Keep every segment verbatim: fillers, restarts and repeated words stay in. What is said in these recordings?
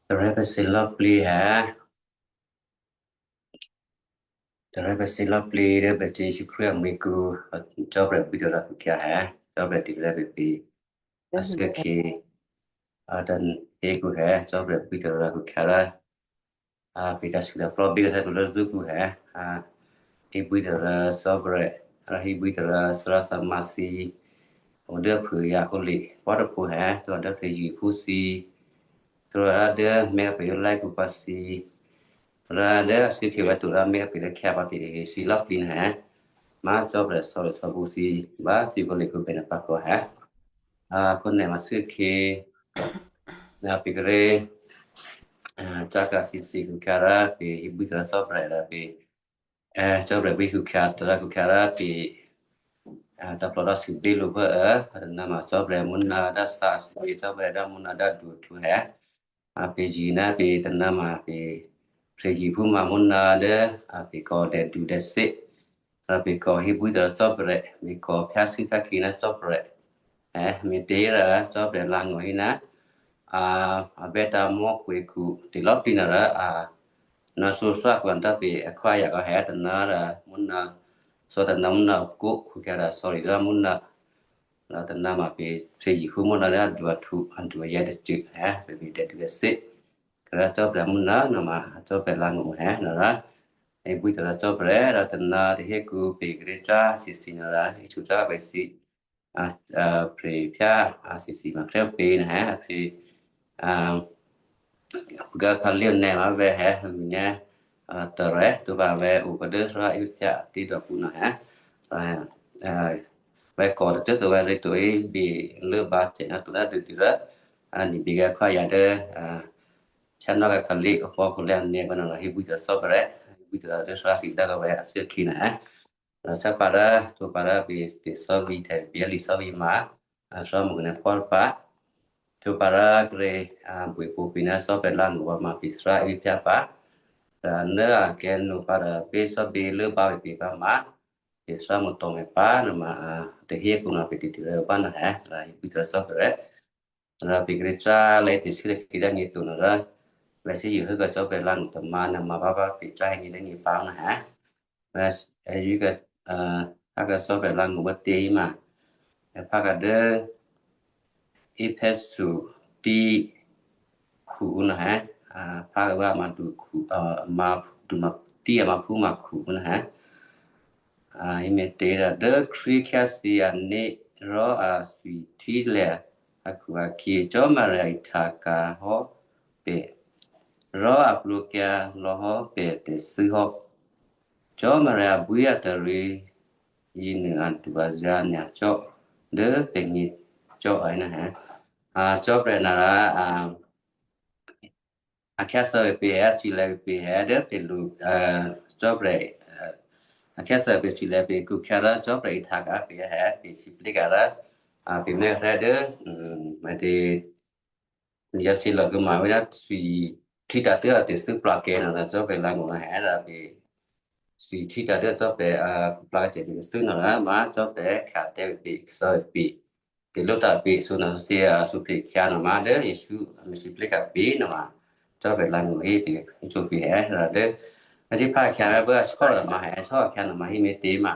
Tarè́ pè̤ thǐ lò̌plǐ è. Tarè́ pè̤ thǐ lò̌plǐ dố pè̤ Byacè Jesǔ Krístu amwi̤kǔ, Cò́marya bwídû rǎ khukhyǎ è. Cò́marya dǐrè̤ pè̤ pè̤ ashuốkhǐ, a tè̤hékǔ è, Cò́marya bwídû rǎ khukhyǎ rò, a pè̤ tǎsû tǎplò́ bí khuthè́ tǒ lốzúkǔ è, a hébwídû rǎ Cò́marya, rò hébwídû rǎ Thárá Thamathí, o dố phû yahole pò́tôpho è, tǒ dố phè̌yěphú thǐ, tǒ dố mè̤́ pè̤ yǒ lá̤kǔ pǎ thǐ, tǒ dố ashuốkhǐ vǎ tǒ dố mè̤́ pè̤ dố khyá pǎ tahe thǐ lò̌plǐ nè̤ è. Má Cò́marya sò̌ri sò̌bǔ thǐ, bá thǐ kǒ lè kǒ bè nè̤ pǎ kò è. A, kǒ nè̤ ma shuốkhǐ, a, pè̤ kíré̤, a, cáka thǐ thǐ khukhyǎ rò pè̤ hébwídû rǎ Cò́marya rò pè̤, a, Cò́marya bwí khukhyǎ, tǒ rǎ khukhyǎ rò pè̤, a, tǎplò́ dò́ sûbí lǔ phú, a, tǎ nǎ ma Cò́marya mǔnǎ dá thǎ thǐ, Cò́marya dá mǔnǎ dá duhtǔ è. A pè̤ yě ná pè̤ tǎ nǎ ma pè̤ phè̌yěphú ma mǔnǎ dố, a pè̤ kò tè̤dulè̤thè́. Rò pè̤ kò hébwídû rǎ Cò́marya, pè̤ kò phyáthû́ phyákhǐ ná Cò́marya. È, me̤těhérò Cò́marya lǎ̤ngó̤ hí ná, a, a bè́tǎ̤ mò́khu tè̤lò̌plǐ nè̤ rò, a, nò̌ thǒthá kwandaphè akhwáyǎ kò è tǎ nǎ rò mǔnǎ, thò̌ tǎ nǎ mǔnǎ kǒ khukhyǎ rò sò̌ri rò mǔnǎ, rò tǎ nǎ ma pè̤ phè̌yěphú mǔnǎ dố aduhtǔ, aduhtǔ yětôcô è, pè̤ pè̤ tè̤dulè̤thè́. Rò Cò́marya mǔnǎ nè̤ ma Cò́marya lǎ̤ngó̤ è nè̤ rò, è bwídû rǎ Cò́marya rò tǎ nǎ tahékǔ pè̤ kíré̤ cáka thǐ thǐ nè̤ rò, hé sû cáka pè̤ thǐ, a, a, pè̤ phyá, a, thǐ thǐ ma phyá pè̤ nè̤ è, a, pè̤, a, pukǎ khǎlé̤ nè̤ ma vè̤́ è, mǐnyá, a, tarè́ tǒ pǎ vè̤́ o pǎ dố Thárá Ephesia a tǐ dò̌kǔ nè̤ è. A, a, vè̤́ kò tacô tǒ vè̤́ rě to é bí lốbǎ cè ná tǒ dá dûdû rò, a, nè̤ bí gǎ khwáyǎ dố, a, phyá nò́ gǎ khǎlé̤ opò̤́ khǒlé̤ anè̌ pǎ nè̤ rò hébwídû rǎ Cò́marya, hébwídû rǎ dố Thárá Ephesia dố kawè́ ashuốkhǐ nè̤ è. Rò cápa rò, tǒ pǎ rò pè̤ tè̤thò́vǐ, tè̤ byálǐ thò́vǐ ma, a, Thárá Mò̤kennèphú pǎ. Tǒ pǎ rò kíré̤, a, buôpṳ̌ pè̤ ná Cò́marya lǎ̤ngó̤ ma pè̤ Thárá Ephesia pǎ. Rò nò̌ akè̌ nò̌ pǎ rò pè̤ thò́bǐ lốbǎ pè̤ pǎ ma, pè̤ Thárá Mò̤kennèphú pǎ nè̤ ma, a, tahékǔ nè̤ pè̤ tè̤dulè̤thè́ pǎ nè̤ è, rò hébwídû rǎ Cò́marya. Rò pè̤ kíré̤ cáka lě tè̤shuốkhǐ dố nyě̤to nè̤ rò, vè̤́ thǐ yě hốkǎ Cò́marya lǎ̤ngó̤ tǎ ma nè̤ ma bá bá pè̤ cáka hé nyě dố nyě pǎ nè̤ è. Vè̤́, a, yě kǎ, a, hốkǎ Cò́marya lǎ̤ngó̤ bá tě ma, è phá kǎ dố Ephesia tǐ khǔ nè̤ è, a, phá kǎ vǎ ma du khǔ, a, ma du ma tǐ a ma phú ma khǔ nè̤ è. A, hé me̤těhérò dố Krístu khyá thǐ ané̤ rò a thwihtílya̤ akhu-akhyě Cò́marya ihtaka̤ hò́ pè̤, rò a plwǒkyǎ lò̌hò́ pè̤ tè̤thû́ hò́. Cò́marya abwí atarǐ yěnuô adu-azǎ̤ nyacò́ dố pè̤gně cò́ ènè̌. A, Cò́marya narǎ, a, a khyáthè́ pè̤ è, a cwila̤ pè̤ è dố pè̤ lu, a, Cò́marya, a, a khyáthè́ pè̤ cwila̤ pè̤ khukhyǎ rò Cò́marya ihtaka̤ pè̤ è, pè̤ sǐplǐka̤ rò, a, pè̤ mèthè́ dố, um, mè̤tě, yǎ sǐ lò̌ kuô̌ ma vǐ ná thwi htwítǎ̤ tố̤ a tè̤thû́ plakè̤̌ nè̤ rò Cò́marya lǎ̤ngó̤ nè̤ è rò pè̤ thwi htwítǎ̤ tố̤ Cò́marya, a, plakè̤̌ tè̤thû́ nè̤ rò ma Cò́marya khyá tè̤ pè̤, khyáthè́ pè̤, tè̤lǒ tǎ̤ pè̤, sǒ nè̤ sǒ thyě, a, sǒ pè̤ khyǎ nè̤ ma dố Jesǔ a mè̤sǐplǐka̤ pè̤ nè̤ ma Cò́marya lǎ̤ngó̤ hé pè̤, hé cò́ pè̤ è rò dố, a, thǐ phá khyǎ vè̤́ bố a shò́ nè̤ ma è, a shò́ khyǎ nè̤ ma hé me̤tě ma.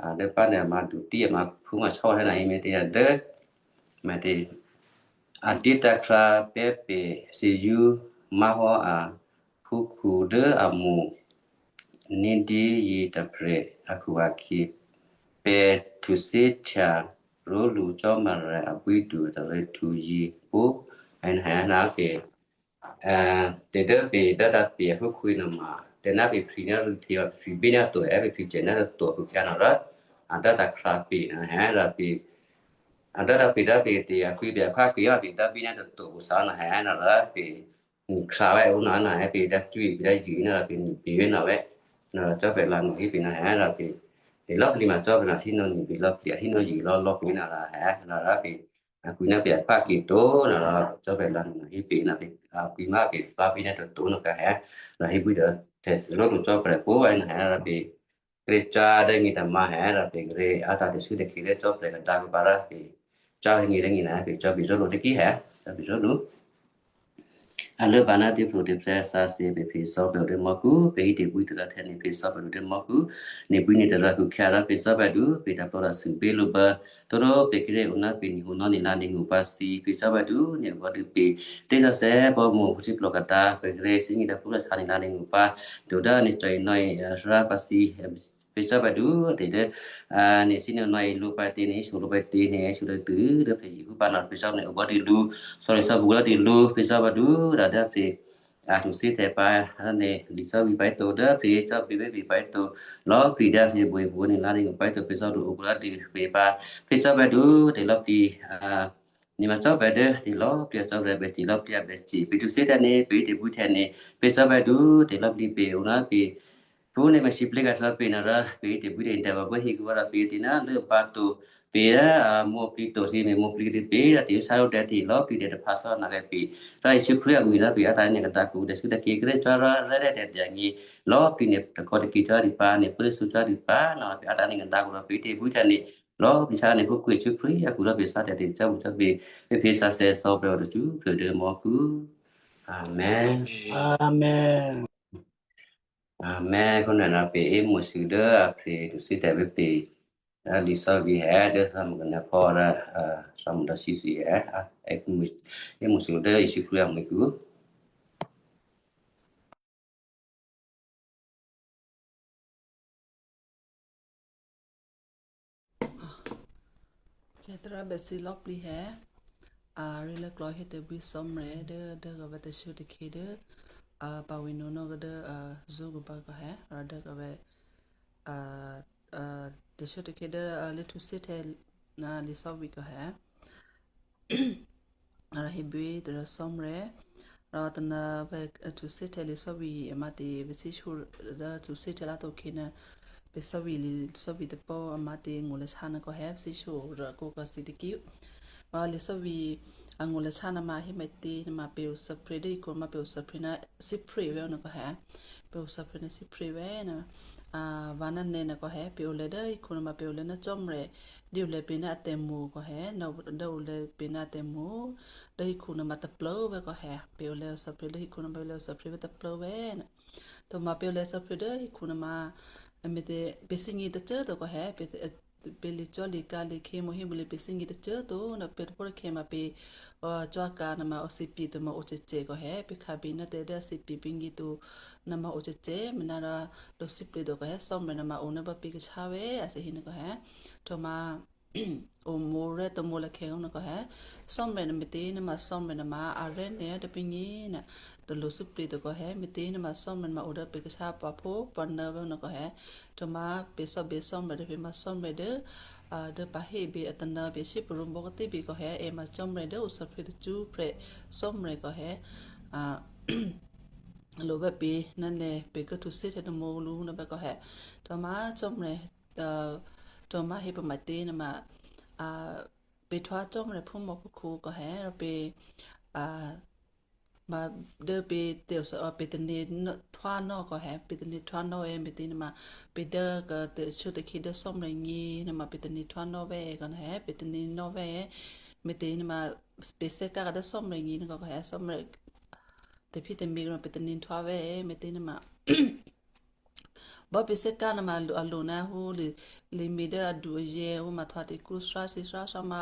A, dố pá nè̤ ma dutí a ma phú ma shò́ hé nè̤ hé me̤tě dố, mè̤tě, a dyétǎ̤ khrǎ pé̤ pè̤ thǐyě má̤hò́ a phúkhǔ dố a mo̤ ní̤dyé yětôprè̤ akhu-akhyě, pè̤ htuthè́htya ró̤lǔ Cò́marya abwídu taryěhtǔ yě pó, a, a, pè̤, a, tè̤ dố pè̤ dốtǎ̤ pè̤ aphúkhǔ nè̤ ma, tè̤ ná pè̤ phǐ ná rû̌htě, pè̤ phǐ bí ná to è, pè̤ phǐ cè ná to khukhyǎ nè̤ rò, a dốtǎ̤ khrǎ pè̤ nè̤ è rò pè̤, a dốtǎ̤ pè̤ dố pè̤ tè̤ akhwí pè̤ akhwá kèyá pè̤ dố bí ná to khuthǎ nè̤ è nè̤ rò pè̤, mm, khrǎ vè̤́ ó nè̤ nè̤ è pè̤ dố cwí pè̤ dố yě nè̤ rò pè̤ nyi pè̤ vè̤́ nè̤ vè̤́, nè̤ rò Cò́marya lǎ̤ngó̤ hé pè̤ nè̤ è rò pè̤, tè̤lò̌ plǐ ma Cò́marya nè̤ hí nò̌ nyi pè̤ lò̌ plǐ, a hí nò̌ yě lò̌ lò̌ pè̤ nè̤ rò è nè̤ rò pè̤, a, kwǐ ná pè̤ akhwá kètǒ nè̤ rò Cò́marya lǎ̤ngó̤ hé pè̤ nè̤ pè̤, a, kwǐ má pè̤ plá pí ná tôtó̤ nè̤ kà è, nè̤ hé bwí dố tè̤ ró̤lǔ Cò́marya pó è nè̤ è rò pè̤, kíré̤ cáka dố nyě tǎ̤ ma è rò pè̤ kíré̤ a tǎ̤ tè̤shuốtè̤khǐ dố Cò́marya kadǎ kǔ pǎ rò pè̤ cáka hé nyě dố nyě nè̤ è pè̤ cò́ pè̤ ró̤lǔ dố kí è, cò́ pè̤ ró̤lǔ. A lốbǎ ná tè̤pro̤tè̤prya̤ sǎsè̌ pè̤ phe cò́bè̌ dố mò́khu, pè̤ hí tè̤bwí tôrǎ thyání̤ phe cò́bè̌ dố mò́khu, nè̤bwí nè̤ tôrǎ khukhya̤ rò phe cò́bè̌ dǔ, phe taplò́ rò sûbě lǔ bǎ. Tórò pè̤ kíré̤ o ná pè̤ nè̤ o nò́ nè̤ lǎ nè̤ ngṳ pǎ thǐ, phe cò́bè̌ dǔ, nè̤ bǎ dû pě. Tè̤sǎsè̌ pò́mṳ phúsí plò̤katǎ, pè̤ kíré̤ thímí dǎphú rò sǎ nè̤ lǎ nè̤ ngṳ pǎ. Tǒ dố nè̤ cò̤ nò́ rǎ pǎ thǐ, phe cò́bè̌ dǔ, tè̤ dố, a, nè̤ thímí nò́ lǒ pǎ tě, nè̤ híso lǒ pǎ tě, nè̤ híso dố tû́, dố phe hí pǎ nò́ phe cò́bè̌ o bǎ dû lǔ, sò̌ri sò̌bǔ dố dû lǔ, phe cò́bè̌ dǔ, rǎ dố phe a htuthíhtè̌ pǎ, nè̤ lisò́vǐ pǎ to dố phe cò́bè̌ bè́ pě pǎ to, lò̌꤮ plǐ dố phe buô̌ buô̌ nè̤ lǎ nè̤ ngṳ pǎ to, phe cò́bè̌ dǔ o kǔ dố dû phe pǎ, phe cò́bè̌ dǔ, tè̤lò̌꤮ plǐ, a, nè̤ ma cò́bè̌ dố tè̤lò̌꤮ plǐ a cò́bè̌ bè́ tè̤lò̌꤮ plǐ a bè́ cè, phe htuthíhtè̌ nè̤, phe tè̤bwí htè̌ nè̤, phe cò́bè̌ dǔ, tè̤lò̌꤮ plǐ pě o ná pě. Phú nè̤ ma sǐplǐ ka̤ cò́ pě nè̤ rò, phe tè̤bwí htè̌ nè̤ tè̤ vǎ bố hí kǔ vǎ rò pě tě ná lốbǎ to, pě, a, mò̌ plǐ to thǐ, mè̤ mò̌ plǐ tě pě, a tè̤ yǒ sá lǒ dè̌ tè̤lò̌꤮ plǐ dè̌ tôphǎ sò́ nè̤ kè pě. Rò Jesǔ Krístu amwi̤ rò pě a ta nè̤ kadǎkǔ, tè̤sû́ tè̤kè kíré̤ cò́ rò rè́ rè́ tè̤ dyaŋě, lò̌꤮ plǐ nè̤ tôkhò̌ tè̤kè cò́ dû pǎ, nè̤ pốtè̤ thǔ cò́ dû pǎ, nè̤ pě a ta nè̤ kadǎkǔ rò pě tè̤bwí htè̌ nè̤, lò̌꤮ plǐ sá nè̤ phú kwǐ Jesǔ Krístu akǔ rò pě sá tè̤ tè̤ cò́bǔ cò́bě, phe phe sǎsè̌ sò̌ prè̤ o tacṳ́ phe dố mò́khu. Amen. Amen. Amen. Khǒnè̤ ná pě émo̤sû dố a phe htuthíhtè̌ pě pě, a, lisò́vǐ hè dố thò́mû kanyěphú rò, a, thò́mû dò̌ sísi hè, a, émo̤sû dố Jesǔ Krístu amwi̤ kǔ. Khyěthrá bèsǐ lò̌꤮ plǐ hè, a, rí lốklò̌ hé tè̤bwí Cò́marya dố, dố kavè̌ tè̤shuô̌ tè̤khě dố, a, pawǐ nǒnò́ dố, a, zó̤ khuô̌ pǎ kò hè, rò dố kavè̌, a, a, tè̤shuô̌ tè̤khě dố, a, lǐ htuthíhtè̌, a, lisò́vǐ kò hè. Rò hébwí tôrò Cò́marya. Rò tôna vè̤, a, htuthíhtè̌ lisò́vǐ amá̤tě vè̤ thíshu dố htuthíhtè̌ lá̤to khyě ná pè̤ sò́vǐ lisò́vǐ tôpó amá̤tě ngó̤ lè̌ sá ná kò hè vè̤ thíshu rò kǒ kò thǐ tôkyě. Rò lisò́vǐ a ngó̤ lè̌ sá ná ma hé maitě ná ma pè̤ o suffering dố ikhu ma pè̤ o suffering ná suffering vè̤ ná kò hè. Pè̤ o suffering ná suffering vè̤ ná, a, vǎ ná nè̤ ná kò hè, pè̤ o lè̌ dố ikhu ná ma pè̤ o lè̌ ná Cò́marya, dố o lè̌ pè̤ ná a tè̤mo̤ kò hè, ná dố o lè̌ pè̤ ná a tè̤mo̤, dố ikhu ná ma tôplô vè̤ kò hè, pè̤ o lè̌ o suffering dố ikhu ná ma pè̤ o lè̌ o suffering vè̤ tôplô vè̤ ná. Tǒ ma pè̤ o lè̌ suffering dố ikhu ná ma, a, mè̤tě, pè̤ thímí tôcôꤿ To kò hè, pè̤, a, pè̤ lǐ cò́ lǐ ká lǐ khyě mò̤́ hé mò̤́ lǐ pè̤ thímí tôcôꤿ To ná pè̤ tôphuố tôkhè̌ ma pè̤, a, cò́ ká ná ma o thímí to ma o cè̌cè̌ kò hè, pè̤ khabye ná tè̤ dố thímí pè̤ ngí to ná ma o cè̌cè̌, mè̤ ná rò lǒ suffering to kò hè, Cò́marya ná ma o ná bá pè̤ kachá vè̤, a thè́ hé ná kò hè. Tǒ ma, o mò̤́ rè́ tǒ mò̤́ lè̌ khyě ná kò hè. Cò́marya ná mè̤tě ná ma Cò́marya ná ma a rè́ nè̤ dố pè̤ ngí ná, tǒ lǒ suffering to kò hè, mè̤tě ná ma Cò́marya ná ma o dố pè̤ kachá paphó panô vè̤ ná kò hè. Tǒ ma pè̤ sò́bě Cò́marya dố pè̤ ma Cò́marya dố, a, dố pǎ hé bě a tôna bě sí pruô bò́ kòtí bě kò hè, è ma Cò́marya dố o suffering tacṳ́ prè̤ Cò́marya kò hè. A, lǒ vè̤ pè̤ ná nè̤ pè̤ kố htuthíhtè̌ tômǒ lǔ ná vè̤ kò hè. Tǒ ma Cò́marya, a, tǒ ma hé pǎ maitě ná ma, a, pè̤ htwǒ Cò́marya phúmòphúkhǔ kò hè, rò pè̤, a, ma dố pè̤ tè̤, a, pè̤ tane̤ ná, htwǒ nò́ kò hè, pè̤ tane̤ htwǒ nò́ è mè̤tě ná ma, pè̤ dố kavè̌ tè̤shuô̌ tôkhǐ dố Cò́marya ngí ná ma pè̤ tane̤ htwǒ nò́ vè̤ kò hè, pè̤ tane̤ nò́ vè̤, mè̤tě ná ma, pè̤ thè́ ká dố Cò́marya ngí ná kò hè, Cò́marya tè̤phí tè̤mě kò pè̤ tane̤ htwǒ vè̤, mè̤tě ná ma. Bá pè̤ thè́ ká ná ma a lo, a lo ná hú lǐ, lǐ mě dố adu ayě, hú ma htwǒ tè̤kǔ srá, sǐ srá, srá ma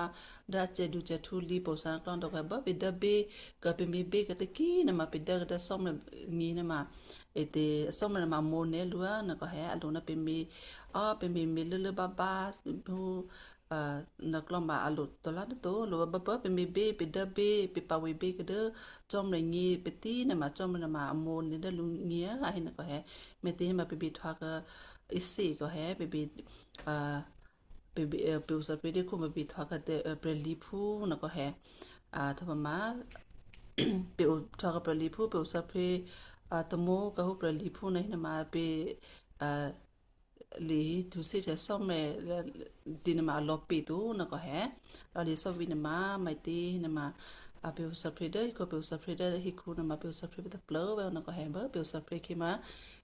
dố a cè̌du cè̌htǔ lǐ pwǒ̤ sá klò́ dò̌ kò bá pè̤ dố bě, kò pè̤ mě bě kò tôkhǐ ná ma pè̤ dố kò dố Cò́marya ngí ná ma, è tè̤ Cò́marya ná ma mò̤́ nè̤ lǔ á, ná kò hè a lo ná pè̤ mě, a, pè̤ mě mě lốlố bábá, hú, a, ná klò́ ma a lo tǒ lá ná to, lo bá bá pè̤ mě bě, pè̤ dố bě, pè̤ pǎ wě bě kò dố Cò́marya ngí, pè̤ tǐ ná ma Cò́marya ná ma a mò̤́ nè̤ dố lǔ ngí á, a hé ná kò hè, mè̤tě ná ma pè̤ bě htwǒ kò isi kò hè, pè̤ bě, a, pè̤ bě, a, pè̤ o suffering dố khǔ ma pè̤ htwǒ kò tè̤, a, prè̤lǐphú ná kò hè, a, tǒ ma, pè̤ o htwǒ kò prè̤lǐphú, pè̤ o suffering, a, tômǒ kò hú prè̤lǐphú ná hí ná ma pè̤, a, lǐ htuthíhtè̌ Cò́marya, a, dǐ ná ma a lò̌ pè̤ to ná kò hè. Rò lǐ sò́vǐ ná ma, maitě ná ma, a, pè̤ o suffering dố híkhǔ, pè̤ o suffering dố híkhǔ ná ma pè̤ o suffering pè̤ tôplô vè̤ ná kò hè bá pè̤ o suffering khyě ma,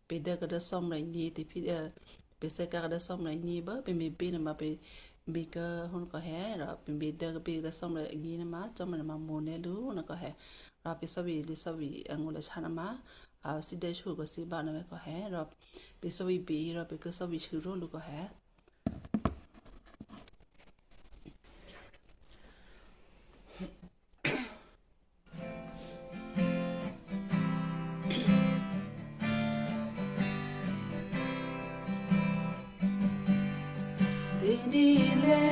pè̤ dố kò dố Cò́marya ngí tè̤phí, a, pè̤ thè́ ká kò dố Cò́marya ngí bá pè̤ mě bě ná ma pè̤, běkuô̌ hú nò̌kò hè, rò pè̤ bědố bědố Cò́marya agně nò̌ma, Cò́marya ma mo̤ nè́ lǔ nò̌kò hè, rò pè̤ thò́vǐ̤ lǐ thò́vǐ̤ angó̤lashá nò̌ma, a thǐ dố shú kò thǐ bá nò̌ kò hè, rò pè̤ thò́vǐ̤ běyě rò pè̤ kố thò́vǐ̤ shû ró̤lǔ kò hè. Tè̤dílé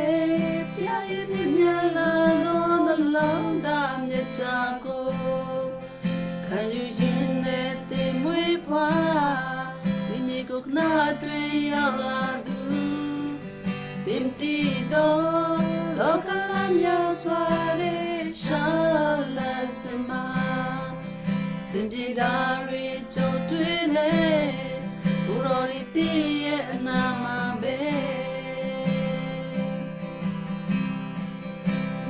pyá̤ yěthyěmyělố dố nalǒ dǎmyětǎ̤kǔ, khǎyuô̌zye nè̤ tè̤mwǐ̤pwǎ, thǐmyěkhu kná twíyǎ ladu. Tè̤mtǐ dố lò̤́khálǎ myá swaré shálathèma, sè̌dě dǎrí cò́twílé, kǔrò̤̌ dǐtǐyě anǎ ma bě.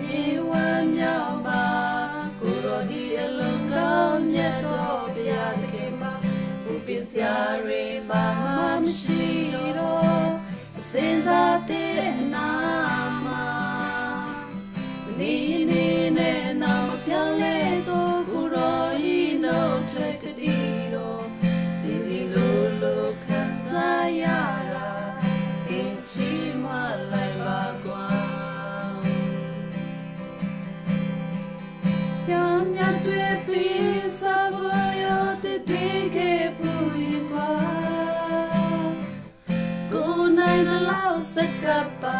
Nyě̤wǎ myábǎ, kǔrò̤̌ dǐ alǒ kǎmyáhtò̌ byǎ takhè̌ ma, ǔpě̤thyěrě bǎ má̤msǐ rò, a thǐ dǎtě anǎ ma. Ní̤ní̤ nè̤ anǎ mò̤́pyá̤lé tǒ kǔrò̤̌ inǒ htwè̌ kadǐ rò, tè̤dǐ lǔlǔ khǎzá̤ yǎ rǎ, tè̤htyěmò̤́ laiba kwǎ. Hyǎmyá tuô̌pí̤ sábò́yǒ tè̤twíkhè̌ phúyě kwǎ. Kǔnai dalaw sakapa,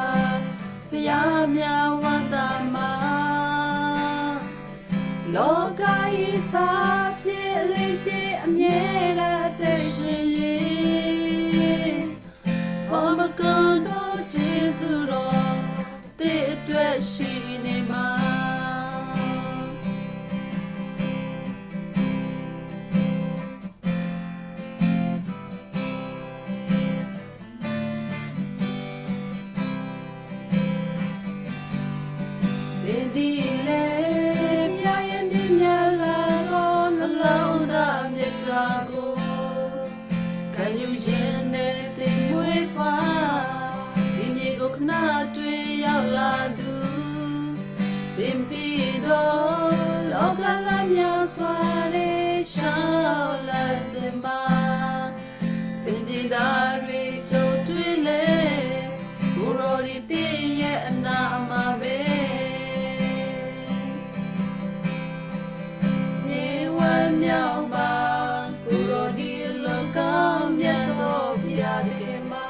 payǎmyá wǎtama. Lò̤́khǎ isǎ phyé lěphyé amyě̤ dǎ tè̤shyě. Phò̤́mokǒ dǒ Jesǔ rò, tè̤twè̌ sǐ nè̤ ma. Tè̤dílé myáyě myámyá lǎ rò nalǒ dǎmyětǎ̤kǔ. Khǎyuô̌zye nè̤ tè̤mwǐ̤pwǎ, thǐmyěkhu kná twíyǎ ladu. Tè̤mtǐ dố lò̤́khálǎ myá swaré shálathèma, sè̌dě dǎrí cò́twílé, kǔrò̤̌ dǐtǐyě anǎ ma bě. Nyě̤wǎ myábǎ, kǔrò̤̌ dǐ alǒ kǎmyáhtò̌ byǎ takhè̌ ma,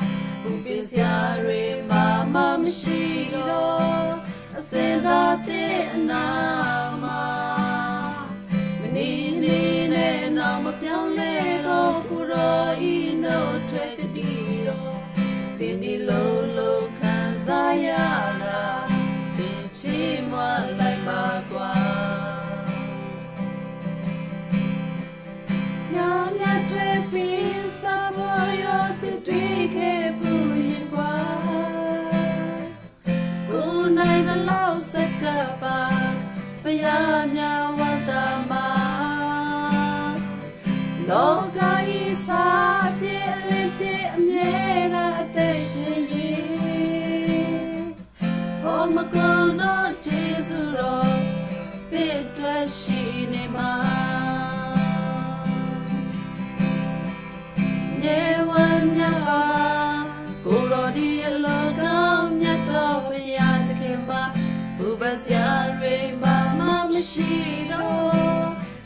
ǔpě̤thyěrě bǎ má̤msǐ rò, a thǐ dǎtě anǎ ma. Ní̤ní̤ nè̤ anǎ mò̤́pyá̤lé tǒ kǔrò̤̌ inǒ htwè̌ kadǐ rò, tè̤dǐ lǔlǔ khǎzá̤ yǎ rǎ, tè̤htyěmò̤́ laiba kwǎ. Hyǎmyá tuô̌pí̤ sábò́yǒ tè̤twíkhè̌ phúyě kwǎ. Kǔnai dalaw sakapa, payǎmyá wǎtama. Lò̤́khǎ isǎ phyé lěphyé amyě̤ dǎ tè̤shyě. Phò̤́mokǒ dǒ Jesǔ rò, tè̤twè̌ sǐ nè̤ ma. Nyě̤wǎ myábǎ, kǔrò̤̌ dǐ alǒ kǎmyáhtò̌ byǎ takhè̌ ma, ǔpě̤thyěrě bǎ má̤msǐ rò,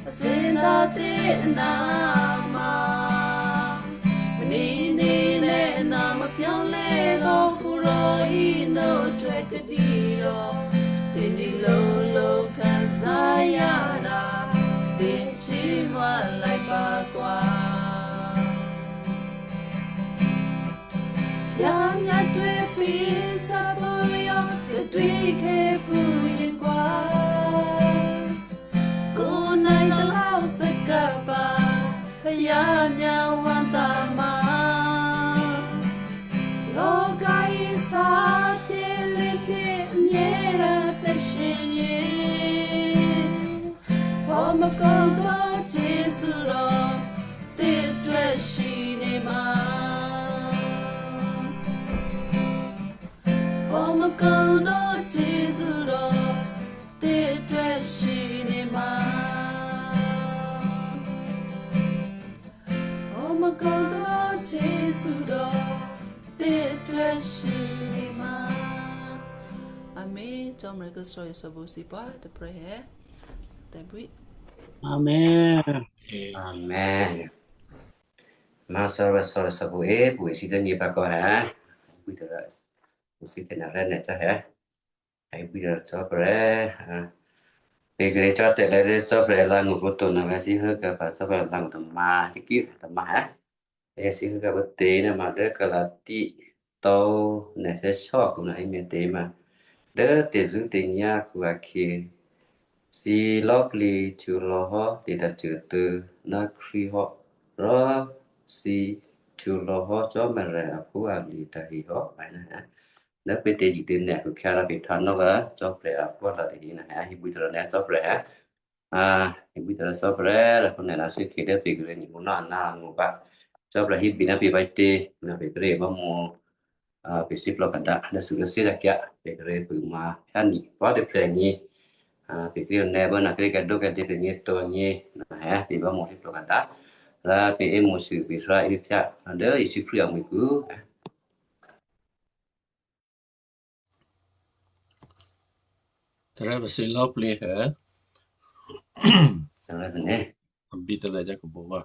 a thǐ dǎtě anǎ ma. Ní̤ní̤ nè̤ anǎ mò̤́pyá̤lé tǒ kǔrò̤̌ inǒ htwè̌ kadǐ rò, tè̤dǐ lǔlǔ khǎzá̤ yǎ rǎ, tè̤htyěmò̤́ laiba kwǎ. Hyǎmyá tuô̌pí̤ sábò́yǒ tè̤twíkhè̌ phúyě kwǎ. Kǔnai dalaw sakapa, payǎmyá wǎtama. Lò̤́khǎ isǎ phyé lěphyé amyě̤ dǎ tè̤shyě. Phò̤́mokǒ dǒ Jesǔ rò, tè̤twè̌ sǐ nè̤ ma. Amen. Cò́marya ki thè́zò̤ thè́zò̤ thǐ pwǒ̤꤮ tôprè̤ è. Tè̤bwí. Amen. Amen. Má̤ thè́zò̤ thè́zò̤ pwǒ̤꤮ pwǒ̤꤮ thǐ thè́gně pǎ kò è. Bwí tôrò, thǐ thè́gně rè́ nè̤ cò́ è. È bwí tôrò Cò́marya, a, pè̤ kè̤ cò́ tè̤lè̤̌ dố Cò́marya alǎ̤ngṳ pwǒ̤꤮ to nuô vǎ thǐ hốkè̌ pǎ Cò́marya alǎ̤ngṳ tômǎ̤ tôkyě tômǎ̤ è. È thǐ hốkè̌ pǎ tě nuôma dố Galatia tố nè̤ thè́ shyókǔ nuô, è me̤ tě ma dố tè̤zṳ̂́tè̤nyá̤ akhu-akhyě, thǐ lò̌plǐ htwǒ lò̌hò́ tè̤tôcô tôcô ná Krístu hò́, rò thǐ htwǒ lò̌hò́ Cò́marya aphúalye̤ tahe hò́. Dố pè̤ tè̤zṳ̂́tè̤nyá̤ akhu-akhyě rò pè̤ htǎnò́ Cò́marya aphúalye̤ tahe nuô, è bwí tôrò nè̤ Cò́marya è. A, è bwí tôrò Cò́marya rò khǒnè́ ná thǐ kè̤ dố pè̤ kíré̤ ni mǔ ná aná̤ angó̤ pǎ. Cò́marya hébè ná pè̤ bá tě, ná pè̤ kíré̤ bá mǒ, a, pè̤ thíplò̤ kadǎ, dố thǐ lốthè́ dǎkyǎ, pè̤ kíré̤ pṳ̂́ma hyǎ ni, pwǒ̤꤮ tôprè̤ ni, a, pè̤ kíré̤ nè̤ bố ná kíré̤ kadwó kadè pè̤ nyě̤ to nyě̤, na è, pè̤ bá mǒ thíplò̤ kadǎ. Rò pè̤ è́ mǒ shuô̌ pè̤ thyá è́ phyá, a, dố Jesǔ Krístu amwi̤kǔ. Tôrè̤ pè̤ thǐ lò̌plǐ è. Tôrè̤ pè̤ nè̤. A bwí tôrè̤ dố khublwó.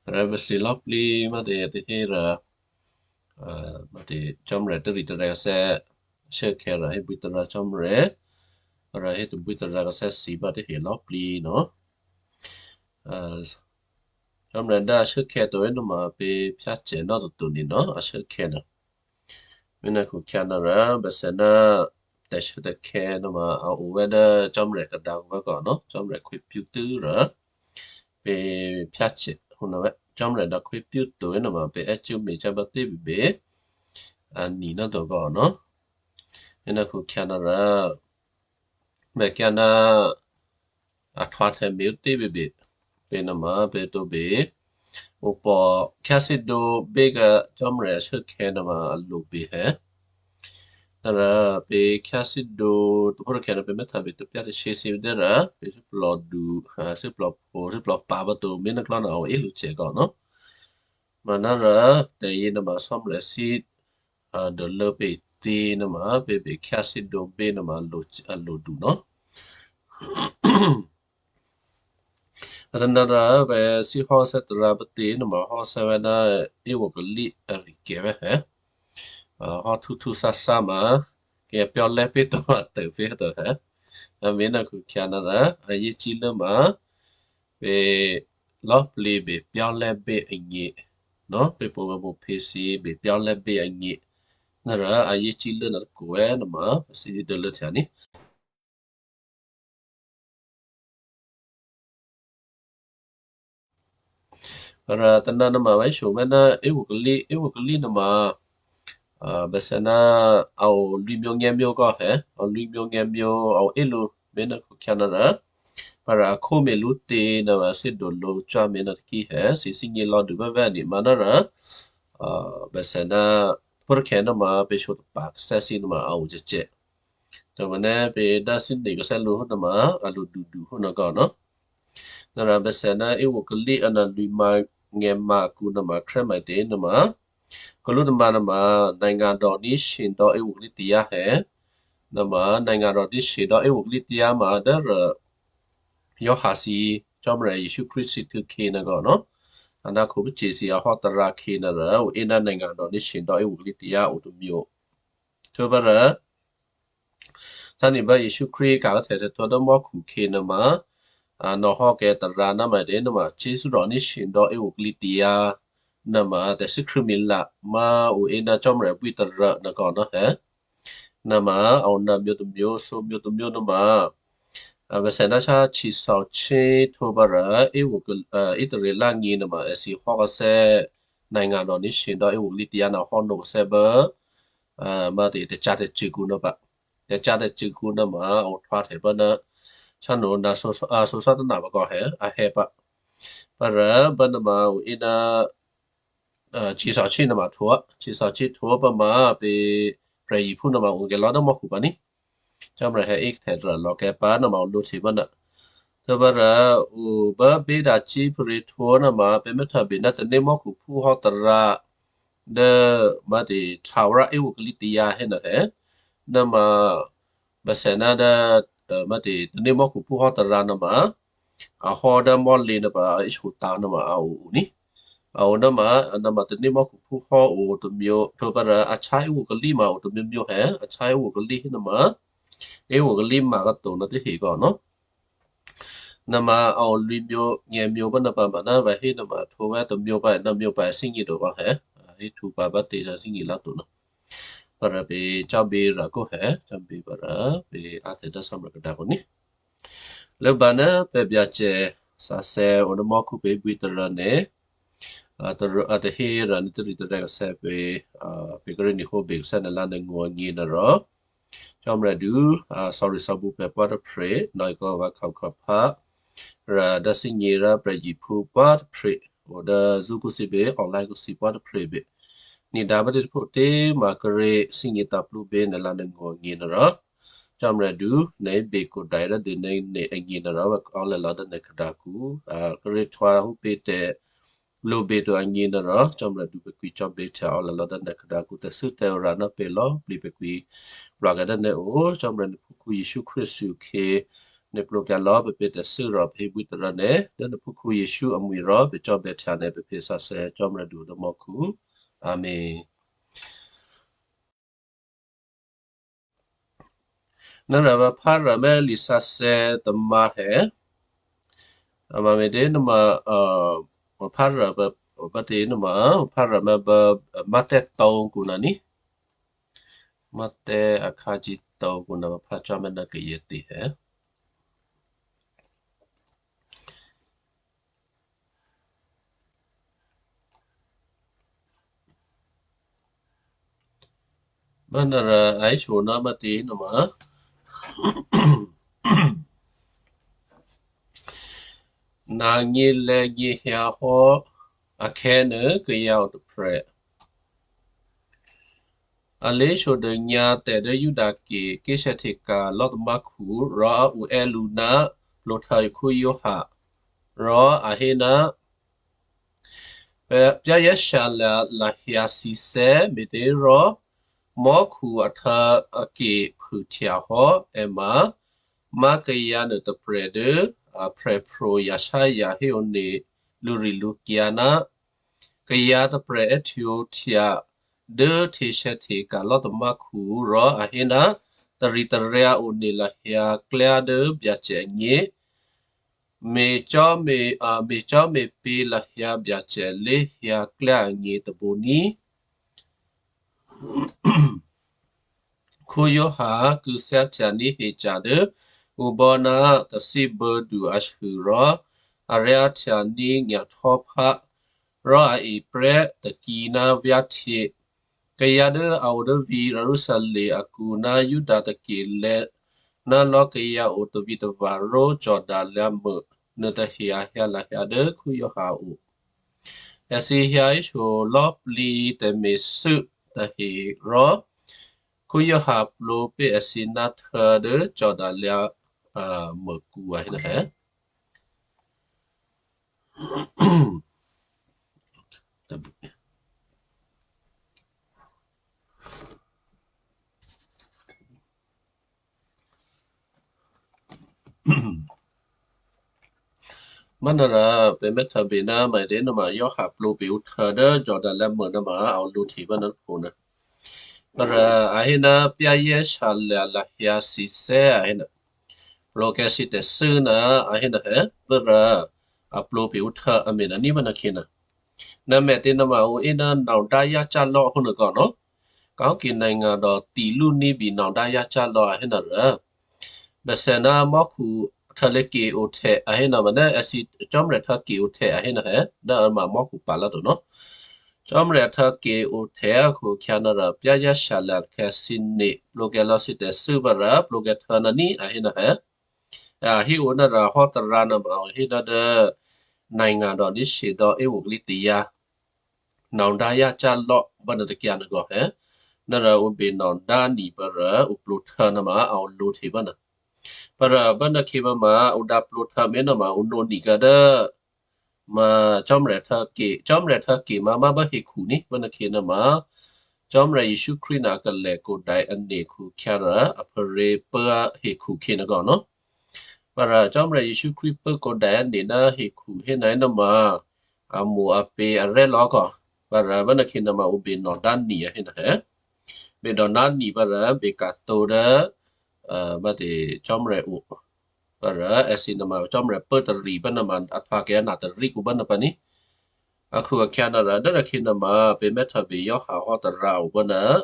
Tôrè̤ pè̤ thǐ lò̌plǐ, má tè̤ tè̤hé rò, a, má tè̤ Cò́marya tari tôrè̤ k'asè̌ shuốkhè̌ rò hébwí tôrò Cò́marya, rò hé tôbwí tôrò k'asè̌ thǐ bá tè̤hé lò̌plǐ nuô. A, Cò́marya dố a shuốkhè̌ to nuôma pè̤ phyácè nò́ toto ni nuô, a shuốkhè̌ nuô. Mí ná khukhyǎ nuô rò, bèsè ná tè̤shuốtè̤khè̌ nuôma a o vè̤́ dố Cò́marya kadǎkǔ vè̤́ kò nuô, Cò́marya khwípyú tû́ rò, pè̤ phyácè hǒ nuô vè̤́. Cò́marya dǎ khwípyú to nuôma pè̤ è́ cuố me̤cyá̤ bá tě bèbè, a ni ná to kò nuô. Mí ná khukhyǎ nuô rò, bèkyǎ ná a htwǎhtè̌ me̤ ǔ tě bèbè. Pè̤ nuôma pè̤ tǒbè opò̤ khyáthídǒ békyǎ Cò́marya shuốkhè̌ nuôma a lo bè è. Tôrò pè̤ khyáthídǒ tôpó̤tôkhè̌ nuô pè̤ mè́ htwǒbè tǒpyá taché̤ sǐ dố rò pè̤ thíplò̤du, a, thíplò̤phǒ, thíplò̤pa̤ pǎ to, mí ná klò́ nuô a o è́ lǔ cè kò nuô. Manárò tè̤yě nuôma Cò́marya thí, a, dô̌lố pè̤ tě nuôma pè̤ bè khyáthídǒ bé nuôma a lo, a lo du nuô. A tônǎ rò pè̤ thíhò́ thè́tarǎ pǎ tě nuôma hò́ thè́ vè̤́ ná è́ okalí ari̤kè vè̤́ è. A, hò́ htǔhtǔ thǎthǎ ma kayǎ pyò́lè́ pé̤ to a tôpě to è. A mí ná khukhyǎ nuô rò a yěcílố ma pè̤ lò̌plǐ bè pyò́lè́ bé agně. Nuô, pè̤ pwǒ̤꤮ pwǒ̤꤮ phěthyě bè pyò́lè́ bé agně. Nuô rò a yěcílố nuô tôkò è nuôma, pè̤ thí dô̌lố htya ní. Rò tônǎ nuôma vè̤́ shyomé̤ ná è́ okalí, è́ okalí nuôma, a, bèsè ná a o lwǐ̤myǒ ngè̌myǒ kò è, a o lwǐ̤myǒ ngè̌myǒ, a o è́ lǔ, mí ná khukhyǎ nuô rò, parò a khóme̤ lǔ tě nuôma thídǒ lǔ cò́ mí ná tôkyě è, thǐ thígně lò̌ dû vè̤́vè̤́ ni manárò, a, bèsè ná tôpó̤tôkhè̌ nuôma pè̤ shyotapa̤ k'asè̌ thǐ nuôma a o cè̌cè̌. Tômènè́ pè̤ dǎ thíne̤ k'asè̌ lǔ hó nuôma a lo dudu hó nuô kò nuô. Nuô rò bèsè ná è́ okalí a ná lwǐ̤ma ngè̌ma akǔ nuôma khrè́ maǐ tě nuôma, kalú nuôma nuôma, နိုင်ငံတော် နှစ်ရှည်သော è́ okalíတရား è. Nuôma နိုင်ငံတော် နှစ်ရှည်သော è́ okalíတရား ma dố rò Giovanni thǐ, Cò́marya Jesǔ Krístu thǐ htuô̌khě nuô kò nuô. A ná khǒ pacè̤̌ thǐ a hò́ tarǎ khě nuô rò, ǔ è́ ná နိုင်ငံတော် နှစ်ရှည်သော è́ okalíတရား a o tômyě. Htwǒ pǎ rò, thǎnìbǎ Jesǔ Krístu ka̤ k'ahtè̌ htè̌htwǒ dố mò́khu khě nuôma, a, nò̌hò́ kayǎ tarǎ ná maǐ tě nuôma, ကျေးဇူးတော် နှစ်ရှည်သော è́ okalíတရား nuôma, tè̤thû́ Krístu Milà, ma ǔ è́ ná Cò́marya bwí tôrò nuô kò nuô è. Nuôma, a o ná myǒ tômyǒ, thǒ myǒ tômyǒ nuôma, a, bèsè ná shá ခြေဆောင်ခြင်း htwǒ pǎ rò, è́ oka-, a, Israel ngí nuôma, èthǐ hò́ k'asè̌, နိုင်ငံတော် နှစ်ရှည်သော è́ okalíတရား nuô hò́ nò̌ k'asè̌ bố, a, ma tè̤, tè̤cǎtè̤cṳ̂ kǔ nuô pǎ. Tè̤cǎtè̤cṳ̂ kǔ nuôma, a o htwǎhtè̌ pǎ ná, shá nò̌ ná thǒ-, a, thǒsá tôna pǎ kò è, a è pǎ. Pǎ rò, bố nuôma ǔ è́ ná, a, ခြေဆောင်ခြင်း nuôma htwǒ, ခြေဆောင်ခြင်း htwǒ pǎ ma pè̤ prè̤yěphú nuôma ǔ kèlò́ dố mò́khu pǎ ní. Cò́marya è è́ k'ahtè̌ tarò lò̌ kayǎ pǎ nuôma ǔ lǒhte pǎ ná. Tôbara o bá bédacíphrěhtwǒ nama pè̤ mèthèbè ná tanémò́khuphú hò́ tarǎ dố má̤ti htawrá éwokalí tayǎ hénuôhè. Nama basè ná dố má̤ti tanémò́khuphú hò́ tarǎ nama a hò́ dố mò́lě nama a íshotǎ̤ nama a o ní. A o nama nama tanémò́khuphú hò́ o tômyě, tôbara a chá éwokalí ma o tômyěmyě hè, a chá éwokalí hé nama éwokalí ma kato̤ nuôtahe kò nò. Nama a o lwǐmyě nyěmyě pǎ napa ma ná vǎ hé nama htwǒ vǎ tômyě pǎ, nòmyě pǎ thígně to vǎ hè. A hé htwǒ pǎ bá tě thígně láto nò. Para pě cò́bě rà kó hè, cò́bě para pě a tè̤dố sámra kadǎ kò ní. Lốbǎ ná pè̤ Byacè sǎsè̌ o ná mò́khu pě bwí tarǎ nè̤. A tará a tahé rà ní tari tarè́ kasè̌ pě a pě kíré̤ ní̤hó bě kasè̌ nalá nè̤ ngó̤ agně nè̤ rò. Cò́marya dû a sò̌ri sò̌bǔ pè̤ pwá tôphrě, nò̌ikò̌ vǎ khawkhwaphá̤, rà dố thígně rá prè̤yiphú pwá tôphrě, o dố zú kúsí bě, online kúsí pwá tôphrě bě. Nidǎ bá tě tôphuố tě ma kíré̤ thígně tǎ̤plú bě nè̤ lá nè̤ ngó̤ agně nè̤ rò. Cò́marya dû nè̤ bě kǒdai rá dû nè̤ nè̤ agně nè̤ rò vǎ kò́lè́ lò̌ dố nè̤ khadǎkǔ, a kíré̤ htwǎ hú pě tè̤ lǒbě to agně nè̤ rò, Cò́marya dû pè̤ kwǐ cò́bě htya ò́lè̤ lò̌ dố nè̤ khadǎkǔ tè̤thû́ tè̤ orǎ ná pě lò̌ plǐ pè̤ kwǐ plwǎkyǎ dố nè̤ o, Cò́marya nè̤ phúkhǔ Jesǔ Krístu sukhě, nè̤ plwǒkyǎ lò̌ pè̤ pě tè̤thû́ rò pè̤ hébwí tará nè̤, dố nè̤ phúkhǔ Jesǔ amwi̤ rò pè̤ cò́bè̌htya nè̤ pè̤ pě sǎsè̌ Cò́marya dû dố mò́khu. Amen. Nara vǎ phárà mè́ lisǎsè̌ tamǎ hè. A ma me̤tě nama, a, vǎ phárà vǎ, vǎ tě nama, vǎ phárà mè́ bá, a, Matteo tǒkǔ na ní. Matteo akhǎ cǐ tǒkǔ na vǎ phá cò́ mè́ ná kayě tě hè. Bá nara a íshyo ná Matteo nama. Nanyě̤lè̌ nyě̤hyǎ hò́ akhè̌nuô, kayǎ o tôprè̤. A lé̤shyo dônyǎ tè̤ dố Juda ke ké̤sè̌hteka̤ lò̤́tamákhu rò ǔ è́ lǔ ná plwǒhtǎ Giovanni. Rò a hé, Pè̤ pyá̤zè̤́shyalya̤ lahyǎ thǐthè́, me̤těhérò mò́khu ahtǎ ake phûhtyahò́ è ma, má̤ kayǎ nuôtôprè̤ dố a prè̤pro̤ yasáya héone lǔrilǔkyǎ ná kayǎ tôprè̤ è́htwǒhtya dố htyěsè̌hteka̤ lò̤́tamákhu rò a hé, taritaryǎ one lahyǎ klyá dố Byacè agně. Me̤cò́me̤, a, me̤cò́me̤pě lahyǎ Byacè lé̤hyǎ klyá agně tôbǒ ní. Giovanni kû̌thyáhtyaní̤ heca̤ dố ǔ bò́ ná tathíbû̌du ashû rò aryáhtyaní̤ nya̤htò́phá, rò a e prè́ takǐ ná vyáhtyě. Kayǎ dố a o dố vǐ̤ Jerusalem akǔ ná Juda take̤lè̤̌ ná lò̌ kayǎ o tavǐtava̤ ró̤ Jordano lǎ̤mû nuôtahe a hyǎ lahyǎ dố Giovanni o. Èthǐ hyǎ íshyo lò̌plǐ tè̤me̤thû́ tahe rò Giovanni plwǒ pé̤ èthǐ ná htuô̌ dố Jordano lǎ̤mûkǔ a hé. Manara pè̤ mèthèbè ná maitě nama Giovanni plwǒ pé̤ ǔ htuô̌ dố Jordano lǎ̤mû nama a o lǔhte bá ná phǒ ná. Para a hé ná pyá̤zè̤́shyalya̤ lahyǎ thǐthè́ a hé ná. Plwǒkyǎ thǐ tè̤thû́ ná a hé ná hè, para a plwǒ pé̤ ǔ htuô̌ a me̤ ná ní bá ná khyě ná. Ná mètě nama ǔ é ná nòdá yácá lò̌ hó nègònò. Kaókè nèngà dò tìlú níbi nòdá yácá lò̌ a hé ná rà. Bèsè ná mò́khu htuô̌lě ke ohtè̌ a hé ná ma ná èthǐ Cò́marya htuô̌ ke ohtè̌ a hé ná hè, dố a ma mò́khu pa̤ lá to nò. Cò́marya htuô̌ ke ohtè̌ a khukhyǎ ná rà pyá̤zè̤́shyalya̤ khyǎ thǐ ne̤, plwǒkyǎ lò̌ thǐ tè̤thû́ bá rà, plwǒkyǎ htuô̌ ná ní a hé ná hè. A hé o ná rà hò́ tarǎ ná ma a hé ná dố nèngà dò ní̤shyě dò é oklí tayǎ. Nòdá yácá lò̌ bá ná takyǎ nègò hè. Ná rà ǔ bè nòdá ni bá rà ǔ plwǒ htuô̌ ná ma a o lǔhte bá ná. Para bánuôkhyě ma, ma ǔ dǎplǒ htuô̌ mé̤ nuôma ǔ nǒ nikyǎ dố ma Cò́marya htuô̌ke, Cò́marya htuô̌ke ma má̤bá hekhu ní bánuôkhyě nuôma Cò́marya Yěsu Krístu ná akalèkodai ane̤ khukhyǎrò a pharě pố hekhu khyě nagònò. Para Cò́marya Yěsu Krístu pố kodai ane̤ ná hekhu héna nuôma a mo̤ a pě arè́ lò̌ kò. Para bánuôkhyě nuôma ǔ benò̌ dá ni a héna hé. Benò̌ dá ni para beka̤tǒ dố, a, bá tě Cò́marya o. Para èthǐ nuôma Cò́marya pố tari bá nuôma a htwǒ kayǎ ná tari kǔ bá nuô pǎ ní. Akhu-akhyǎ nuôra dốrakhyě nuôma pè̤ mè́htòbè Giovanni hò́ tarǎ o bá nuô.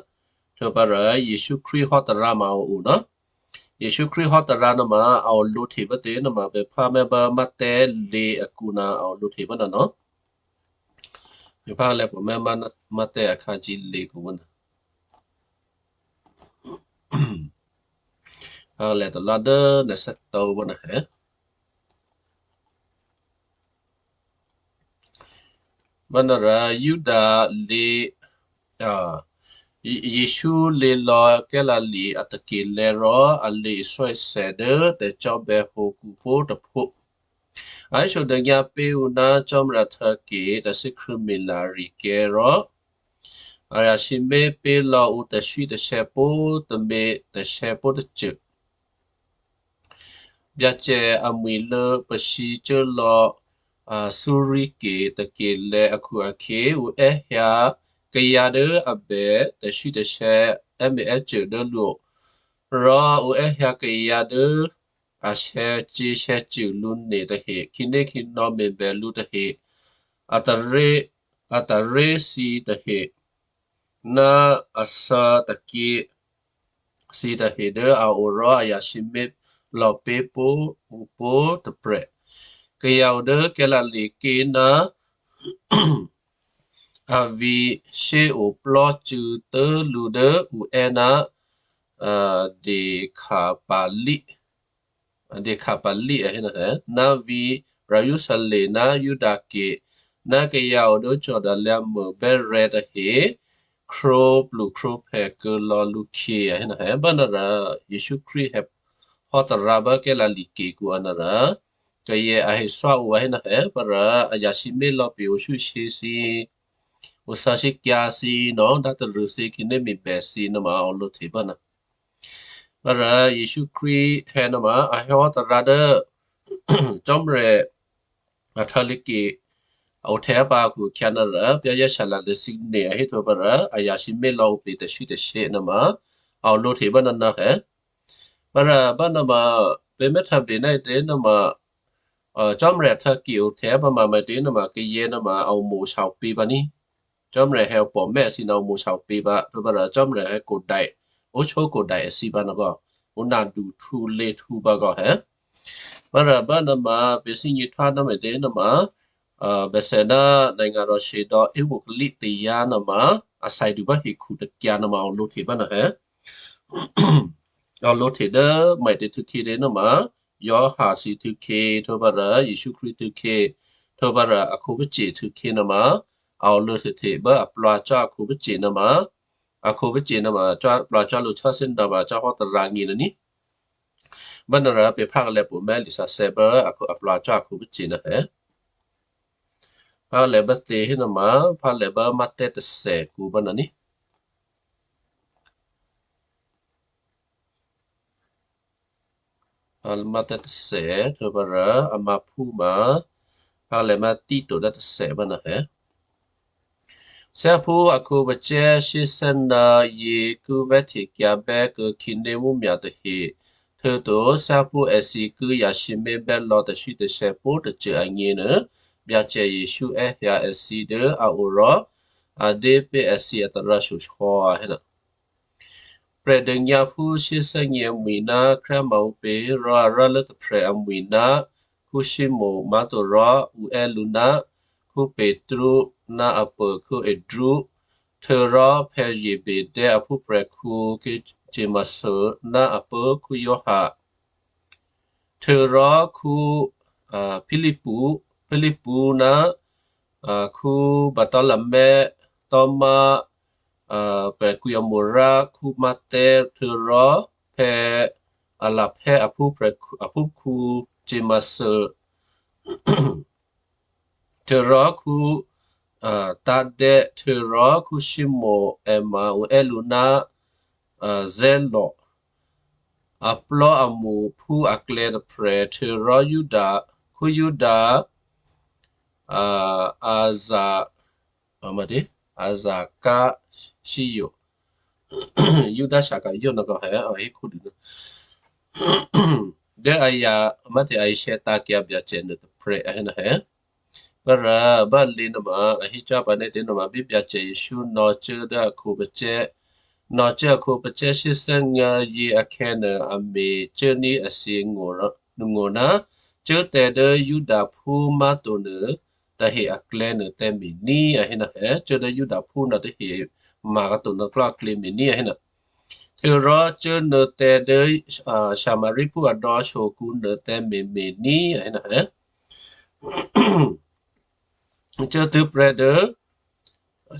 Htuô̌pǎ rò Yěsu Krístu hò́ tarǎ ma a o ná. Yěsu Krístu hò́ tarǎ nuôma a olǒhte bá tě nuôma pè̤ phá mè́bá Matteo lě akǔ ná a olǒhte bá nuô. Pè̤ phá lè̌ pwǒ̤ mè́bá Matteo akhǎ cí lě kǔ bá nuô. Phá lè̌ talá dố nè̤ thè́tǒ bá nuô hé. Bá nuôra Juda lě, a, Jesǔ lě lò̌ Galilea a take̤lè̤̌ rò a lě isò́isè̌ dố tè̤cò́bè̌ hǒkǔ pwǒ̤꤮ tôpho. A hésodônyǎ pé̤ ǔ ná Cò́marya htuô̌ke tè̤thè́krṳ̂̌mila ari-akyǎ rò a rya̤sǐmé̤ pé̤ lò̌ ǔ tè̤swítè̤sè̌ pwǒ̤꤮ tômě tè̤sè̌ pwǒ̤꤮ tôcô. Byacè amwi̤lô̌ pasǐcuố lò̌, a, Syria ke take̤lè̤̌ akhu-akhyě, ǔ è́hyǎ kayǎ dố a bè tè̤swítè̤sè̌ è́me̤è́cô dố lǔo. Rò ǔ è́hyǎ kayǎ dố a shè̌cyě̤shè̌cṳ̂ lǔ ne tahe, khǐnékhǐnò̌ me̤bè lǔ tahe, a taré̤, a taré̤ thǐ tahe, ná athû̌ takyě thǐ tahe dố a o rò a rya̤sǐmé̤ lò̌ pé̤ pwǒ̤꤮ ǔ pwǒ̤꤮ tôprè̤. Kayǎ o dố Galilea ké̤ ná a vǐ̤ shéo plò́cû̌ tố̤ lǔ dố ǔ è́ ná, a, Dekapoli, Dekapoli a hé nuô hé, ná vǐ̤ Jerusalem ná Juda ke, ná kayǎ o dố Jordan lyǎ̤muô bè́rè̤̌ tahe, khróplu khróphè̌ kuô̌ lò̌ lǔkhyě a hé nuô hé. Bá nuôra Jesǔ Krístu hé hò́ tarǎ bá Galilea kekǔ a nuôra, kayè a hethwá o a hé nuô hé, para a rya̤sǐmé̤ lò̌ pe osû́shyě thǐ, othǎshyékyǎ thǐ, nò̌ dǎtarû thǐ, khǐné me̤bè thǐ nuôma a olǒhte bá nuô. Para Jesǔ Krístu hé nuôma a hé hò́ tarǎ dố Cò́marya a htuô̌lěke a ohtè̌ pǎ akhu-akhyǎ nuôra, Byacè Sala dố thǐ ne a héhtuô̌ para a rya̤sǐmé̤ lò̌ ǔpě tè̤swítè̤sè̌ nuôma a olǒhte bá nuô nuô hé. Para bá nuôma pè̤ mè́htǎbè ná ǐtě nuôma, a, Cò́marya htuô̌ke ohtè̌ pǎ ma maǐtě nuôma kayè nuôma a omo̤ shaopě pǎ ní. Cò́marya hè̌ opò̤mè́ thǐ ná omo̤ shaopě pǎ, htwǒ para Cò́marya hè̌ kodai, óchókodai athǐ pǎ nuô kò, ǔ naduhtǔ lěhtǔ pǎ kò hé. Para bá nuôma pè̤ thígně htwá ná maǐtě nuôma, a, bèthè ná nè̤ngà rò̤shyě dò̌ éwo̤ kalí tayǎ nuôma, a thè́dû bá hekhu takyǎ nuôma a olǒhte bá nuô hé. A olǒhte dố maǐtě htuô̌khyě dě nuôma, Giovanni thǐ htuô̌khyě, htwǒ para Jesǔ Krístu htuô̌khyě, htwǒ para a khǒpacè htuô̌khyě nuôma, a olǒhte bố a plwǎ cò́ a khǒpacè nuôma, a khǒpacè nuôma, cò́, plwǎ cò́ lǔ chò́ thíndǎ ma cò́ hò́ tarǎ ngě nuô ní. Bá nuôra pè̤ phá kalè̌ pwǒ̤mè́ lisǎsè̌ bố a khǒ, a plwǎ cò́ a khǒpacè nuô hé. Phá lè̌ bá tě hé nuôma, phá lè̌ bá Matteo tôthèkǔ bá nuô ní. Phá lè̌ Matteo tôthè, htwǒ para a maphú ma, phá lè̌ Matteo to dố tôthè bá nuô hé. Thyáphú a khǒpacè̤̌ shyéthè́ ná yě ki vè̤́htekyǎbè́ kuô̌ khǐné mǔmyá̤ tahe, htuô̌to thyáphú èthǐ ki rya̤sǐmé̤bè́ lò̌ tè̤swítè̤sè̌ pwǒ̤꤮ tôcô agněnuô, Byacè Jesǔ è́hyǎ èthǐ dố a o rò a dé pé̤ èthǐ a tarǎ shyosò̌ a hé nuô. Prè̤dônyǎphú shyéthè́nyě̤ amwi̤ ná Krístu ma ǔpě rò a rá lố tôprè̤ amwi̤ ná Simonè má̤to rò ǔ è́ lǔ ná Petru ná a pô Andru, htuô̌rò Zebedeo aphúprè̤khǔ Jakomo ná a pô Giovanni, htuô̌rò, a, Philipu, Philipu ná, a, Bartolomeo, Thomaeo, a, prè̤kwǐamo rá Matteo, htuô̌rò phè̌, Alphèh aphúprè̤khǔ, aphúkhǔ Jameso, htuô̌rò, a, Thaddaio, htuô̌rò Simonè Emma ǔ è́ lǔ ná, a, Zealot, aplò́amṳphú aklè̌ tôprè̤, htuô̌rò Juda, Juda, a, Iskariot, a, mátě, Iskariot, Juda Iskariot nò̌kò è, a hé khódû ná dố a yǎ, mátě, a ishè̌tǎ̤kyǎ Byacè nuôtôprè̤ a hé ná è. Bárǎ, bálě nuôma a hé cò́ pǎ nè́ tě nuôma, bí Byacè Jesǔ nò̌cuố dố a khǒpacè̤̌, nò̌cuố a khǒpacè̤̌ shyéthè́nyá̤yě akhè̌nuô, a me̤cuốní̤ a thyěngó̤ rò, ngó̤ ná cuố tè̤ dố Judaphú má̤to nuô tahe aklè̌ nuô tè̤me̤ní̤ a hé ná è, cuố dố Judaphú nuôtahe ma katonuôklò́ aklè̌ me̤ní̤ a hé ná. Htuô̌rò cuốnuô̌ tè̤ dố, a, Samariaphú adò̌ hǒkǔ nuô tè̤me̤me̤ní̤ a hé ná è. Cuốtû́prè́ dố, a,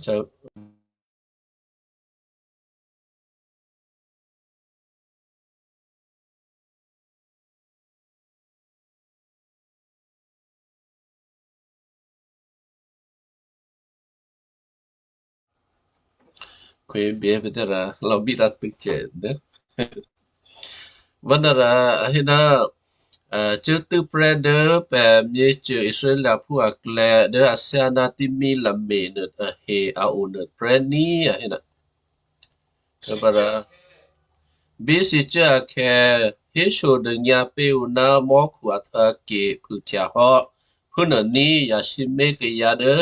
Khwí běpatè̤ rǎ lò̌bí tǎ̤tṳ̂̌ cè dố. Vǎnara a hé ná, a, cuốtû́prè́ dố pè̤ myěcô Israelphú aklè̌ dố athyáná Timna Lameh nuôtahe a o nuô prè́ní̤ a hé ná. Bárǎ, bí thǐ cuố akhè̌, hésodônyǎ pé̤ ǔ ná mò́khu ahtǎkè phûhtyahò́. Phúnuô ní꤮ yǎsǐmé̤ kayǎ dố,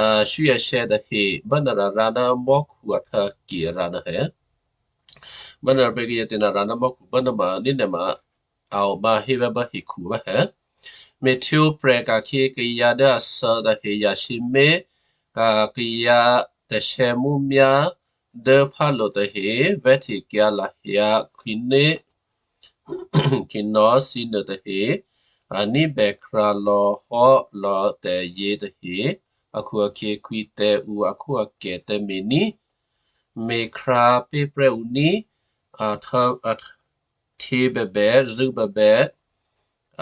a, aswíasè̌ tahe, bánara rǎ ná mò́khu ahtǎkè rǎ ná è. Bánara pè̤ kayǎ tè̤nara ná mò́khu bánama ní nè̤ma a o bá hé bá bá hekhu bá è. Me̤htwǒprè̤ ka̤khyě kayǎ dố athǎ tahe, yǎsǐmé̤ ka̤ kayǎ tè̤sè̌mǔmyá̤ dố phálo̤ tahe, vè̤́htekyǎ lahyǎ khwíné̤, khǐnò̌ thǐ nuôtahe, a ní̤bè khrǎ lò̌hò́ lò̌ tè̤zě tahe akhu-akhyě, khwí tǎ ǔ akhóakè tǎmé̤ní̤, me̤khrǎ pé̤prè́ ǔ ní, a, a, htyě bèbè, zû̌ bèbè,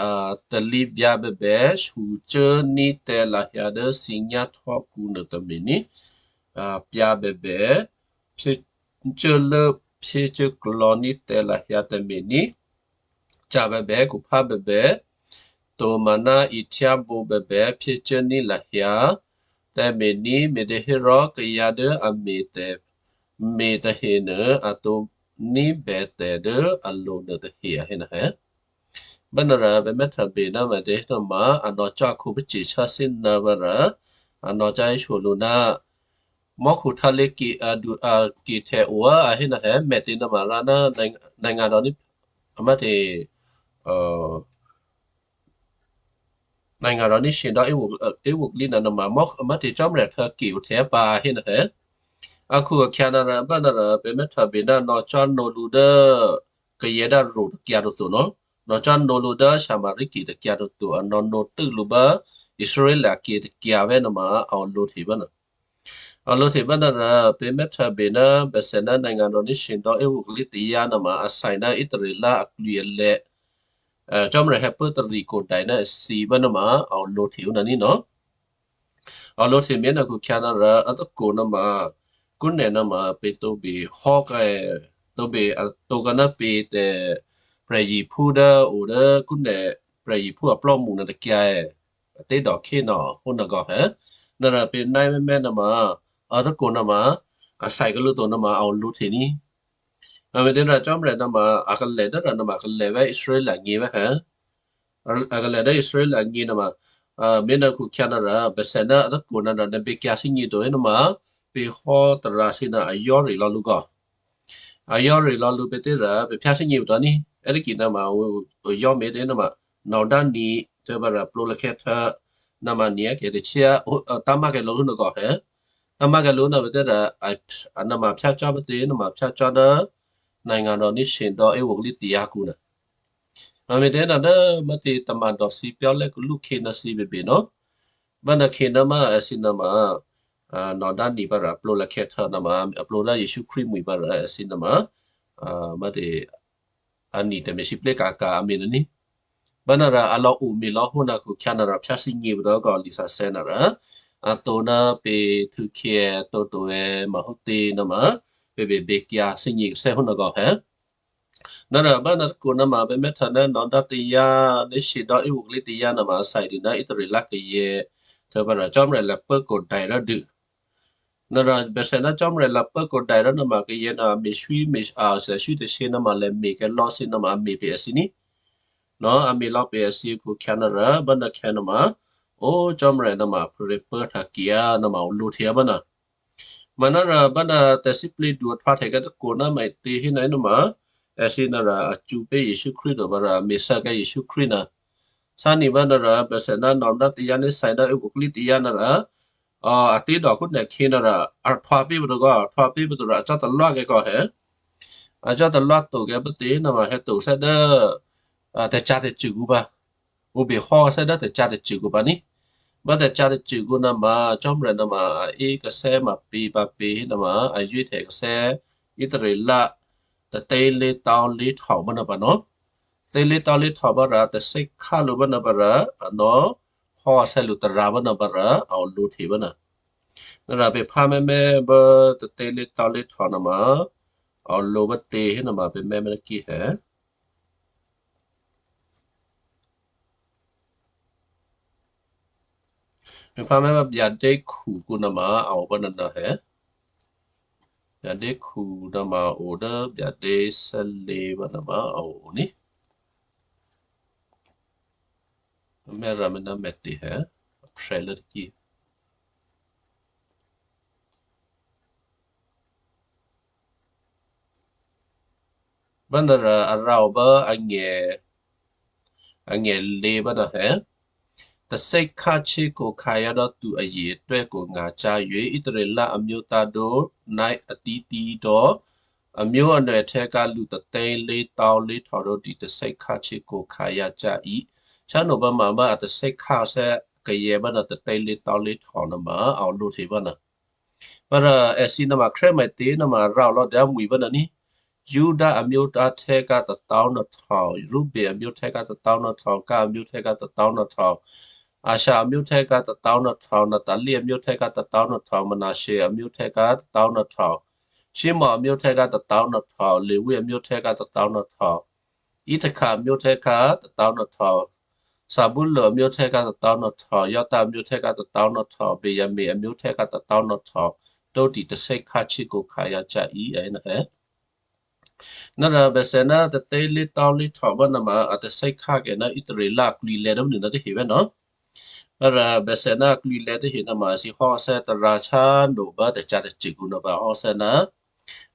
a, talǐbyǎ bèbè, sucuốní̤ tǎ lahyǎ dố thǐ nyá̤htò́kǔ nuô tǎmé̤ní̤, a, pyǎ bèbè, phyécuốlố, phyécuốklò̌ní̤ tǎ lahyǎ tǎmé̤ní̤, ca̤ bèbè, khuphá bèbè, tomaná ihtyábǒ bèbè, phyécuốní̤ lahyǎ tǎmé̤ní̤, me̤těhérò kayǎ dố a me̤tè̤, me̤ tahenuô a tǒ ní̤bè tè̤ dố a lo nuôtahe a hé ná è. Bánara pè̤ mè́htôbè ná me̤těhénuôma a nò̌cò́ a khǒpacè̤̌ sháthíná bárǎ, a nò̌cò́ héso lǔ ná mò́khu htyalě ke, a, du, a, ke htè̌ o a hé ná è, me̤těnuôma rǎ ná nè̤, nè̤ nga̤ rò ní, a mátě, a, nè̤ nga̤ rò ní shyě dò́ éwo, a, éwo klí ná nuôma mò́, a mátě Cò́marya htyalě ke o htè̌ pǎ a hé ná è. Akhu-akhyǎ ná rǎ bánara pè̤ mè́htôbè ná nò̌cò́ nǒ lǔ dố kayǎ dố Roma tôkyǎ toto nò̌. Nò̌cò́ nǒ lǔ dố Samaria ke tôkyǎ toto, a nò̌ nǒ tû́ lǔ bá Israel aké̤ tôkyǎ vè̤́ nuôma a o lǒhte bánuô. A lǒhte bánara pè̤ mè́htôbè ná bèsè ná nè̤ nga̤ rò ní shyě dò́ éwo klí tayá nuôma a thè́ ná Israel aklwǐalè̤̌, a, Cò́marya hè̌pốtarì kodai ná èthǐ bánuôma a o lǒhte ó ná ní nò̌. A lǒhte mé̤ ná akhu-akhyǎ ná rǎ a tôkô nuôma, kúnè nuôma pè̤ tǒbè hò́ kè, tǒbè a tǒ kè ná pè̤ tè̤ prè̤yiphú dố o dố kúnè prè̤yiphú aplò́mṳ nuô tôkyǎ è, a té̤dòkhé nò̌ ó nagò è. Ná rǎ pè̤ náí mémè́ nuôma, a tôkô nuôma, a thè́ kè lǔ to nuôma a o lǒhte ní. A me̤těnuô Cò́marya nuôma a kalè̤ dố rǎ nuôma a kalè̤ vè̤́ Israel anyě̤ vè̤́ è. A, a kalè̤ dố Israel anyě̤ nuôma, a, mé̤ ná akhu-akhyǎ ná rǎ, bèsè ná a tôkô ná rǎ nè̤ bèkyǎ thímí to hé nuôma, pè̤ hò́ tarǎ thǐ ná a yò́rì lò̌ lǔ kò. A yò́rì lǒ lǔ pè̤ tě rǎ, pè̤ phyá thímí to ní. È́ tôkyě nuôma, o, o, yò́ mé̤ tě nuôma, nò̌ dá ni, tě bá rǎ plǒ lakhè̌ htǎ, nuôma ni a kè tè̤thyá, o, a, támá kè lǒ lǔ nagò è. Támá kè lǔ ná pè̤ tě rǎ, a, a nuôma phyá cò́ pè̤ tě nuôma phyá cò́ dố, nè̤ nga̤ rò ní shyě dò́ éwo klí tayá kǔ nuô. A me̤těnuô dố mò̤́tě tôma dò̌ thǐ pyá̤lè́ kè lǔ khě ná thǐ bèbè nò̌. Bá ná khě nuôma èthǐ nuôma, a, nò̌ dá ni bá rǎ plǒ lakhè̌ htǎ nuôma, a plǒ dố Jesǔ Krístu mwi̤ bá rǎ èthǐ nuôma, a, mò̤́tě, a ni tè̤me̤sǐplé kaka a me̤ nani. Bana ra a lò̌ o me̤ lò̌ hó na khukhyǎ na ra phyá thígně pô dò̌ kò lisǎsè̌ na ra a to ná pe thukhye toto è mahótě na ma pe beběkyǎ thígně kasè́ hó na gò hè. Na ra bana kò na ma pe mè́htà ná nò̌dá tayá ní shidò́ íwoklí tayá na ma a sai dû ná Israel kayě. Htuô̌ pa ra Cò́marya lapốkodai rò dû. Nara bèsè ná Cò́marya lapốkodai rò noma kayě na me̤swí me̤ a thèswí tashě noma lè me̤ kèlò̌ thǐ noma a me̤ pe èthǐ ní. Nò a me̤ lò̌ pe èthǐ khukhyǎ nara bána khyǎ noma ó Cò́marya noma pruô̤pốhtya kyǎ noma olǒhtyě bána. Manara bána tè̤síplǐdu ahtwǎhtèkyǎ tôkwo ná maitě héna noma èthǐ nara a cṳ̌ pé̤ Jesǔ Krístu to bára a me̤sǎkyǎ Jesǔ Krístu na. Sá ni bána ra bèsè ná nò̌dá tayá ní sai dá ôboklí tayá nara a tě dòkú nè̤khyě nara a htwǎ pé̤ patuô kò, a htwǎ pé̤ patuô rò a cò́ talwákè́ kò hè. A cò́ talwá tokyǎ pátě noma hè̌to thè́ dố tè̤cǎtè̤cṳ̂ kǔ pǎ. Ǔ behò́ thè́ dố tè̤cǎtè̤cṳ̂ kǔ pǎ ní. Bá tè̤cǎtè̤cṳ̂ kǔ noma Cò́marya noma a é kasè́ ma pě pǎ pě noma a zíhtè kasè́ Israel tè̤tě lé̤tǎlé̤htò bána pǎ nò. Tě lé̤tǎlé̤htò bára tè̤sè́khá lǔ bána pǎra a nò hò́ asè́ lǔ tarǎ bána pǎra a olǒhte bána. Nara pè phá mè́mè́ bá tè̤tě lé̤tǎlé̤htò noma a olǒ bátě hé noma pè mè́mè́ nákí hè. Pè phá mè́mè́ bá byadékhu kǔ noma a o bána nò hè. Byadékhu noma o dố byadé sè́lě bána ma a o ní. Mè́ rǎ mè́ ná mètě hè, a phrè́ lốtôkyě. Bána ra a rǎo bá angè, angè lě bána hè. Tè̤sè́khá chéko khǎyá dò́ tu aye̤ atwè́ko nga̤cyá̤ yuě Israel amyótǎ̤dǒ ná atǐtǐ dò́ amyó anòi ahtè̌ kǎ lǔ tè̤tě lé̤tǎlé̤htò dò́ di tè̤sè́khá chéko khǎyá cyá̤ í. Sháno bá ma bá a tè̤sè́khá sè́ kayè̌ bána tè̤tě lé̤tǎlé̤htò noma a olǒhte bána. Bára èthǐ noma khrè́mètě noma rǎo lò̌ dǎmwi̤ bána ní. Juda amyó ahtè̌kǎ tôtá̤ nòhtò, Ruben amyó ahtè̌kǎ tôtá̤ nòhtò, Gad amyó ahtè̌kǎ tôtá̤ nòhtò, Asher amyó ahtè̌kǎ tôtá̤ nòhtò, Naphtali amyó ahtè̌kǎ tôtá̤ nòhtò, Manasseh amyó ahtè̌kǎ tôtá̤ nòhtò, Simeon amyó ahtè̌kǎ tôtá̤ nòhtò, Levi amyó ahtè̌kǎ tôtá̤ nòhtò, Issachar amyó ahtè̌kǎ tôtá̤ nòhtò, Zebulun amyó ahtè̌kǎ tôtá̤ nòhtò, Juda amyó ahtè̌kǎ tôtá̤ nòhtò, Benjamin amyó ahtè̌kǎ tôtá̤ nòhtò, dò́ di tè̤sè́khá chéko khǎyá cyá̤ í a é na hè. Nara bèsè ná tè̤tě lé̤tǎlé̤htò bána ma a tè̤sè́khá kayǎ ná Israel aklwǐlè̌ dố mnuô ná tahe vè́ nò. Nara bèsè ná aklwǐlè̌ tahe noma èthǐ hò́ asè́ tarǎ sháno bá tè̤cǎtè̤cṳ̂ kǔ noma hò́ asè́ ná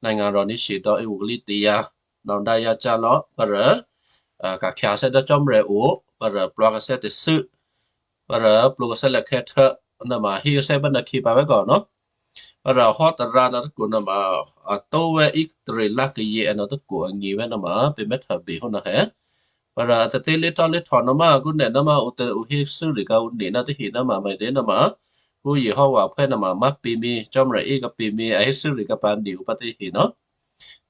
nè̤ nga̤ rò ní shidò́ íwoklí tayá nò̌dá yácyá̤ lò̌ bára ka̤khyǎ asè́ dố Cò́marya o, bára plwǎ kasè́ tè̤thû́, bára plwǒ kasè́ lèkhè́ htố, noma hí kasè́ bána khyě pǎ vè́ kò nò. Bára hò́ tarǎ nò̌ tôkwo noma a tó vè́ Israel kayě ènò̌ tôkwo angě vè́ noma pè mè́htôbè hó nò hè. Bára a tè̤tě lé̤tǎlé̤htò noma kúnè noma ǔ tè̤ ǔ hé thû́rika ǔ nè ná tahe noma maidě noma. Phú Yehowa phè́ noma má pěmě, Cò́marya é kapěmě, a hé thû́rika pǎ nè ǔ pǎ tahe nò.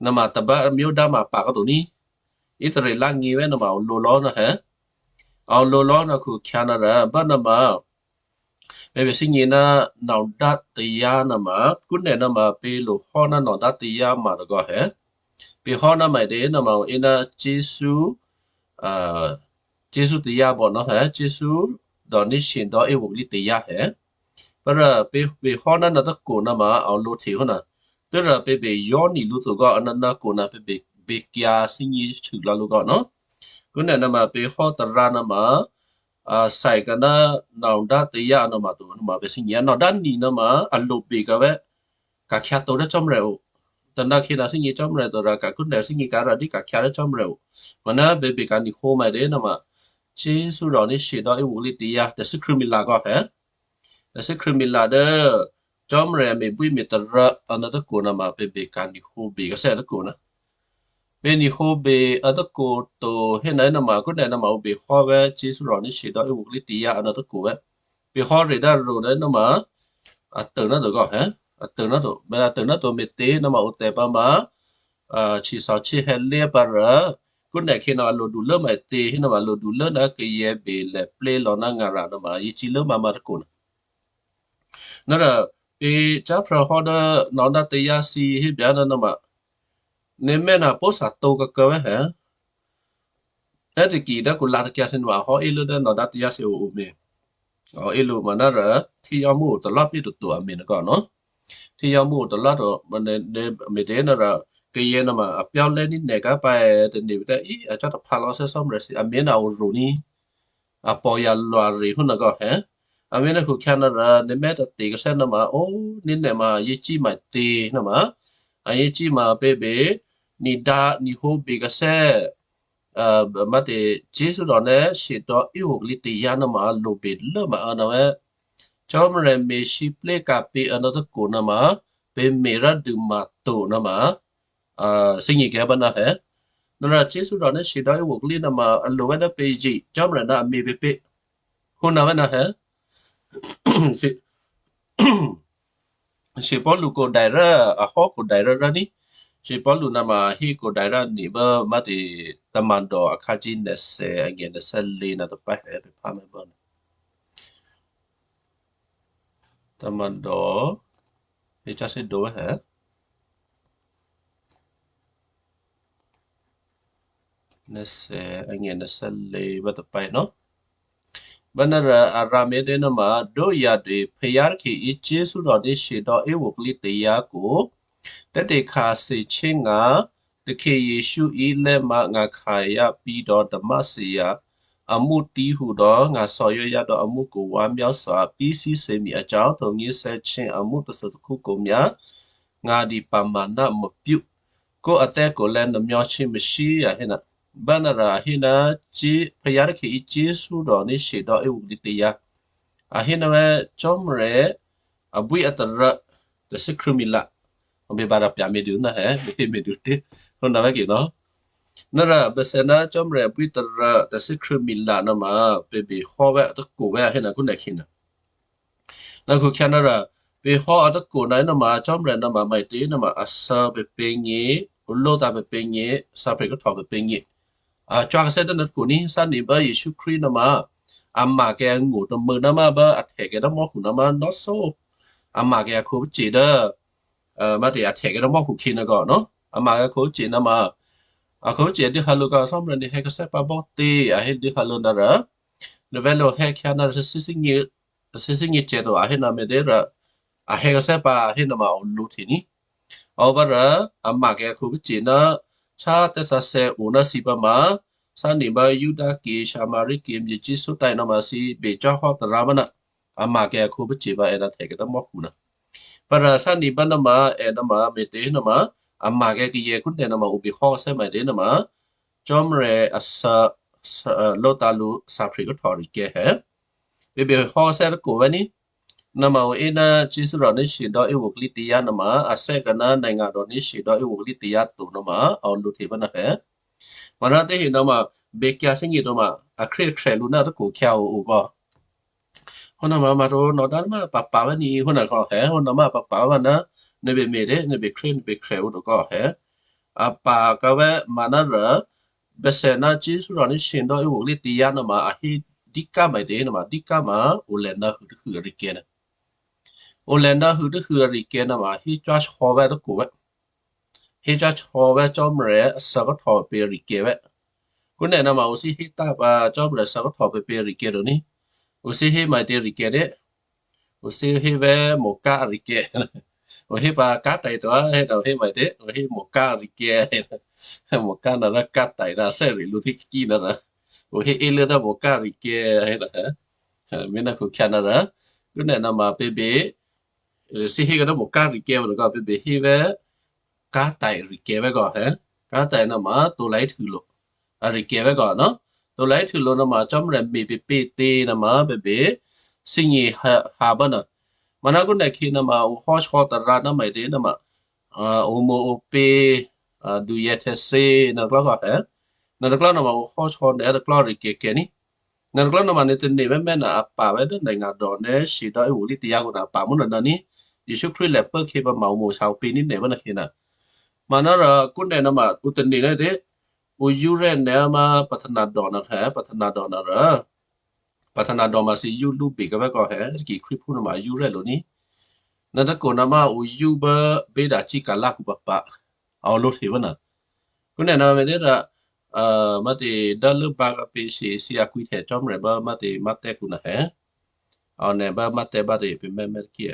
Noma tôbá amyódá ma pǎ kò́ to ní. Israel ngě vè́ noma a olǒ lò̌ nò hè. A olǒ lò̌ nò khukhyǎ nara bá noma. Pè̤ bèshyényě̤ ná nò̌dá tayá noma, kúnè noma pě lo hò́ ná nò̌dá tayá ma tôgò̌ hè. Pě hò́ ná maidě noma o é ná Jesǔ, a, Jesǔ tayá bò nò hè, Jesǔ dò̌ní̤ shidò́ íwoklí tayá hè. Bára pě, pě hò́ ná nò̌ tôkwo noma a olǒhte hó nò. Tû́rò pě bè yò́ ni lǔ to gò̌, a nò̌ nò̌ kwo nò pě bè, bè kyǎ thínyě sû lò̌ lǔ gò̌ nò. Kúnè noma pě hò́ tarǎ noma, a, sai kaná nò̌dá tayá noma to noma pě thínyě, nò̌dá ni noma a lo bè kavè́, ka̤khyǎ to dố Cò́marya o. Tônòkhè̌ nò̌ thínyě Cò́marya to rò ka̤kúnè thínyě kǎ rò dí ka̤khyǎ dố Cò́marya o. Mò̌ ná bè bè ka̤ nihǒ maidě noma, Jesǔ dò̌ní̤ shidò́ íwoklí tayá tè̤thû́ Khristmila gò̌ hè. Tè̤thû́ Khristmila dố Cò́marya me̤bwíme̤tarǎ a nò̌ tôkwo noma pě bè ka̤ nihǒ bè kasè́ a tôkwo nò. Pě nihǒ bè a tôkwo to hé nò̌ noma kúnè noma ǔ bè hò́ vè́ Jesǔ dò̌ní̤ shidò́ íwoklí tayá a nò̌ tôkwo vè́. Pě hò́ rè dá ro nò̌ noma a tô̌ ná to gò̌ hè. A tô̌ ná to, mè̌ a tô̌ ná to me̤tě noma ǔ tè̤ pǎ ma, a, htyěsò̌htyě hè̌lyá pǎ rò, Kúnèkhè̌ nuôma a lodu lốma tě hénuôma a lodu lố ná kayè̌ belèplé lò̌ ná ngara nuôma yěcí lốma má̤ tôkona. Nara pě cáphrô̌ hò́ dố nò̌dá tayási hébyaná nuôma nè̤mè́ na pó̤sa̤tǒ kô̌kô̌ vè́ hè. È́taki dố kò lǎ takyǎ thǐ nuôma a hò́ élố dố nò̌dá tayási o ome. Ò, élǒ manárò thíyámú o talò́plǐ toto a me̤ nè̤ kò nò̌. Thíyámú o talò́ to, me̤, me̤, me̤těnuôrò kayè̌ nuôma a pyá̤lè́ ní̤ nè̤ ká pǎ è tane̤ vǐtǎ í a cò́ taphǎ lò̌ Shyé Cò́marya thǐ, a me̤ ná a o rò ní. A pò̤ ya lwa̤ rì hú nè̤ kò hè. A me̤ ná khukhyǎ nuôrò nè̤ mè́ tate̤ kacè́ nuôma ó, ní̤ nè̤ ma yěcí ma tě nuôma. A yěcí ma pě bě, ní̤dǎ, ní̤hǒ bě kacè́. Má̤tě, Jesǔ rò ná shedò̌ íwo kalí tayǎ nuôma a lobè lốma a nuôma. Cò́marya me̤sǐpléka̤ pě a nuôtôkho nuôma, pě me̤ rò́dû ma to nuôma, a, thígně kayǎ bá ná hè. Nuôrò Jesǔ rò ná shedò̌ íwo kalí nuôma a lo vè́ dố pě zye, Cò́marya ná a me̤ pě pě. Hú ná vè́ ná hè. Shi Paulu kò dai rá, a hò́ kò dai rá rá ní. Shi Paulu nuôma hé kò dai rá ní bá má̤tě, tômǎ̤dò akhǎ cí nè̤thè agně nè̤thè́lě nuô tôpá hè pě phá mèbá. Tômǎ̤dò, pě cáthè́ dǒ hè. Nè̤thè agně nè̤thè́lě bá tôpá nò̌. Bá nuôrò a rǎ me̤ dě nuôma, dóyǎ dě phè̌yá̤ rkhì í Jesǔ rò ní shedò̌ íwo kalí tayǎ kò, tè̤tě khǎ thǐ chè́ ngǎ, takhe Jesǔ í lè́ ma ngǎ khǎyǎ pí dò̌ Damasco amú tíhu dò̌ ngǎ thòyò́yǎ dò̌ amú kawǎ myáthò a pí thíthěmi a cò́ tôngí thè́chè́ amú tôthû tôkhú kò myá, ngǎ di pǎ ma ná mò̤pyú. Kó a tè́ kò lè̌ nè̤ myáhtye Messia a hé ná. Bá nuôrò a hé ná Jesǔ, phè̌yá̤ rkhì í Jesǔ rò ní shedò̌ íwo kalí tayǎ. A hé ná vè́ Cò́marya abwí atarô tè̤thè́krṳ̂̌mila. Ò bě ba rà pyǎ me̤dû ná hè, bě me̤dû tě. Hú ná vè́ kì nò̌. Nuôrò bèsè ná Cò́marya abwí tarô tè̤thè́krṳ̂̌mila nuôma, pě bě hò́ vè́ tôkho vè́ a hé ná kúnèkhè̌ nuô. Ná khukhyǎ nuôrò, pě hò́ a tôkho ná nuôma Cò́marya nuôma maǐtě nuôma a thè́ pě pě ngě, olóta pě pě ngě, thè́ pě khuhtò̌ pě pě ngě. A cò́ kacè́ dố nuôtôkho ní thǎnǐ bá Jesǔ Krístu nuôma, a ma̤ kayǎ ngó̤ tômû̌ nuôma bá a htè̌ kayǎ dố mò́khu nuôma nò̌ thó. A ma̤ kayǎ khǒpacè̤̌ dố, a, má̤tě a htè̌ kayǎ dố mò́khu khyě nuô kò nò̌. A ma̤ kayǎ khǒpacè̤̌ nuôma, a khǒpacè̤̌ dû̌ hǎ lǔ kò Cò́marya ní hé kacè́ pǎ bò́ tě, a hé dû̌ hǎ lǔ nuôrò. Nè̤ vè̤́ lǒ hè́ khyá ná thǐ thígně, thǐ thígně cè̤ to a hé ná me̤ dě rò, a hé kacè́ pǎ a hé nuôma a o lǔhtye ní. A o bá rò, a ma̤ kayǎ khǒpacè̤̌ ná, chá tè̤sǎsè̌ o ná thǐ pǎ ma, thǎnǐ bá Juda kì, Samari kì, myěcísú tǎ nuôma thǐ bě cò́ hò́ tará bá ná, a ma̤ kayǎ khǒpacè̤̌ bá è ná htè̌ kayǎ dố mò́khu ná. Bá rò thǎnǐ bá nuôma, è nuôma, me̤tě nuôma, a ma̤ kayǎ kayè̌ kúnè̌ nuôma, ǔ bě hò́ thè́ maǐtě nuôma, Cò́marya a thè́, thè́, a, lǒta lǔ thè́ pě khuhtò̌ rikè̤ hè. Bě bě hò́ thè́ tôkho vè́ ní. Nuôma ǔ é ná Jesǔ rò ní shedò̌ íwo kalí tayǎ nuôma, a thè́ kayǎ ná nè̤ ngà rò ní shedò̌ íwo kalí tayǎ to nuôma, a o lǔhtye bá ná hè. Manárò tě hé nuôma, bě kyǎ thígně to ma, a khrí a khrè̤ lǔ ná tôkho khyǎ o o kò. Hó nuôma ma to nò̌ dá má pǎpǎ vè́ ní, hó nuô kò hè, hó nuô má pǎpǎ vè́ ná, nè̤ bě me̤ dě, nè̤ bě khrí, nè̤ bě khrè̤ o to kò hè. A pǎ kayǎ vè́ manárò, bèsè ná Jesǔ rò ní shedò̌ íwo kalí tayǎ nuôma, a hé dǐká maǐtě nuôma, dǐká ma, ǔ lè̌ ná hû tôhû arikè̤ nuô. Ǔ lè̌ ná hû tôhû arikè̤ nuôma, hé cò́ shyò̌ vè́ tôkho vè́. Hé cò́ shyò̌ vè́ Cò́marya a thè́ khuhtò̌ pě rikè̤ vè́. Kúnè̌ nuôma ǔ thǐ hé tǎ pǎ Cò́marya a thè́ khuhtò̌ pě pě rikè̤ to ní. Ǔ thǐ hé maǐtě rikè̤ dě. Ǔ thǐ hé vè́ mòká rikè̤. Ǔ hé pǎ kǎ tai̤ to, hé to hé maǐtě, ǔ hé mòká rikè̤. Mòká nuô rò kǎ tai̤ rò thè́ rì lǔ thíkí nuô rò. Ǔ hé é lố dố mòká rikè̤ hé to. Me̤ ná khukhyǎ nuô rò. Kúnè̌ nuôma pě bě, thǐ hé kayǎ dố mòká rikè̤ vè́ nuô kò pě bě hé vè́ kǎ tai̤ rikè̤ vè́ kò hè. Kǎ tai̤ nuôma tǒ laí htûlo. A rikè̤ vè́ kò nò̌. Tǒ laí htûlo nuôma Cò́marya me̤ pě pě tě nuôma pě bě. Thígně ha, ha bá nuô. Manárò kúnè̌ khyě nuôma ǔ hò́ shyò̌ tará ná maǐtě nuôma. A, ǔ mǒ ǔ pě, a, duyè htè̌thě nuô tôklò́ kò hè. Nuô tôklò́ nuôma ǔ hò́ shyò̌ nè̤ tôklò́ rikè̤ kèní. Nuô tôklò́ nuôma nè̤ tane̤ vè́ mè́ nuô a pǎ vè́ dố nè̤ ngà dò nè̤ shedò̌ íwo kalí tayǎ kò nuô a pǎ mú nuô nuô ní. Jesǔ Krístu lè̌ pốkhyě pǎ ma ǔ mǒ shyò̌ ǔ pě ní nè̤ vè́ nuô khyě nuô. Manárò kúnè̌ nuôma ǔ tane̤ nuô tě. ǔ yúrè́ nè̤ ma pahtanadò nè̤ hè, pahtanadò nè̤ rò, pahtanadò ma thǐ yú lú bè kavè́ kò hè, ki Krístuphú nè̤ ma yúrè́ lóní. Nè̤ tôkò nè̤ ma ǔ yú bá bédacíka̤ lákǔ papa. A olóhte bá nè̤. Kúnè nè̤ ma me̤ dé rà, a, mátě dá lốbǎ kapě shi si akwǐhtè Cò́marya bá mátě mátè̤́kǔ nè̤ hè. A nè̤ bá mátè̤́ bá tě pě mè́mè́ tôkyě.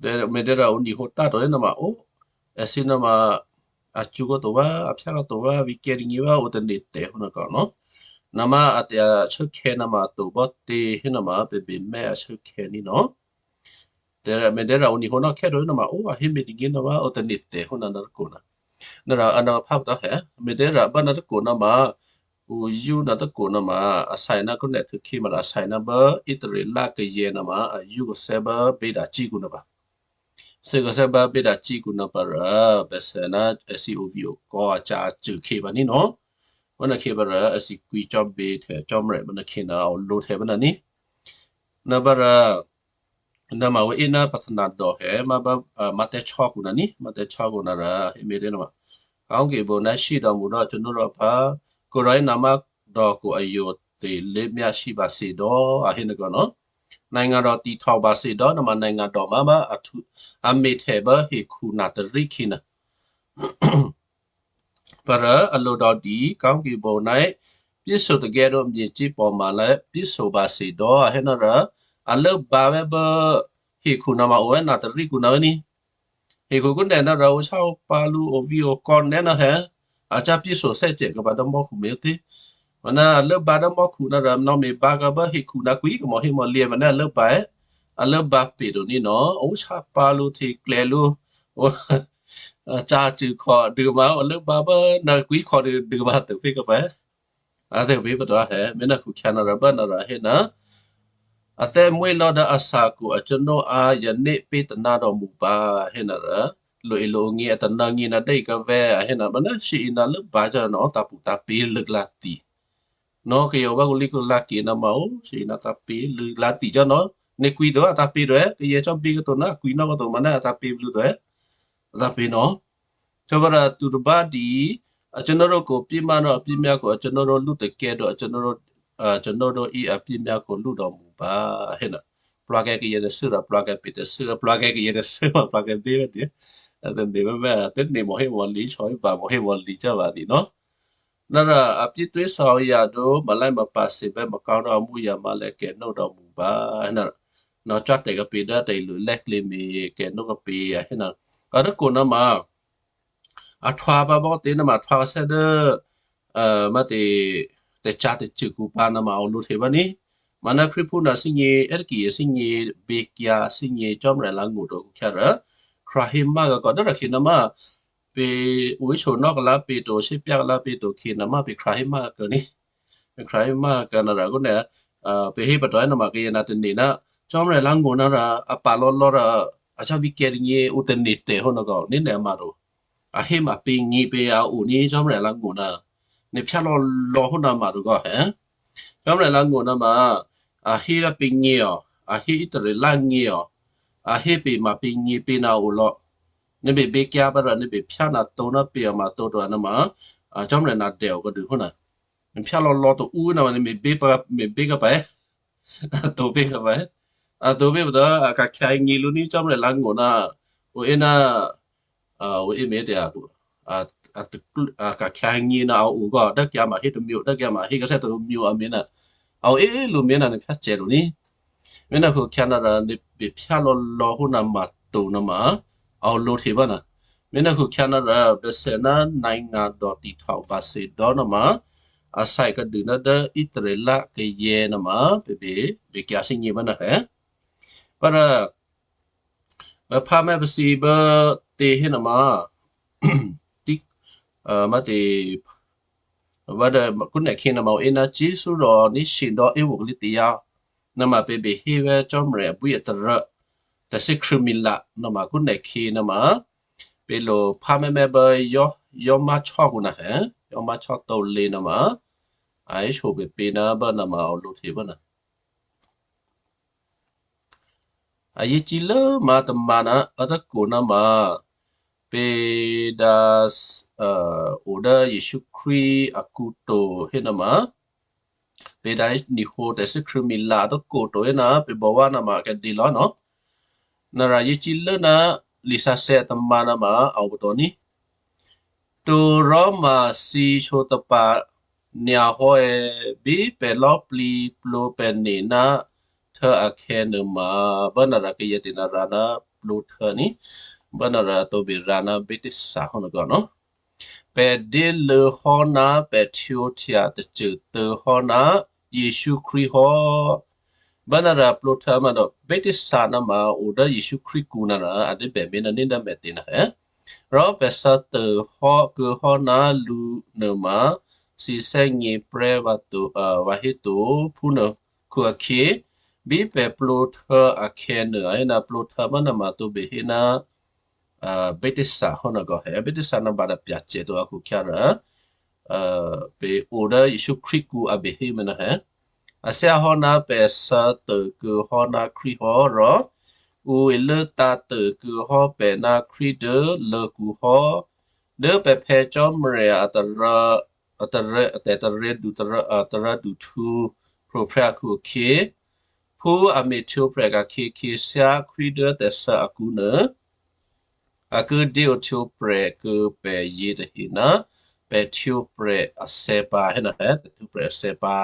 Tè̤-, me̤těrò ǔ nihǒ táto hé nè̤ ma ó, èthǐ nè̤ ma a cṳ̌kò́ to vǎ, a phyákò́ to vǎ, vǐkyǎ dǐnyě vǎ, ǔ tane̤ tè̤ hǒ nè̤ kò nò. Nè̤ ma a tè̤ a shuốkhè̌ nè̤ ma to bá tě hé nè̤ ma pè̤ bè mè́ a shuốkhè̌ ní nò. Tè̤-, me̤těrò ǔ nihǒ nò́ khè́ to hé nè̤ ma ó, a hé me̤ dǐnyě nè̤ vǎ, ǔ tane̤ tè̤ hǒ nè̤ nè̤ tôkò nè̤. Nè̤ rò a nè̤ phá pô tǎ hè, me̤těrò bá nè̤ tôkò nè̤ ma ǔ yú nè̤ tôkò nè̤ ma a sai nè̤ kúnè htû̌khí ma rò a sai nè̤ bá Israel kayè̌ nè̤ ma a yú kò sè́ bá bédacíkǔ nè̤ pǎ. Thè́ kò sè́ bá bédacíkǔ nè̤ pǎ rò, bèsè nè̤ èthǐ ovǐ̤okò̌ a ca̤ a cṳ̂ khǐ pǎ ní nò. Bá nè̤ khǐ pǎ rò, èthǐ kwǐ cò́ bě htè Cò́marya bá nè̤ khǐ nè̤ a olóhte bá nè̤ ní. Nè̤ pǎ rò, nè̤ ma ǔ é nè̤ pahtanadò hè, ma bá, a, mátè̤́ chò́kǔ nè̤ ní, mátè̤́ chò́kǔ nè̤ rò, hé me̤ dé nè̤ ma. Kaónge̤ bǒ nè̤ shí dò̌ mǔ dò̌ a cò́ nò́ rò pǎ, kǒ rò é nè̤ ma dò̌ kǔ a yǒ tè̤ lé̤myá shí ba thǐ dò̌, a hé nè̤ kò nò. Nè̤ ngà dò̌ tihtò ba thǐ dò̌, nè̤ ma nè̤ ngà dò̌ ma bá a htǔ, a me̤htè bá hekhu nè̤ tarí khǐ nè̤. Pǎ rò a lo dò̌ dǐ, kaónge̤ bǒ nè̤, pyéso tagè́ dò̌ myěcípò̤ ma lè̤, pyéso ba thǐ dò̌, a hé nè̤ rò, a lốbǎ vè̤́ bá hekhu nè̤ ma o vè̤́ nè̤ tarí kǔ nè̤ vè̤́ ní. Hekhu kúnè nè̤ rò ǔ shá ǔ pǎ lǔ ovǐ̤okò̌ nè̤ nè̤ hè, a ca̤ pyéso thè́ cè kaba dò̌ mò́khu me̤ tě. Mana a lốbǎ dò̌ mò́khu nè̤ rò nè̤ me̤bǎ kaba hekhu nè̤ kwǐ kò mò̤ hé mò̤ lyě̤ ma nè̤ a lốbǎ è. A lốbǎ pè to ní nò, ǔ shá pǎ lǔ hte klè̌ lǔ. Ǔ, a ca̤ cṳ̂ khò dû ma, a lốbǎ bá nè̤ kwǐ khò dû, dû ma tôpě kaba. A tôpě pǎ to hè, me̤ nè̤ khǔ khyǎ nè̤ rò bá nè̤ rò hé nè̤. A tè̤mwé lò̌ dò̌ a thakhu a cò́ nò́ a yané̤ pě tanǎ dò̌ mǔ pǎ, hé nè̤ rò. Lo-e lo-o ngě a tanǎ ngě nè̤ dé kavè̤, a hé nè̤, mana shi i nè̤ lốbǎ cò́ nè̤, tǎ pṳ tǎ pě lû̌ klǎ tǐ. Nò kayǎ bá kǔ lí kǔ lá kě nè̤ ma o, shi i nè̤ tǎ pě lû̌ klǎ tǐ cò́ nò. Nè̤ kwǐ to a tǎ pě to è, kayǎ cò́ bě kò to nè̤ kwǐ nò́ kò to ma nè̤ a tǎ pě lû̌ to è. A tǎ pě nò. Htwǒ pǎ rò tu tôbá dǐ, a cò́ nò́ rò kò pyémá nò́ a pyémyá kò a cò́ nò́ rò lú tôkè́ dò̌ a cò́ nò́ rò, a cò́ nò́ rò í a pyémyá kò lú dò̌ mǔ pǎ, a hé nè̤. Plwǎkè̤̌ kayǎ tè̤thû́ rò plwǎkè̤̌ pě tè̤thû́ rò plwǎkè̤̌ kayǎ tè̤thû́ rò plwǎkè̤̌ bě bá dǐ. A tè̤ nè̤ bá bá, tè̤ nè̤ mò̤ hé mò̤ lǐ, shò́ hé ba mò̤ hé mò̤ lǐ cò́ ba dǐ nò. Nè̤ rò a pyétwí thòyǎ dò̌, malè́ mapǎ thǐ bè́ makò́ rò a mǔ yǎ ma lè̤ kè̤nó dò̌ mǔ pǎ, hé nè̤. Nò cò́ tè̤ kèpě dố tè̤ iluô lè́ klě me̤ kè̤nó kèpě, a hé nè̤. A tôkò nè̤ ma, a htwǎ pǎ bá tě nè̤ ma htwǎ kò sè́ dố, a, ma tè̤, tè̤ ca̤ tè̤cṳ̂ kǔ pǎ nè̤ ma a olóhte bá ní. Mana Krístuphú nè̤ thígně, è́ tôkyě thígně, běkyǎ thígně Cò́marya lǎ ngó̤ dò̌ kǔ khyǎ rò, Khrist hé má kò dố rò khe nè̤ ma, pě ǔ hé shyonò́ kalǎ pě to, shyépyá kalǎ pě to khe nè̤ ma pě Khrist hé má kò ní. Khrist hé má kò nè̤ rò kò nè̤, a, pě hé pǎ to nè̤ ma kayǎ nè̤ tane̤ nè̤, Cò́marya lǎ ngó̤ nè̤ rò, a pǎ lò̌ lò̌ rò, a ca̤ vǐkyǎ dǐnyě ǔ tane̤ tè̤ hǒ nè̤ kò, ní nè̤ ma to. A hé ma pě ngě pě a o ní Cò́marya lǎ ngó̤ nè̤. Nè̤ phyá lò̌ lò̌ hǒ nè̤ ma to kò hè. Cò́marya lǎ ngó̤ nè̤ ma, a hé rò pě ngě ò, a hé Israel lǎ ngě ò, a hé pě ma pě ngě pě nè̤ o lò̌. Nè̤ bě běkyǎ pǎ rò nè̤ bě phyá nè̤ to nè̤ pě ma to to nè̤ ma, a, Cò́marya nè̤ dè̌ o kò dû hǒ nè̤. Nè̤ phyá lò̌ lò̌ to ǔ nè̤ ma nè̤ bě pǎ, bě kò pǎ è. A to bě kò pǎ è. A to bě pǎ to, a ka̤khyǎ ngě lǔ ní Cò́marya lǎ ngó̤ nè̤. Ǔ é nè̤, a, ǔ é me̤ tè̤ a, a, a tôklû, a ka̤khyǎ ngě nè̤ a o kò, dố kyǎ ma hé tômyě, dố kyǎ ma hé kò sè́ tômyě a me̤ nè̤. A o é lǔ me̤ nè̤ nè̤ phyá cè to ní. Me̤ nè̤ khǔ khyǎ nè̤ rò nè̤ bě phyá lò̌ lò̌ hǒ nè̤ ma to nè̤ ma, a o lǒhte bá nè̤. Me̤ nè̤ khǔ khyǎ nè̤ rò bèsè nè̤ nè̤ ngà dò̌ tihtò ba thǐ dò̌ nè̤ ma, a sai kò dû nè̤ dố Israel kayǎ nè̤ ma, pě bě, běkyǎ thígně bá nè̤ hè. Pǎ rò, a, phá mè̤ pǎ thǐ bá tě hé nè̤ ma, tí, a, ma tě, vǎ dè kúnè khe nè̤ ma ǔ é nè̤ Jesǔ rò ní shi dò̌ é wǒ kò lí tě yá. Nè̤ ma pě bě hé vè̤́ Cò́marya abwí a tarô, tè̤thè́ Khrist mi la, nè̤ ma kúnè khe nè̤ ma, pě lo phá mè̤ mè̤ bá yò́, yò́ má chò́ kǔ nè̤ hè, yò́ má chò́ to lě nè̤ ma, a é shyopě pě nè̤ bá nè̤ ma a o lǒhte bá nè̤. A yě cí lố ma tôma nè̤, a tôkò nè̤ ma, pě dǎ, ò, o dố Jesǔ Krístu akǔ to hénuôma, pě dǎ ní̤hǒ tè̤thè́krṳ̂̌mila atǒkǔ to héna pě bòwá nuôma kadě lò̌꤮ nò̌. Nara yěcílố ná lisǎsè̌ atǎ̤ nuôma a opatǒ ní꤮. Toròma thǐ sǒtapa̤ nyahò́ è bí pè̤ lò̤́plǐ plǒ pè̤ ne ná htuô̌ akhè̌ nuôma, bốnara kayǎ te̤nara ná plǒ htuô̌ ní꤮, bốnara tǒbè rǎ ná Bethsaida hò́ nò̌. Pè̤ dyéluô̌ hò́ ná pè̤ htwǒhtya tacṳ̂ tô̌ hò́ ná Jesǔ Krístu hò́. Bốnara plǒ htuô̌ ma dò Bethsaida nuôma o dố Jesǔ Krístu kǔ nuôma a dố bè mé̤ nuô̌ ní̤ dố mèthè nuô è. Rò pè̤ sǎtô hò́ kuô̌ hò́ ná lǔ nuôma thǐ thè́gně prè́ vǎ to, a, vǎ héto phúnuô akhu-akhyě, bí pè̤ plǒ htuô̌ akhè̌nuô, a hé ná plǒ htuô̌ bốnama tǒbè hé ná, a, Bethsaida hò́ nò̌ kò è, Bethsaida nuôma dò Byacè to akhu-akhyě rò, a, pè̤ o dố Jesǔ Krístu kǔ a behé mènò̌ è. A thyáhò́ ná pè̤ sǎtô kuô̌ hò́ ná Krístu hò́ rò ǔ elốtǎ̤ tôkuô̌ hò́ pè̤ ná Krístu dố lǔkǔ hò́, dố pè̤ Phè̌ Cò́marya a tará, a tará, a tè̤taryědu tará, a tarǎdu htwǒ pro̤phryǎ akhu-akhyě, phú a me̤htwǒprè̤ ka̤khyě khyěthyá Krístu dố tè̤thû́ akǔ nuô, a ki dyéohtwǒprè̤ kuô̌ pè̤ yětahe ná pè̤ htwǒprè̤ athè̌ pǎ, hé nò̌ è, pè̤ htwǒprè̤ athè̌ pǎ.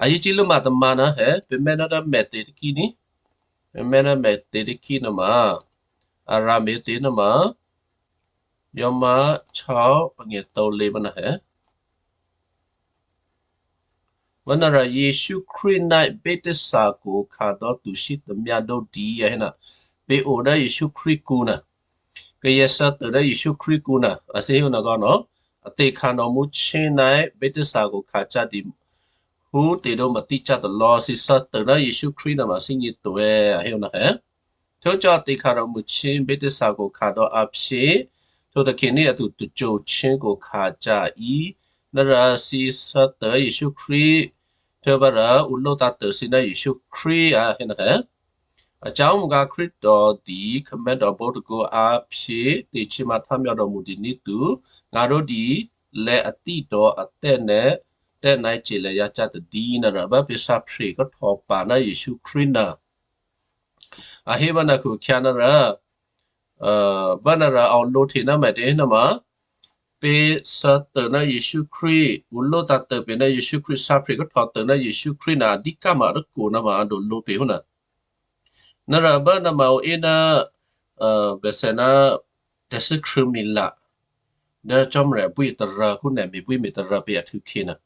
A yěcílốma tômǎ nò̌ è, pè̤ mè́ ná dố mèthè tôkí ní꤮. Pè̤ mè́ ná mèthè tôkí nuôma, Aramaic tè̤ nuôma, yǒ ma chò̌ pangètǒ lě mènò̌ è. Bốnara Jesǔ Krístu ná Bethsaida kǔ khǎ dò́ tu shyé tômyá dò́ dǐ a hé ná, pè̤ o dố Jesǔ Krístu kǔ nuô, kayǎ sǎtô dố Jesǔ Krístu kǔ nuô, a thè́ hé nò̌ kò nò̌, a tě khǎ nò̌ mǔ chè́ ná Bethsaida kǔ khǎ cǎ dǐ hú tè̤ dǒ matí cǎ talò̌, thǐ sǎtô ná Jesǔ Krístu nuôma thígně to è, a hé nò̌ è. Htwǒ cò́ tě khǎ rò mǔ chè́ Bethsaida kǔ khǎ dò́ aphyě, htwǒ takhe ní a tu tôcô chè́ kǔ khǎ cǎ í. Nara thǐ sǎtô Jesǔ Krístu, htwǒ bǎ rò ǔ ló tǎ̤tô thǐ ná Jesǔ Krístu a hé nò̌ è. A cǎ mò̌ gǎ Krístu dǐ khǎmè̤̌ dò̌ bǒ tôkǔ aphyě tě chè́ ma htǎ myá dò̌ mǔ dǐ ní tu, ngǎ ró̤ dǐ lè̌ atí dò̌ atè́ nè̌, tè́ nè̌ ce̤ lahyǎ cǎ tadǐ nara bá pè̤ sǎphre kóhtò pǎ ná Jesǔ Krístu nuô. A hé bǎ ná khǔ khyá nara, a, bǎ nara a lǒhte ná mèthè nuôma, pè̤ sǎtô ná Jesǔ Krístu, ǔ ló tǎ̤tô pè̤ ná Jesǔ Krístu, sǎphre kóhtò tô ná Jesǔ Krístu nuô, a dǐ káma tôkǔ nuôma a dǒ lǒhte hú nuô. Nara bá nuôma o é ná, a, bèsè ná tè̤thû́ Krístu Mila dố Cò́marya abwí tarǎ kú nè̤ me̤bwí me̤tarǎ pě ahtû̌khě nuô.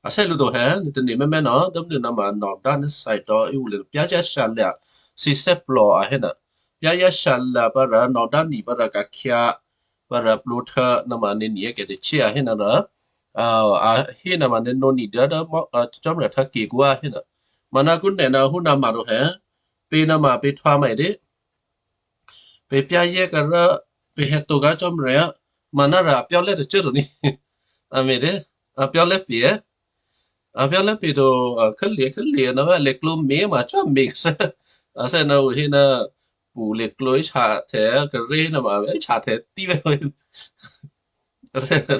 A thè́ lǔ to hè, nuôtane̤ mè́mè́ nò̌, dốmnuô nuôma nò̌dá nè́ thè́dò̌ é ǔ lè pyá̤ yáshya lya̤, thǐ thè́plò a hé nuô. Pyá̤ yáshya lya̤ pǎ rò nò̌dá nì pǎ rò ka̤khyǎ pǎ rò plǒ htuô̌ nuôma nè̤ nì è́ kè̤ tôchè́ a hé nuô rò, a, a hé nuôma nè̤ nǒ nì dố dố mò́, a, Cò́marya htǎkè kǔ a hé nuô. Maná kú nè̤ nuô hú nuôma to hè, pě nuôma pě htwǎ mèdě. Pè̤ pyá̤ yáshya rò pè̤ hètǒ gǎ Cò́marya, maná rò a pyá̤lè́ tôcôꤿ To ní. A me̤ dě, a pyá̤lè́ pè, a pyá̤lè́ pè to, a, khálye̤, khálye̤ nuôma lěklǒ me̤ ma cò́ me̤ kèthè́. A thè́ nuô ǔ hé ná pṳ lěklǒ ísha htè̌ kèré̤ nuôma ísha htè̌ tí vè̤́.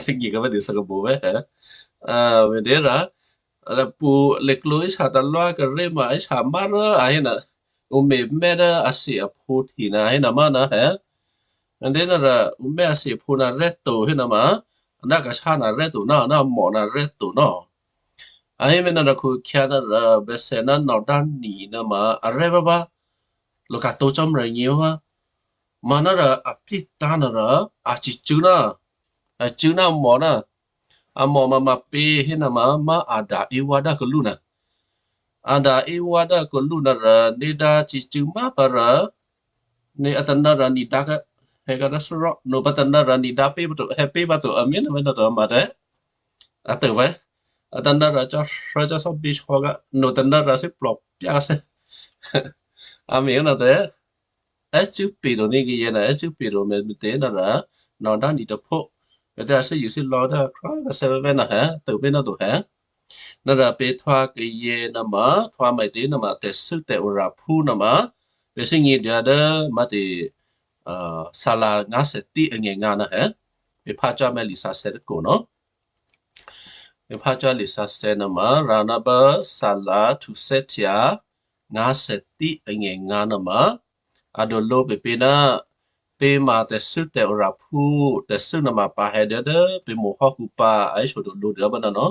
Thǐ ngi̤ kèvè̤́ dě thè́ kèbǒ vè̤́. A, me̤ dě rò, a, pṳ lěklǒ ísha talwá kèré̤ ma ísha márô a hé nuô. Ǔ me̤ mè́ dố a thǐ aphǒ hte nuô a hé nuô mò́ nuô hè. Me̤ dě nuô rò ǔ mè́ a thǐ aphǒ nuô rè́to hé nuôma, a ná kashá nuô rè́to nò̌, a ná mò nuô rè́to nò̌. A hé mènò̌ nuô khǔ khyá nuô rò bèsè ná nò̌dá nì nuôma arè́ bábá. Lǒ ka̤tǒ Cò́marya nyě̤ vǎ. Maná rò a pyétǎ̤ nuô rò a cicû̌ ná, a cû̌ ná mò ná, a mò ma ma pě hé nuôma, má Adam Eva dố a kalú nuô. Adam Eva dố a kalú nuô rò, nè̌ dǎ cicû̌ má pǎ rò, nè̌ a tanǎ rò nè̌ dǎ kè, hè̌ kèdá thárò, nò̌ pǎ tanǎ rò nè̌ dǎ pě pǎ to, hè̌ pě pǎ to, a mènò̌ mènò̌ to a ma tè̤. A tô vè̤́. A tanǎ rò cò́ thrá cò́ sò́bě shuô̌ gǎ, nò̌ tanǎ rò thí plò̤ pyá̤ thè́. A me̤ nuô tè̤. È́ cû́ pè to ní kayě nuô, è́ cû́ pè to me̤, me̤těnuô rò, nò̌dá nì tôphó. Kèdè a thè́zṳ̂ thè́lò̌ dố a khrá kèsè̌ vèvè̤́ nuô hè, tô pě nuô to hè. Nuô rò pě htwǎ kayě nuôma, htwǎ me̤tě nuôma, tè̤thû́ tè̤oraphú nuôma, pě thígně dya꤮ dố má̤ tě, Sala ngásè thǐ angè̤ ngǎ ná hè. Pè phá cò́ mè́ lisǎsè̌ tôkò nò. Pè phá cò́ lisǎsè̌ nuôma rǎ ná bố Sala htuthè́htya ngásè thǐ angè̤ ngǎ nuôma a dò lǒ pèpě ná pě ma tè̤thû́ tè̤oraphú tè̤thû́ nuôma pǎ hè̌ dố dố pě mo̤hò́kǔ pǎ a hésodò lǒ dû bá ná nò.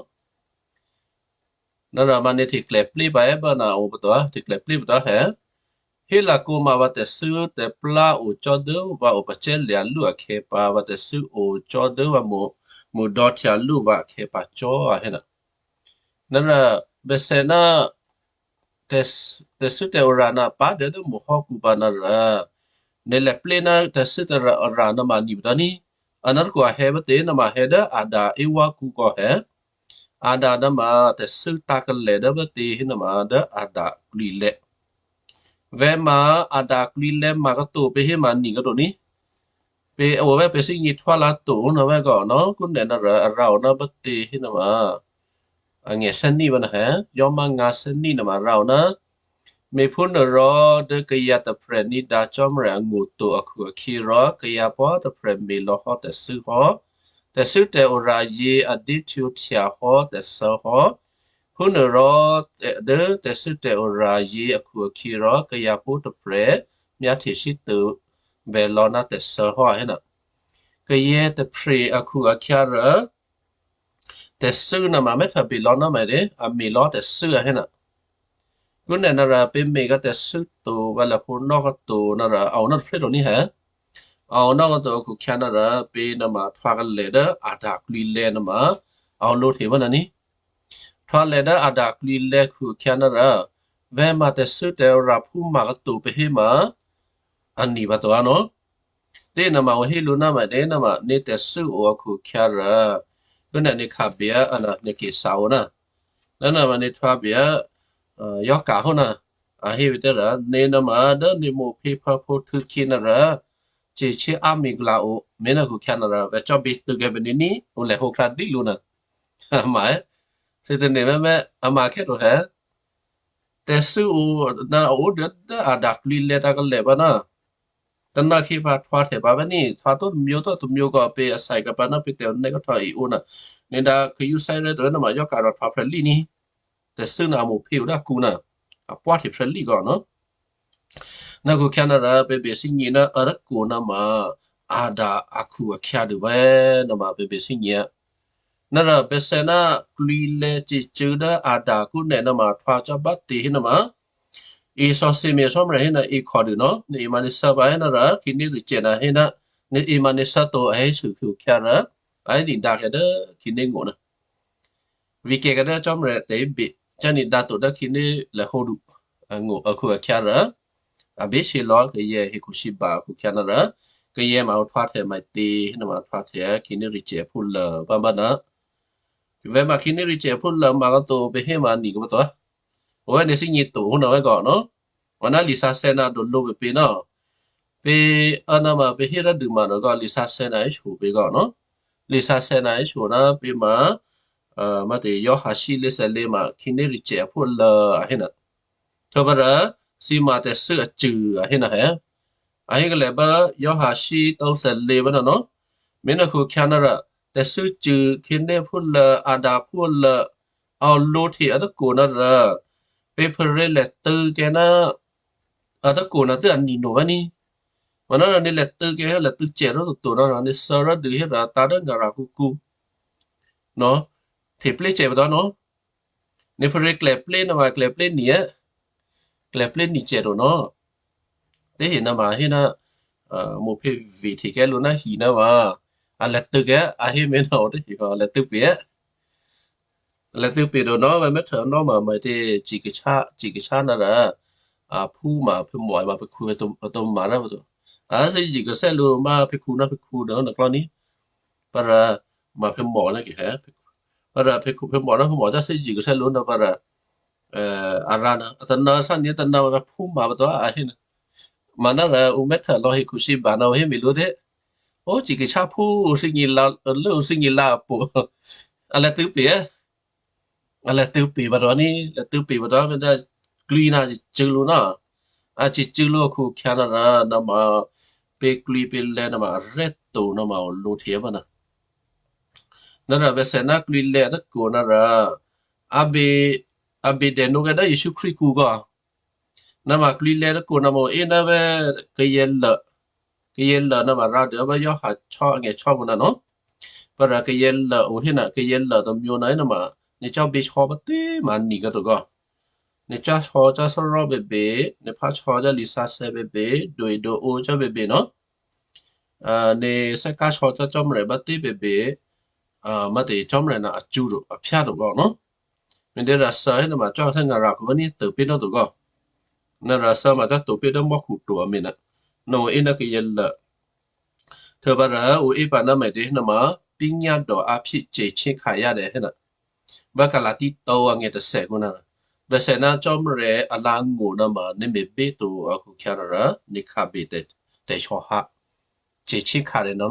Nara ma nè̤ hteklèplé pǎ è́ bá na o pato̤, hteklèplé pato̤ hè. Hélakǒ ma vǎ tè̤thû́ tè̤plá o cò́ dố vǎ opacè̤̌lya̤ lú akhè̌ pǎ, vǎ tè̤thû́ o cò́ dố vǎ mo̤, mo̤dò̌htya lú vǎ akhè̌ pǎ cò́ a hé na. Nara bèsè ná tè̤-, tè̤thû́ tè̤ora na pǎ dố dố mo̤hò́kǔ pǎ nara nè̤ lèplé ná tè̤thû́ tè̤ora na ma ni pato̤ ní. A ná tôkò a hè̌ bá tě na ma hè̌ dố Adam Eva kǔ kò hè̌. Adam ná ma tè̤thû́ tǎ̤kalè dố bá tě hé na ma dố Adam klwǐlè̌. Vè̤ ma Adam klwǐlè̌ ma kato̤ pě hé ma ni kato̤ ní. Pě o vè̤ pě thígně htwálǎ to na vè̤ kò nò kúnè na rǎ, rǎ o ná bá tě hé na ma. Angè̤ thè́ní vè̤ na hè̌, yò́má ngǎ thè́ní na ma rǎ o ná. Me̤phúnuôrò dố kayǎ tôprè̤ ní̤dǎ Cò́marya angṳ to akhu-akhyěrò kayǎ pwǒ̤꤮ tôprè̤ me̤ lò̌hò́ tè̤thû́ hò́. Tè̤thû́ tè̤ora yě a dǐhtwǒhtya hò́ tè̤thû́ hò́. Phúnuôrò tè-, dố tè̤thû́ tè̤ora yě akhu-akhyěrò kayǎ pwǒ̤꤮ tôprè̤ myáhtye sítô bè lò̌ ná tè̤thû́ hò́ a hé na. Kayǎ tôprè̤ akhu-akhyǎ rò tè̤thû́ na ma mè́ htòbè lò̌ ná ma dě, a me̤ lò̌ tè̤thû́ a hé na. Kúnè na rǎ pě me̤ ká tè̤thû́ to, vǎ lè phǒ nò́ ká to na rǎ, a o ná tôphrè́ to ní hè̌. A o ná ká to akhu-akhyǎ na rǎ pě na ma htwǎkalè dố Adam klwǐlè̌ na ma a o lǒ hte vè̤ na ní. Htwǎlè dố Adam klwǐlè̌ akhu-akhyǎ na rǎ, vè̤ ma tè̤thû́ tè̤oraphú ma kato̤ pě hé ma a ni pato̤ a nò. Tě na ma o hé lǔ ná ma dě na ma nè̤ tè̤thû́ o akhu-akhyǎ rǎ. Kúnè nè̤ khabè a na nè̤ kèsǎ o ná. Ná na ma nè̤ htwǎbè a, yò́ka̤ hó na. A hé vè̤ tě rǎ, nè̤ na ma dố nè̤ mo̤ pě pha phǒ htû̌ khyě na rǎ. Ce̤ chě á me̤ gla o, me̤ ná akhu-akhyǎ na rǎ, vè̤ cò́ bě tû̌ kè́ pě ní, o lè hǒ khrá dí lǔ na. A ma è́. Thǐ tane̤ mè́mè́, a ma khè́ to hè̌. Tè̤thû́ o ná a o dố, dố Adam klwǐlè̌ tǎ̤kalè pǎ ná. Tôna khyě pǎ htwǎhtè pǎ vè̤ ní, htwǎ tó tômyě tó tômyě kò pě a thè́ ka̤ pǎ ná pě tè̤onè́ ká htwǎ i o na. Nè̤ dǎ kayǔ thè́rè̤ to na ma yò́ka̤ rò htwǎ phrè́ lí ní. Tè̤thû́ na a mo̤ pě o dố akǔ na. A pwáhte phrè́ lí kò nò. Ná akhu-akhyǎ na rǎ pě bè thígně ná a rốkò na ma Adam akhu-akhyǎ dû vè̤ na ma pě bè thígně. Ná rǎ bèsè ná klwǐlè̌ ce̤cû̌ dố Adam kúnè na ma htwǎ cò́ bá tě hé na ma. È thò̌thè́ me̤ Cò́marya hé na è khòdû nò, nè̤ è ma nè̤ thû́ pǎ hé na rǎ, khǐné rû̌cè na hé ná, nè̤ è ma nè̤ thû́ to a hé sû akhu-akhyǎ rǎ, a hé nè̤ dǎ kè́ dố khǐné ngó̤ na. Vǐkè̤ kè́ dố Cò́marya tè̤ ébè, cá nè̤ dǎ to dố khǐné lèhǒdu, a ngó̤ akhu-akhyǎ rǎ, a běshyě lò̌ kayè̌ hekhu sǐba akhu-akhyǎ na rǎ, kayè̌ ma a htwǎhtè ma tě, hé na ma a htwǎhtè khǐné rû̌cè phúlô bá bá na. Vè̤ ma khǐné rû̌cè phúlô ma kato̤ pě hé ma ni kò pato̤. O vè̤ nè̤ thígně to hó na vè̤ kò nò. Vè̤ ná lisǎsè̌ na dò lǒ pě pě nò. Pě a na ma pě hé rá dû ma nò kò lisǎsè̌ na hé shyě pě kò nò. Lisǎsè̌ na hé shyě ná pě ma, a, ma tě Yawhana shí lěsè̌lě ma khǐné rû̌cè aphúlô a hé na. Htwǒ pǎ rǎ, thǐ ma tè̤thû́ acû̌ a hé na hè̌. A hé kalè̌ bá Yawhana shí tǒsè̌lě bá na nò. Me̤ ná akhu-akhyǎ na rǎ, tè̤thû́ cû̌ khǐné phúlô, Adam phúlô, a o lǒhte a tôkò na rǎ. Pě pharě lè̤tû̌ kè́ ná a tôkò na tû́ a ni nò vè̤ ní. Vè̤ ná nè̤ lè̤tû̌ kè́ hé lè̤tû̌ cè rò tôto na rǎ, nè̤ thû́ rá dû hé rǎ tǎ dố ngarakǔkǔ. Nò, hteplé cè pato̤ nò. Nè̤ pharě klèplé na ma klèplé ni è̌. Klèplé ni cè to nò. Tě hé na ma hé ná, a, mo̤ pě vǐ hteké̤ lǔ ná hi na ma. A lè̤tû̌ kè́, a hé me̤ nò tě hé kò a lè̤tû̌ pě è̌. A lè̤tû̌ pě to nò, vè̤ mè́ htû̌ nò ma, ma tě, cikachá, cikachá na rǎ. A phú ma phimò ma phikhu to, to ma rǎ to. A thǐ jikasè́ lǔ ma phikhu ná phikhu nò na klò́ ní. Pá rǎ ma phimò na kè́ hè̌. Pá rǎ phikhu phimò ná phimò tá thǐ jikasè́ lǔ na pá rǎ. A rǎ na, a tana sá ni tana ma phú ma pato̤ a hé na. Ma na rǎ ǔ mè́ htû̌ lò̌ hekhu sǐba na ǔ hé me̤ lǔ tě. Ó cikachá phú ǔ thígně la, lố ǔ thígně la a po. A lè̤tû̌ pě è̌. A lè̤tû̌ pě pato̤ ní, lè̤tû̌ pě pato̤, mè̤ dá klwǐ na cû̌ lǔ nò. A cû̌ lǔ akhu-akhyǎ na rǎ, na ma pě klwǐ pě lè̌ nuôma arè́to nuôma olǒ hte pǎ ná. Nara vè̤sè ná klwǐlè̌ tôkò nara a bè a bèdènǒ kè́ dố Jesǔ Krístu kǔ kò. Nâma klwǐlè̌ tôkò nâma o é ná vè̤́ kayělô, kayělô nâma rǎ dố vè̤́ Giovanni chò́ angè̤chò́ kǔ nano. Pǎ rǎ kayělô o héna kayělô tômyě ná nâma nè̤ cò́ běsò̌ pǎ tě꤮ ma nǐ kǎ tôgò. Nè̤ cò́ sò̌ cò́ sò́rò̤́ bèbè, nè̤ phá sò̌ cò́ lisǎsè̌ bèbè, doedǒ o cò́ bèbè nò. A, nè̤ thè́kâ sò̌ cò́ Cò́marya bá tě bèbè, a, mǎtè̤ Cò́marya na acṳ̌ to, aphyá to kò nò. Me̤těrà thè́ hénama cò́ thè́ ngara̤ kò vè̤́ ní̤ tôpě nò tôgò. Nara thè́ ma cò́ tôpě dố mò́khu to a me̤ ná. Nò o é ná kayělô. Htuô̌pǎ rò o é pǎ ná me̤tě hénama pínyádò áphyé ce̤ chî́ khǎyá dè héna. Vǎ Galatia tǒ angè̤ tôthèkǔ ná. Vè̤sè ná Cò́marya alǎ̤ngó̤ nâma nè̤ me̤bě to a khukhyǎ rò nè̤ khǎbè tè̤, tè̤sò̌hǎ. Ce̤ chî́ khǎ rè nò.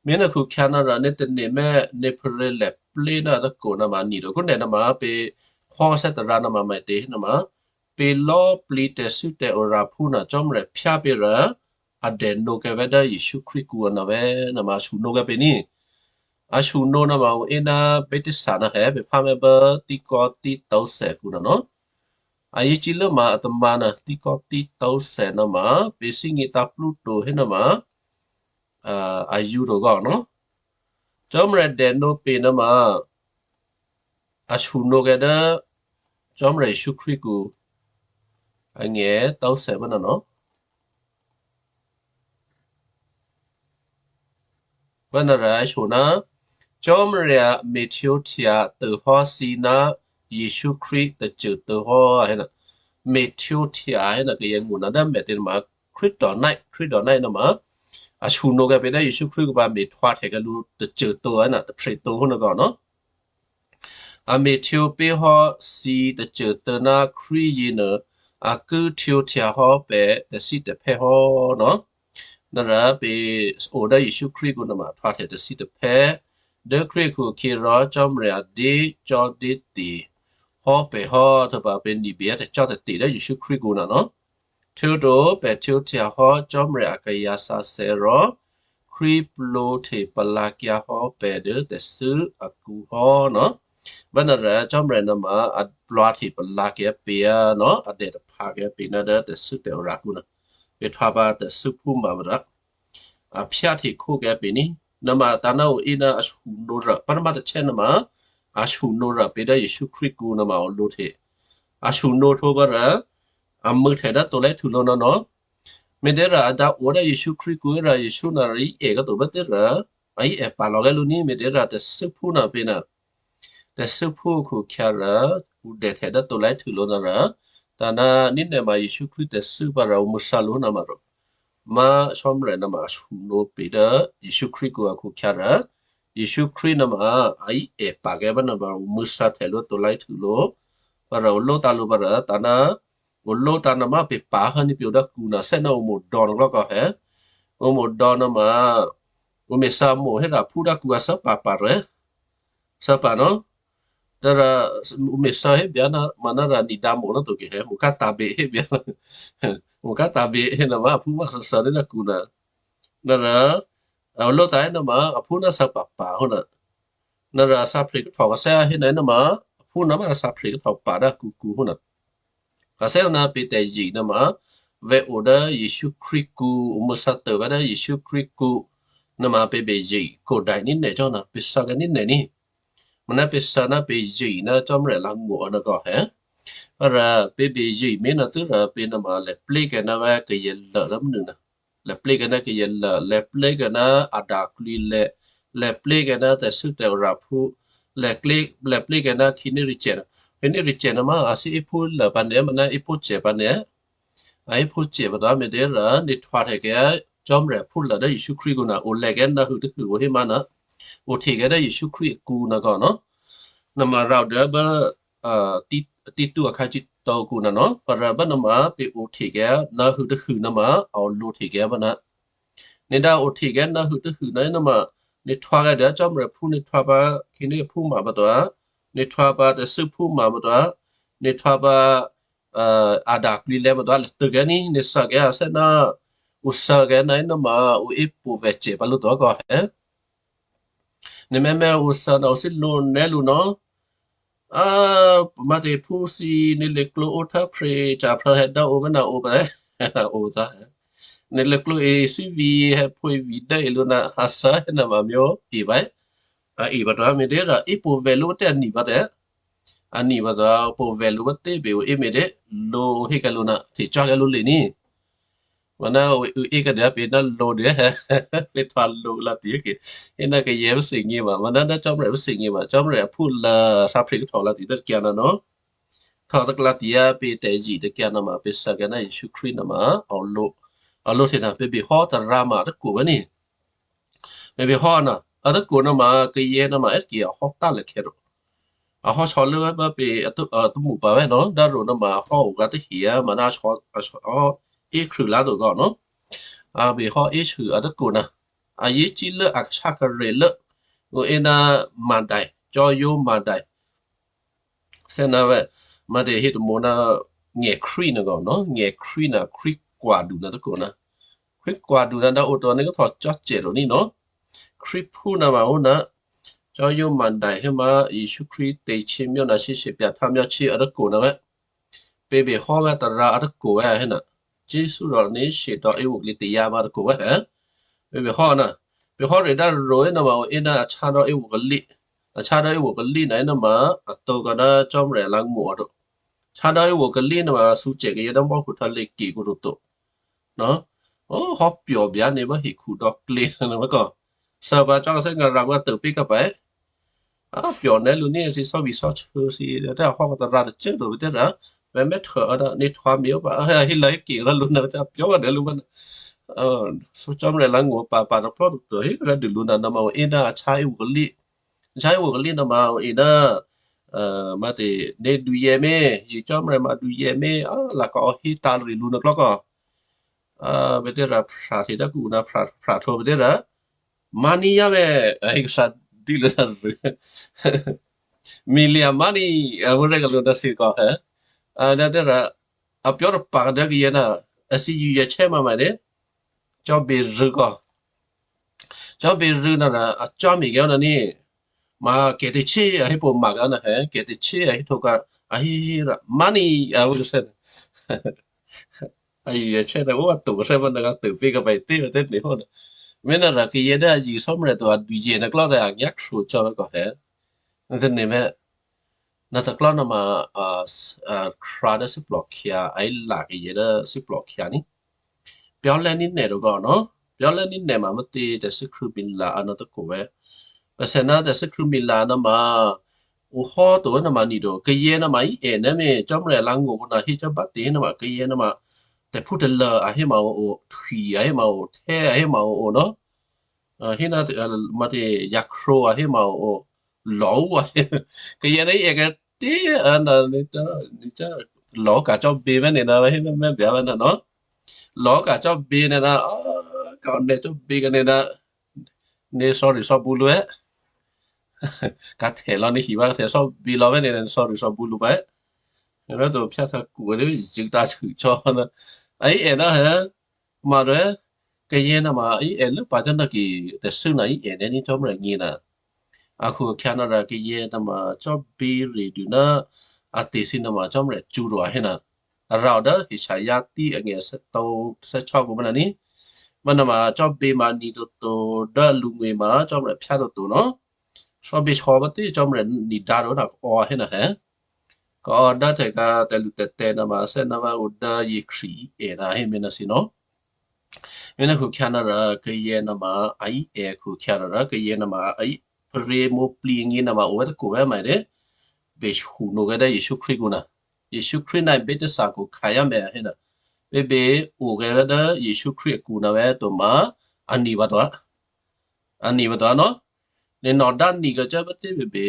Me̤ ná khukhyǎ ná rò nè̤ tane̤ mè̤ nè̤ phuô̌rya̤ lèplé ná tôkò nâma nǐ to. Kúnè nâma pě hò́ thè́tarǎ nâma me̤tě nâma. Pě lò̌꤮ plǐ tè̤thû́ tè̤oraphú ná Cò́marya phyá pě rò a dènǒ kè́ vè̤́ dố Jesǔ Krístu kǔ a nò vè̤́ nâma a shṳnǒ kè́ pě ní. A shṳnǒ nâma o é ná Bethsaida ná hè pě phá mè̤ bố tíkò́ títǒ thèkǔ nò nò. A yěcílốma a tamǎ ná tíkò́ títǒ thè nâma pě thígně tǎplú to hénama, a, a yǔ to gò nò. Cò́marya dènǒ pě nâma a shṳnǒ kè́ dố Cò́marya Jesǔ Krístu kǔ. Angè̤ tǒ thè bố nò nò. Vè̤́ nara a shuô̌ ná Cò́marya me̤htwǒhtya tôhò́ thǐ ná Jesǔ Krístu tôcô tôhò́ a héna. Me̤htwǒhtya héna kayǎ ngó̤ ná dố me̤tě nâma Krístu tônáì, Krístu tônáì nâma. A shṳnǒ kè́ pě dố Jesǔ Krístu kǔ pǎ me̤htwǒhtya kè́ lǔ tôcô tôhò́ héna tôphrè̤ tôhò́ nò gò nò. A me̤htwǒ pé̤ hò́ thǐ tôcô tôná Krístu yěnuô, a ki htwǒhtya hò́ pè̤ tè̤thítè̤phè́ hò́ nò. Nara pě o dố Jesǔ Krístu kǔ nâma htwǒhtya tè̤thítè̤phè́. Dố Krístu kǔ khyě rò Cò́marya dé cò́ dé te̤ hò́ pè̤ hò́, htuô̌pǎ pě nibè tè̤cò́ tè̤te̤ dố Jesǔ Krístu kǔ nò nò. Htuô̌to pè̤ htwǒhtya hò́ Cò́marya akayǎ sǎsè̌ rò Krístu plwǒhte palǎkyǎ hò́ pè̤ dố tè̤thû́ akǔ hò́ nò. Vè̤́ nara Cò́marya nâma a plwǒhte palǎkyǎ pě nò, a dè taphǎkyǎ pě ná dố tè̤thû́ tè̤oraphú nò. Pě htwǒ pǎ tè̤thû́ phúma vǎ rò a phyáhte khókyǎ pě ní. Nâma tǎ ná o é ná a shuô̌nǒ rò pá nâma tôchè́ nâma a shuô̌nǒ rò pě dố Jesǔ Krístu kǔ nâma o lǒhte. A shuô̌nǒ htwǒ vǎ rò a mû̌htè̌ dố tǒ lè́htû lǒ nò nò. Me̤těrà a dǎ o dố Jesǔ Krístu kǔ rò Jesǔ nara í è kǎ to bá tě rò a í è pǎ lò̌ kè́ lǔ ní me̤těrà tè̤thû́ phú nò pě nò. Tè̤thû́ phú khukhyǎ rò ǔ dèhtè̌ dố tǒ lè́htû lǒ nò rò. Tǎ ná nínè̤ ma Jesǔ Krístu tè̤thû́ pǎ rò ǔ mû̌thǎ lǔ nâma rò. Má Cò́marya nâma a shuô̌nǒ pě dố Jesǔ Krístu kǔ a khukhyǎ rò. Jesǔ Krístu nâma a í è pǎ kè́ bá nâma ǔ mû̌thǎhtè̌ lǔ tǒ lè́htû lǒ. Pǎ rò ǔ lǒtǎ lǔ pǎ rò tǎ ná ǔ lǒtǎ nâma pě pǎ hốní̤ pě ǔ dố kǔ nò thè́ ná ǔ mo̤ dò̌ nò̌ klò́ kò hè. Ǔ mo̤ dò̌ nâma ǔ me̤ thǎ mo̤ héra phú dố kǔ a thǎ pǎ pǎ rè. Thǎ pǎ nò. Tǎ rò ǔ me̤ thǎ hé byá ná ma ná rà nidǎ mo̤ ná to kè hè, mo̤ ká tǎ bě hé byá. Mo̤ ká tǎ bě hé nâma aphú má thǎ thǎ dố ná kǔ nò. Nara, a lǒtǎ hé nâma aphú ná thǎ pǎ pǎ hó nò. Nara thǎ phrè kahtò kò thè́ hé nâ nâma, aphú nâma thǎ phrè kahtò pǎ dố kǔkǔ hó nò. Kò thè́ ná pě tè̤zye nâma, vè̤́ o dố Jesǔ Krístu kǔ ǔ mû̌thǎ tôvè̤́ dố Jesǔ Krístu kǔ nâma pě bèzye kòdai nínè̤ cò́ nò, pě thǎ kè́ nínè̤ ní. Mò̤́ ná pě thǎ ná pě zye ná Cò́marya lǎngó̤ a nò kò hè. Pǎ rò pě bèzye mé̤ nò tû́ rò pě nâma lè̌ plékè́ ná vè̤́ kayělô rò mnû nò. Lè̌ plékè́ ná kayělô, lè̌ plékè́ ná a dǎ klwǐ lè̌, lè̌ plékè́ ná tè̤thû́ tè̤oraphú, lè̌ klé, lè̌ plékè́ ná khǐné ricè nò. Khǐné ricè nò ma a thí éphú lô pǎ nè̤, ma ná éphú cè pǎ nè̤. A éphú cè pǎ tǎ me̤těrà, nè̤ htwǒhtè̌ kè́ Cò́marya phú lô dố Jesǔ Krístu kǔ nò, ǔ lè̌ kè́ ná hû tôhû ǔ hé ma nò. Ǔ hte kè́ dố Jesǔ Krístu kǔ nò kò nò. Nâma rǎ o dố bá, a, Tí-, Tito akhǎ cíto kǔ nò nò, pǎ rò bá nâma pě ǔ hte kè́ ná hû tôhû nâma, a lǒ hte kè́ bá nò. Nè̤ dǎ ǔ hte kè́ ná hû tôhû nò nâma, nè̤ htwǒ kè́ dố Cò́marya phú nè̤ htwǒ pǎ khǐné phúma pǎ to a, nè̤ htwǒ pǎ tè̤thû́ phúma pǎ to a, nè̤ htwǒ pǎ, a, a dǎ klwǐ lè̌ pǎ to a, lè̌ tû kè́ ní, nè̤ thǎ kè́ a thè́ ná ǔ sǎ kè́ ná, ná ma ǔ ípò̤vè̤ cè pǎ lǔ to kò hé. Nè̤ mèmè ǔ sǎ ná ǔ thílǔ nè́ lǔ nò́. A, Mahtephú thǐ, nè̤ lěklǒ ó ṭháphre ca̤phrǎ hè̌ dá ǒ mè́ ná ǒ pǎ, ǒ cá. Nè̤ lěklǒ e thívi hè̌phǒ e vǐ̤ dố e lǔ ná a sǎ hé ná ma myó e pǎ. A e pǎ to, me̤těhérò ípò̤vè̤ lǔ pǎ tě, a ni pǎ tě. A ni pǎ to, pò̤vè̤ lǔ pǎ tě pě ǔ é me̤tě, lǒ hé kè́ lǔ ná htecuố kè́ lǔ le ní. Maná ǔ, ǔ é kè́ dố pě ná lǒ dố hé, pě htwǒ lǒ lǎ tǐ ke. Hé ná kayǎ pǎ thǐgně ma, maná ná Cò́marya pǎ thǐgně ma, Cò́marya phú la sǎphre htò̌ lǎ tǐ tố tôkyǎ ná nò́. Htò̌ tôklǎ tǐ pě tè̤zǐ tôkyǎ ná ma pě sǎ kè́ ná Jesǔ Krístu ná ma a lǒ, a lǒ hte ná pě bèhò́ tarǎ ma a tôkwo bá ní. Pě bèhò́ ná a tôkwo ná ma kayǎ ná ma è́ ke a hò́ tálèkhè̌ ro. A hò́ sò̌ lố bá pě a tố, a tố mṳ pǎ wè́ nò́, dá ro ná ma a hò́ o gǎ tôhyǎ, maná a sò̌, a sò̌, a hò́ ékhruôlá to gò́ nò́. A bèhò́ éshû a tôkwo ná a yěcí lố a kashá karè lố ǔ é ná Madai, Cò́yó Madai. Thè́ ná vè́, Mahtè hé tômǒ ná ngè̤ Krístu ná kò nò́, ngè̤ Krístu ná Krístu kwa̤du ná tôkwo ná. Krístu kwa̤du ná dá ǒ to ní ká htò̌ cò́cè ro ní nò́. Krístuphú ná ma ó ná Cò́yó Madai hé ma Jesǔ Krístu tè̤htyěmyá ná shyéshepya̤ htǎmyá htyě a tôkwo ná vè́. Pě bèhò́ vè́ tarǎ a tôkwo vè́ a hé ná, Jesǔ rò ní she̤dò̌ é oklě tayǎ ma tôkwo vè́. Pě bèhò́ ná, bèhò́ rè dá ro̤ é ná ma ǔ é ná a chá dò́ é oklě. A chá dò́ é oklě ná é ná ma a tǒ kò ná Cò́marya lǎngó̤ a to. Chá dò́ é oklě ná ma a thǔcè kayǎ dố mò́khu htò̌lě ke kǒ toto. Nò́. Ó, hò́ pyò̤ byǎ nè̤ bá hekhu dò̌klě nè̤ bá kò. Sǎ pǎ cò́ thè́ ngara̤ bá tôpě kǎ pǎ. A pyò̤ nè̤ lǔ ní thǐ sò́vi sò́ chû̌ thǐ, tè̤ a hò́ tarǎ tôcô to pě tè̤ rǎ. Pè̤ mè́ htô a dá ní htwǒ mi ó pǎ, a hé lǎ hé ke rá lǔ ná tè̤ a pyò̤ dè̌ lǔ bá. Ơ, Cò́marya lǎngó̤ pǎ pǎ tôplò́ toto hé rá dû lǔ ná ná ma ǔ é ná a chá é oklě. A chá é oklě ná ma ǔ é ná, ơ, Mahtè ní duyè mé, yě Cò́marya ma duyè mé, a lakò hé tǎ rì lǔ ná klò́ kò. A, pě tè̤ rǎ phra hte dá kǔ ná phra, phra htwǒ pě tè̤ rǎ. Mani yá vè̤, a hé kasǎ dí lǔ ná rû. Milya mani, a vǔ rè́ kalo ná thǐ kò, hé. A, ná tè̤ rǎ, a pyò̤ tôpǎ kadố kayǎ ná, a thǐ yǔ yǎ chè́ ma ma dě. Cò́bě rû̌ kò. Cò́bě rû̌ ná rǎ, a cò́ mi kè́ ná ní. Ma kè̤ tè̤ché a hé pô ma kǎ ná hé, kè̤ tè̤ché a hé htwǒ kǎ, a hé hé rǎ, mani, a vǔ sè. A yǔ yǎ chè́ tǎ ó a to sè bá ná ká tôpě kǎ pǎ tè̤ tè̤ ní hó ná. Mè́ ná rǎ kayǎ dố a yǐ Cò́marya to a duyè ná klò́ rǎ a nyá̤ khrǒ cò́ kò hé. Ná tè̤ ní mè́. Ná tôklò́ ná ma, a, a, khrǎ dố thíplò̤khyǎ, a í la kayǎ dố thíplò̤khyǎ ní. Pyò̤́lè́ ní nè̤ rò kò nò́. Pyò̤́lè́ ní nè̤ ma mátě tè̤thû́ Krístu mila a ná tôkwo vè́. Pè̤ sè ná tè̤thû́ Krístu mila ná ma ǔ hò́ to ná ma ni to. Kayǎ ná ma í è ná mè́ Cò́marya lǎngó̤ kò ná hé cò́ bá tě ná ma kayǎ ná ma tè̤phútalô a hé ma ǒ, thwi a hé ma ǒ, htè́ a hé ma ǒ nò́. A, hé ná, a, mátě yakhro a hé ma ǒ, lò̤́ a hé. Kayǎ ná í è kètè, a, ná, ní tá, ní tá, lò̤́ ka̤ cò́ bě mè́ nè̤ ná hé mè́, mè́ byǎ mè́ ná nò́. Lò̤́ ka̤ cò́ bě nè̤ ná, a, ka̤ nè̤ cò́ bě kè́ nè̤ ná, ní sorry sò́bǔ lǔ è. Ka̤ htè lò̌ ní hi bá ka̤ htè sò́bǐ lò̌ mè́ nè̤ ná sorry sò́bǔ lǔ pǎ è. Rá to phyá htǎ kǔ dố zṳ̂ ta chhû cò́ ná. A í è ná hé, ma rò, kayǎ ná ma í è lốpǎ cò́ ná ki tè̤thû́ ná í è ná ní Cò́marya nyě ná. A khukhyǎ ná rǎ kayǎ ná ma cò́bě rè dû ná a tè̤thû́ ná ma Cò́marya cṳ̌ ro a hé ná. A rǎ o dố Isaiah tí angè̤ thè́tǒ, thè́cò́ kǔ mè́ ná ní. Mè́ ná ma cò́bě ma ni toto dố lǔngwě ma Cò́marya phyá toto nò́. Cò́bě sò̌ mátě Cò́marya ni dǎ ro ná kò hé ná hé. Kò dố tè̤ ká tè̤lǔtè̤tè̤ ná ma thè́ ná ma ǔ dố yě Krístu í è ná hé mè́ ná thǐ nò́. Mè́ ná khukhyǎ ná rǎ kayǎ ná ma a í è khukhyǎ ná rǎ kayǎ ná ma a í pryě̤mǒ plǐ ngě ná ma ǒ vè́ tôkwo vè́ ma dě. Běshǔ nǒ kè́ dố Jesǔ Krístu kǔ ná. Jesǔ Krístu ná bě tôthǎ kǔ khǎyá mè́ a hé ná. Bě bě ǒ kè́ dố Jesǔ Krístu kǔ ná vè́ to ma a ni vǎ to. A ni vǎ to nò́. Nè̤ nò̌ dá ni kècè́ bá tě bèbè,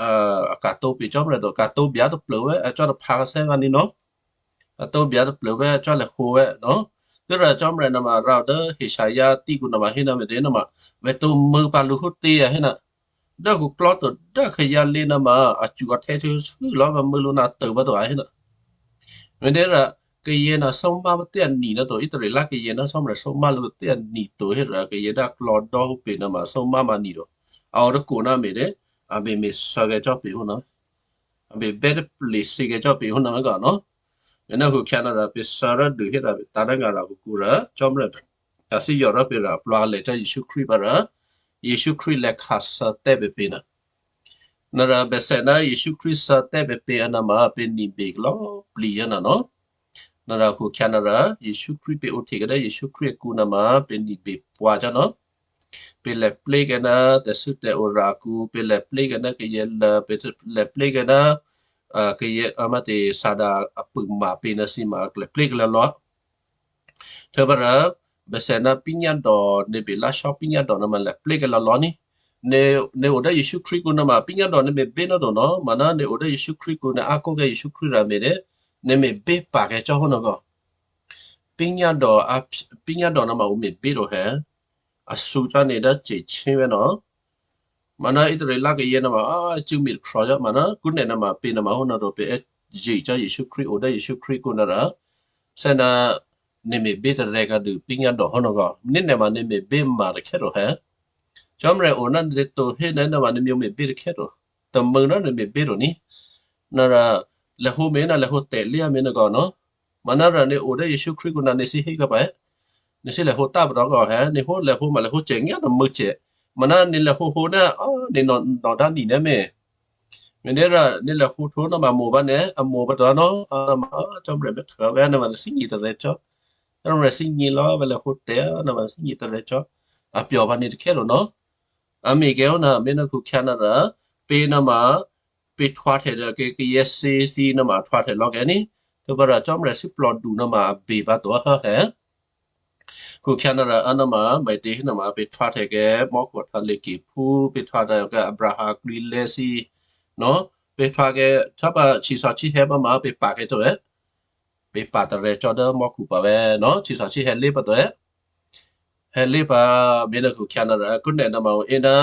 a, a ka̤tǒ pè Cò́marya to, ka̤tǒ byǎ taplô̤ vè́, a cò́ taphǎ kǎsè́ vǎ ní nò́. Ka̤tǒ byǎ taplô̤ vè́, a cò́ lèhǒ vè́ nò́. Tû́rò Cò́marya ná ma rǎ o dố Isaiah tí kǔ ná ma hé ná me̤tě ná ma, vè̤ tǒ mû̌ pǎ lǔ hú tě a hé ná. Dố khuklò́ to dố khǎyǎ lě ná ma, a cṳ̌ a htè́ htuô̌ lò̌ ma mû̌ lǔ ná tôbǎ to a hé ná. Me̤tě rò, kayě ná sǒmá pǎ tè́ aní̤ ná to, Israel kayě ná Cò́marya sǒmá lǔ tè́ aní̤ to hérò kayě dố aklò̌dò́ hú pě ná ma sǒmá ma ní̤ to. A o tôkwo ná me̤ dé, a bè me̤sǎ kè̌ cò́ pě hó ná, a bè bè́ taple thyě kè̌ cò́ pě hó ná mè̌ kò nò. Me̤ ná khukhyǎ ná rò pě sǎ rò dû hérò pě tǎ̤ dố ngǎ rò kukǔ rò Cò́marya a thǐ yǒ rò pě rò plwǎ lè cò́ Jesǔ Krístu pǎ rò Jesǔ Krístu lè khǎsǎ tè́ pě pě ná. Nè̤ rò bèsè ná Jesǔ Krístu sǎ tè́ pě pě a ná ma pě ní̤bè kalò̌ plǐ yě ná nò. Nè̤ rò khukhyǎ ná rò Jesǔ Krístu pě ohtye kè̌ dố Jesǔ Krístu akǔ ná ma pě ní̤bè pwǎ cò́ nò. Pě lè̌ plé̤ kè̌ ná tè̤thû́ tè̤ora̤ akǔ, pě lè̌ plé̤ kè̌ ná kayělè̌, pě lè̌ plé̤ kè̌ ná, a, kayě, a, má tě Satan apṳ̂́ma pě ná thǐ ma lè̌ plé̤ kè̌ lò̌. Htuô̌pǎ rò, bèsè ná pí̤nyádò̤ nè̤ bè lá̤shò́ pí̤nyádò̤ ná ma lè̌ plé̤ kè̌ lò̌ lò̌ ní. Nè̤, nè̤ o dố Jesǔ Krístu kǔ ná ma pí̤nyádò̤ nè̤ me̤bè ná to nò, mǎná nè̤ o dố Jesǔ Krístu kǔ nè̤ á kó kè̌ Jesǔ Krístu rò me̤ dé, nè̤ me̤bè pǎ kè̌ cò́ hó nò kò. Pí̤nyádò̤, a, pí̤nyádò̤ ná ma ǔ me̤bè to hè, a thǔ cò́ nè̤ dố ce̤ chè́ wè́ nò. Mǎná Israel kayě ná ma, a, cû̌ me̤ khrò̤ cò́, mǎná kúnè ná ma pě ná ma hó ná to pě è́ zye cò́ Jesǔ Krístu, o dố Jesǔ Krístu kǔ ná rò. Sè ná nè̤ me̤bè tarè̤ kǎ dû pí̤nyádò̤ hó nò kò. Ní nè̤ ma nè̤ me̤bè ma takhè̌ to hè. Cò́marya o ná nè̤ to hé ná nè̤ ma nè̤ myo me̤bè takhè̌ to. Tômû̌ ná nè̤ me̤bè to ní. Ná rò, lè̌ hǒ me̤ ná lè̌ hǒ tè̤lé a me̤ nò kò nò. Mǎná rò nè̤ o dố Jesǔ Krístu kǔ ná nè̤ thǐ hé kǎ pǎ è́. Nè̤ thǐ lè̌ hǒ tá pǎ rò kò hè, nè̤ hǒ lè̌ hǒ ma lè̌ hǒ cè nyá tômû̌ cè. Mǎná nè̤ lè̌ hǒ hǒ ná, a, nè̤ nò, nò dá nè̤ ná mè̤. Me̤ dé rò nè̤ lè̌ hǒ htwǒ ná ma mo̤ bǎ nè̤, a mo̤ bǎ to nò, a, ma, a, Cò́marya bè htwǒ vè̤́ ná ma nè̤ thímí tarè̤ cò́. Cò́marya thímí lò̌ vè̤́ lè̌ hǒ tè̤, ná ma nè̤ thímí tarè̤ cò́. A pyò̤ pǎ nè̤ takhè̌ to nò. A me̤ kè̌ hó ná me̤ ná khukhyǎ ná rò, pě ná ma, pě htwǎhtè̌ dố kè̌ kayě thǐ thǐ ná ma htwǎhtè̌ lò̌ kè̌ ní. Htuô̌pǎ rò Cò́marya thíplòdu ná ma a bè pǎ to hó hè. Khukhyǎ ná rò a ná ma, maǐtě hé ná ma pě htwǎhtè̌ kè̌ mò́khu a htǎlěkè phú, pě htwǎhtè̌ kè̌ Abraham klwǐlè̌ thǐ, nò, pě htwǎ kè̌, htuô̌pǎ chǐsò̌chíhè̌ pǎ ma pě pǎ kè̌ to è́. Pě pǎ tarè̤ cò́ dố mò́khu pǎ vè̤́ nò, chǐsò̌chíhè̌ lé pǎ to è́. Hè̌ lé pǎ me̤ ná khukhyǎ ná rò, kúnè ná ma o é ná,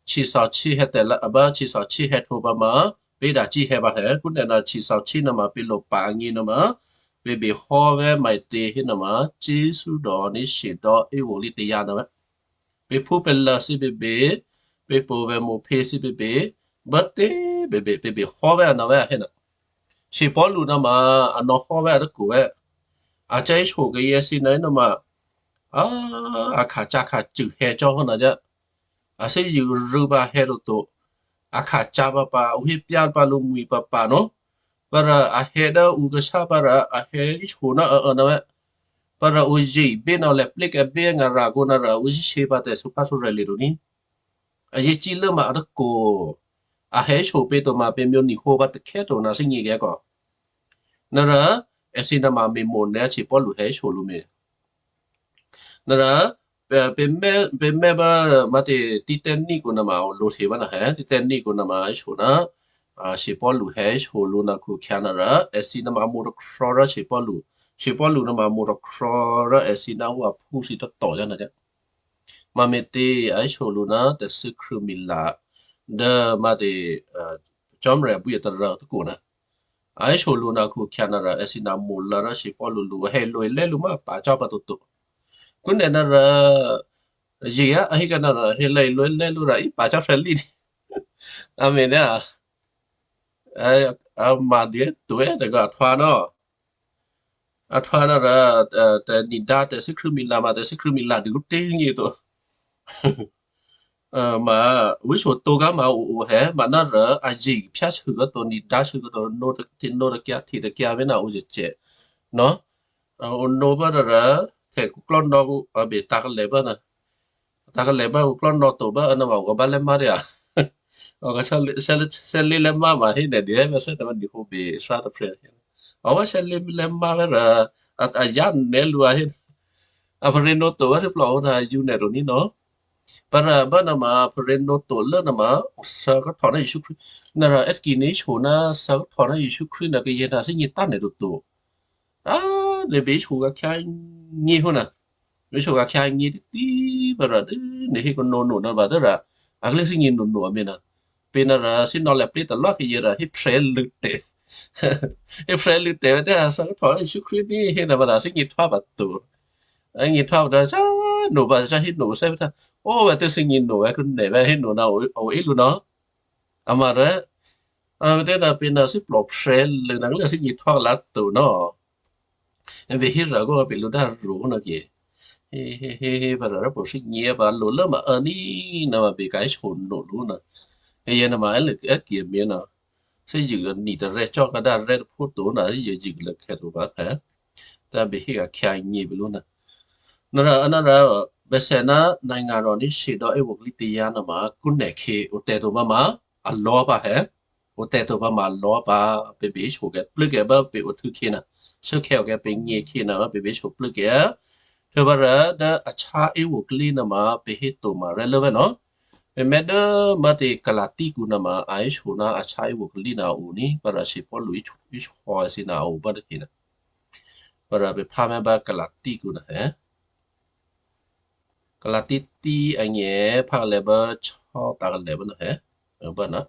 chǐsò̌chíhè̌ tè̤lǎ, a bá chǐsò̌chíhè̌ htwǒ pǎ ma, pě dacíhè̌ pǎ hè, kúnè ná chǐsò̌chí ná ma pě lo pǎ agně ná ma, pě bè hò́ vè̤́ maǐtě hé ná ma, císú dò̌ ní shedò́ éwo lí tayǎ ná vè̤́. Pě phú pě lǎ thǐ běbě, pě pò̤ vè̤́ mo̤phě thǐ běbě, bǎtě běbě, pě bè hò́ vè̤́ a ná vè̤́ a hé ná. Shipò́lu ná ma, a nò̌ hò́ vè̤́ a tôkwo vè̤́. A cè̤́ hé sho kayě thǐ ná, ná ma, a, a kha̤ cá kha̤ cû hè̌ cò́ hó ná jǎ. A thè́zṳ̂ rû̌ pǎ hè̌ toto. A kha̤ cá pǎpǎ, ǔ hé pyá pǎ lǔmwi̤ pǎpǎ nò. Pǎ rò a hè̌ dố ǔ kashá pǎ rò a hè̌ íshò ná ơ ơ ná vè̤́. Pǎ rò ǔ zye bě ná lè̌ plé̤kè̌ bě ngara̤ kǒ ná rò ǔ zíshyě pǎ tè̤sǔphá sǔrè̤ le to ní. A yě cí lố ma a tôkwo. A hè̌ íshò pě to ma pě myǒ nihǒ pǎ takhè̌ to ná thímí kè̌ kò. Ná rò, èthǐ ná ma me̤mo̤ ná Shipò́lu hè̌ íshò lǔ mè̤. Ná rò, pě, pě mè̤, pě mè̤ bá, má tě, títè̤ ní kǒ ná ma ǔ lǒhte bá ná hè̌, títè̤ ní kǒ ná ma íshò ná, a, Shipò́lu hè̌ íshò lǔ ná khukhyǎ ná rò, èthǐ ná ma mǒ tôkrò̤ rò Shipò́lu, Shipò́lu ná ma mǒ tôkrò̤ rò èthǐ ná ǔ aphú thǐ tôhtò yá ná jǎ. Má me̤tě a íshò lǔ ná tè̤thû́ Khristmila dố má tě, a, Cò́marya abwí a tarǎ tôkwo ná. A íshò lǔ ná khukhyǎ ná rò, èthǐ ná mǒ lǎ rò Shipò́lu lǔ, hè̌ lǒ lè́ lǔ má a pǎ cò́ pǎ toto. Kúnè ná rò, yě á, a hé kǎ ná rò, hè̌ lǒ lè́ lǔ rò, í pǎ cò́ phrè́ lí. A me̤ ná, a, a ma dǐ to è́ tôgá a htwǎ nò. A htwǎ ná rò, a, tè̤ ní̤dǎ tè̤thû́ Khristmila ma tè̤thû́ Khristmila dû tě nyě to. A, ma, wíshò tǒ ká ma ǔ, ǔ hè̌, ma ná rò, a zye phyáshû ká to, ní̤dǎ shû ká to, nó tôkyǎ, nó tôkyǎ, hte tôkyǎ vè̤́ ná ǔ zye cè. Nò, a, ǔ nó bá rò, rò, htè̌ khuklò́ nò̌ kǔ, a bè tǎ̤kalè̤ bá ná. Tǎ̤kalè̤ bá khuklò́ nò̌ to bá, a ná ma ǔ bá lè́ má rya. A, sè́lé, sè́lé, sè́lé lè́ má ma hé nè̤ dǐ, vè̤́ sè́ tǎ ma dǐ hǒ bè sá tôprè̤. A wá sè́lé lè́ má vè́ rò, a, a yá nè̤ lǔ a hé. A pharě nó to vè́ thíplò ó ná yǔ nè̤ rò ní nò. Pá rò bá ná ma pharě nó to lố ná ma, ǔ sǎ káhtò ná Jesǔ Krístu. Ná rò è́taki nè̤ íshò ná sǎ káhtò ná Jesǔ Krístu ná kayě ná thímí tá nè̤ toto. A, nè̤ bè íshò gǎ khyá nyě hó ná. Bè íshò gǎ khyá nyě títí, pá rò dố nè̤ hé kǒ nò̌ nò ná ba dố rò. A klé thímí nò nò a mè̤ ná. Pě ná rò thímí nò̌ lè̌ plé̤ talwá kayě rò hé phrè́ lû̌ tè̤. Iphè̌ lǔ tè̤ vǎ tǎ thè́htò Jesǔ Krístu ní hé nè̤ vǎ thè́gně htwá pǎ to. Thè́gně htwá pǎ to, nopǎ cò́ hé nopǎ sè́ pǎ. Ó, vǎ tǎ thè́gně nopǎ kû̌ nè̤ vǎ hé nopǎ ná a o, a o í lǔ nò́. A ma rè́, a vǎ tǎ pě nè̤ thíplò̤ phrè̌ lǔ nè̤ klyá thè́gně htwá lǎ to nò́. Vǐ hé rǎ kó pě lǔ dá rǒ nò́ ke. Hé, hé, hé, hé, pǎ rǎ rè́ pwǒ̤ thè́gně pǎ lo lố ma ôní nè̤ ma pě ka̤ hé shyono̤ lǔ nè̤. Kayǎ nè̤ ma è́ lû è́ kyěmyě nè̤. Thè́zṳ̂ nitè̤rè̤ cò́ kadǎ rè́ tôphó to nè̤ yě zṳ̂ lô̌ khè̌ to pǎ phè̌. Tǎ bè hé ka̤ khyǎ nyě pě lǔ nè̤. Nè̤ rǎ, nè̤ rǎ, bèsè ná nè̤ ngà rò ní shè dò́ é woklí tǎyǎ nè̤ ma kúnèkhè o tè̤ to pǎ ma a lò̤́ pǎ hè̌. O tè̤ to pǎ ma lò̤́ pǎ, pě bě shyoke plû́ke bá pě o htû̌khè nè̤. Shuốkhè̌ oke pě nyěkhè nè̤ ma pě bě shyo plû́ke. Htuô̌ pǎ rǎ dố a shè é woklí nè̤ ma pě hé to ma rè́ lố vè́ nò́. Pě mè̤ dố ma tě Galatíkǔ nè̤ ma a hé shyo ná a shè é woklí nè̤ a o ní pǎ rǎ shè Paulu í shyo, í shyo èthǐ nè̤ a o bá tě nè̤. Pǎ rǎ pě phá mè̤ bá Galatíkǔ nè̤ hè̌. Galatíkǔ agně phá lè̤̌ bá chò́ tǎ lè̤̌ bá nè̤ hè̌. Bá nè̤.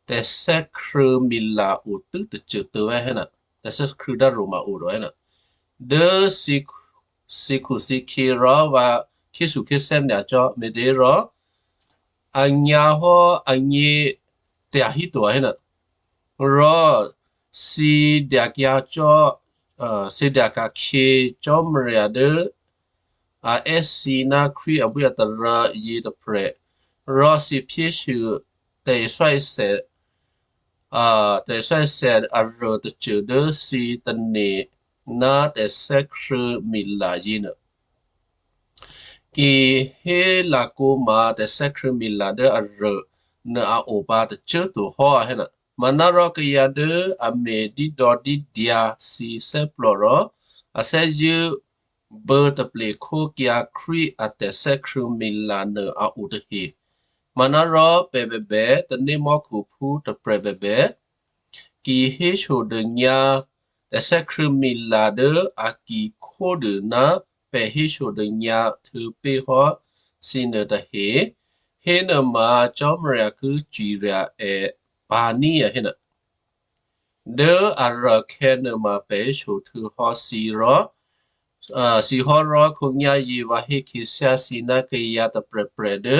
Tè̤thè́krṳ̂̌mila o tû́ tôcô tôvè́ hè̌ nè̤. Tè̤thè́krṳ̂̌ dá Roma o rò hè̌ nè̤. Dố thǐ, thǐkhu thǐkhyě rò vǎ khyéthukhyéthè́ nyacò́, me̤těhérò a nyǎ hò́ agně tyahíto a hé nè̤. Rò thǐ dyakyǎ cò́, a, thǐ dya ka̤khyě Cò́marya dố a è́ thǐ ná Krístu abwíataryǎ yětôprè̤, rò thǐ phyésû tè̤isháisè, a, tè̤isháisè arô tôcô dố thǐ tane̤ ná tè̤thè́krṳ̂̌mila yěnuô. Ki hé lakǒ ma tè̤thè́krṳ̂̌mila dố arô nuô a o pǎ tôcô꤮ to hò́ a hé nè̤. Manárò kayǎ dố a me̤ dídò̌dídyǎ thǐ thè́plò rò a thè́zṳ̂́ bû̌ taple khókyǎ Krístu a tè̤thè́krṳ̂̌mila nuô a o tahe. Manárò pè̤ bèbè, tanémò́khuphú tôprè̤ bèbè, ki hésodônyǎ tè̤thè́krṳ̂̌mila dố a ki khódû ná pè̤ hésodônyǎ htuô̌pé̤ hò́ thǐ nuôtahe, hénuôma Cò́marya ki cirya è pǎ ní a hé nè̤. Dố arôkhè̌ nuôma pè̤ héso htuô̌hò́ thǐ rò, a, thǐ hò́ rò khǒnyá̤yě vǎ hé khyěthyá thǐ ná kayǎ tôprè̤prè̤ dố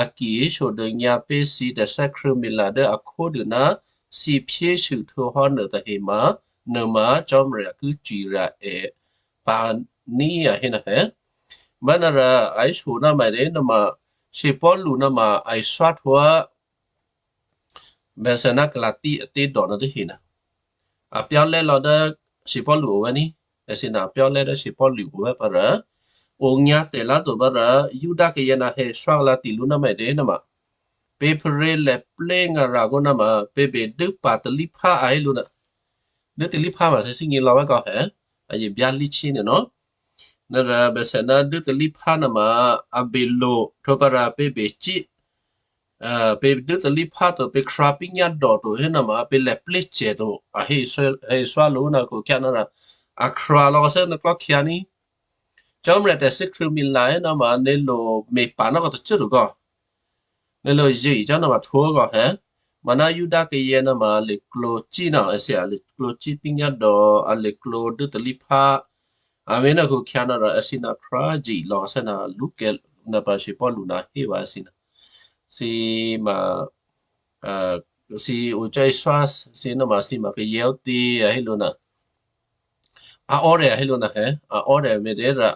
a ki hésodônyǎ pé̤ thǐ tè̤thè́krṳ̂̌mila dố a khódû ná thǐ phyésû htuô̌hò́ nuôtahe ma, nuôma Cò́marya ki cirya è pǎ ní a hé nè̤ hè̌. Manárò a héso ná ma dě nè̤ma, Paulu nè̤ma a isháhtwǒ bèsè ná Galati atédò nuôtahe nè̤. A pyá̤lè́ lò̌ dố Paulu o vè́ ní. Èthǐ nè̤ a pyá̤lè́ dố Paulu o vè́ pǎ rò, onyǎ tè̤lǎ to pǎ rò, Juda kayǎ nè̤ hè̌ sháklǎ ti lǔ ná ma dě nè̤ma. Pě pharě lè̌ plé ngara̤ kó nè̤ma, pě bè dốpa̤ talíphá a hé lǔ nè̤. Dố talíphá ma thè́zṳ̂́ nyě̤lò̌ vè́ kò hè̌, a yě byálíchí nè̤ nò́. Nè̤ rò bèsè ná dố talíphá nè̤ma a bè lo, htwǒ pǎ rò pě bè cí, a, pě dố talíphá to, pě khrǎ pínyádò to hé nè̤ma, pě lè̌ plécè to, a hé, hé sháklǒ nè̤ khǒkhyá nè̤ rò, a khrǎ lò̌ kò thè́ nè̤ klò́khyǎ ní. Cò́marya tè̤thè́krṳ̂̌mila hé nè̤ma, nè̤ lo me̤pa̤ nè̤ kò tôcô꤮ to kò. Nè̤ lo zye cò́ nè̤ma htwǒ kò hè̌. Manárò Juda kayǎ nè̤ma a lěklǒ cí nè̤, èthǐ a lěklǒ cí pínyádò, a lěklǒ dố talíphá. A mi nè̤ khǒkhyá nè̤ rò èthǐ nè̤ khrǎ zye lò̌ thè́ nè̤ lǔkè nè̤ pǎ Paulu nè̤ hé vǎ èthǐ nè̤. Thǐ ma, a, thǐ o cò́ isháthwǒ thǐ nè̤ma thǐ ma kayǎ o tě a hé lǔ nè̤. A ò́rè̤ a hé lǔ nè̤ hè̌, a ò́rè̤ me̤ dě rò,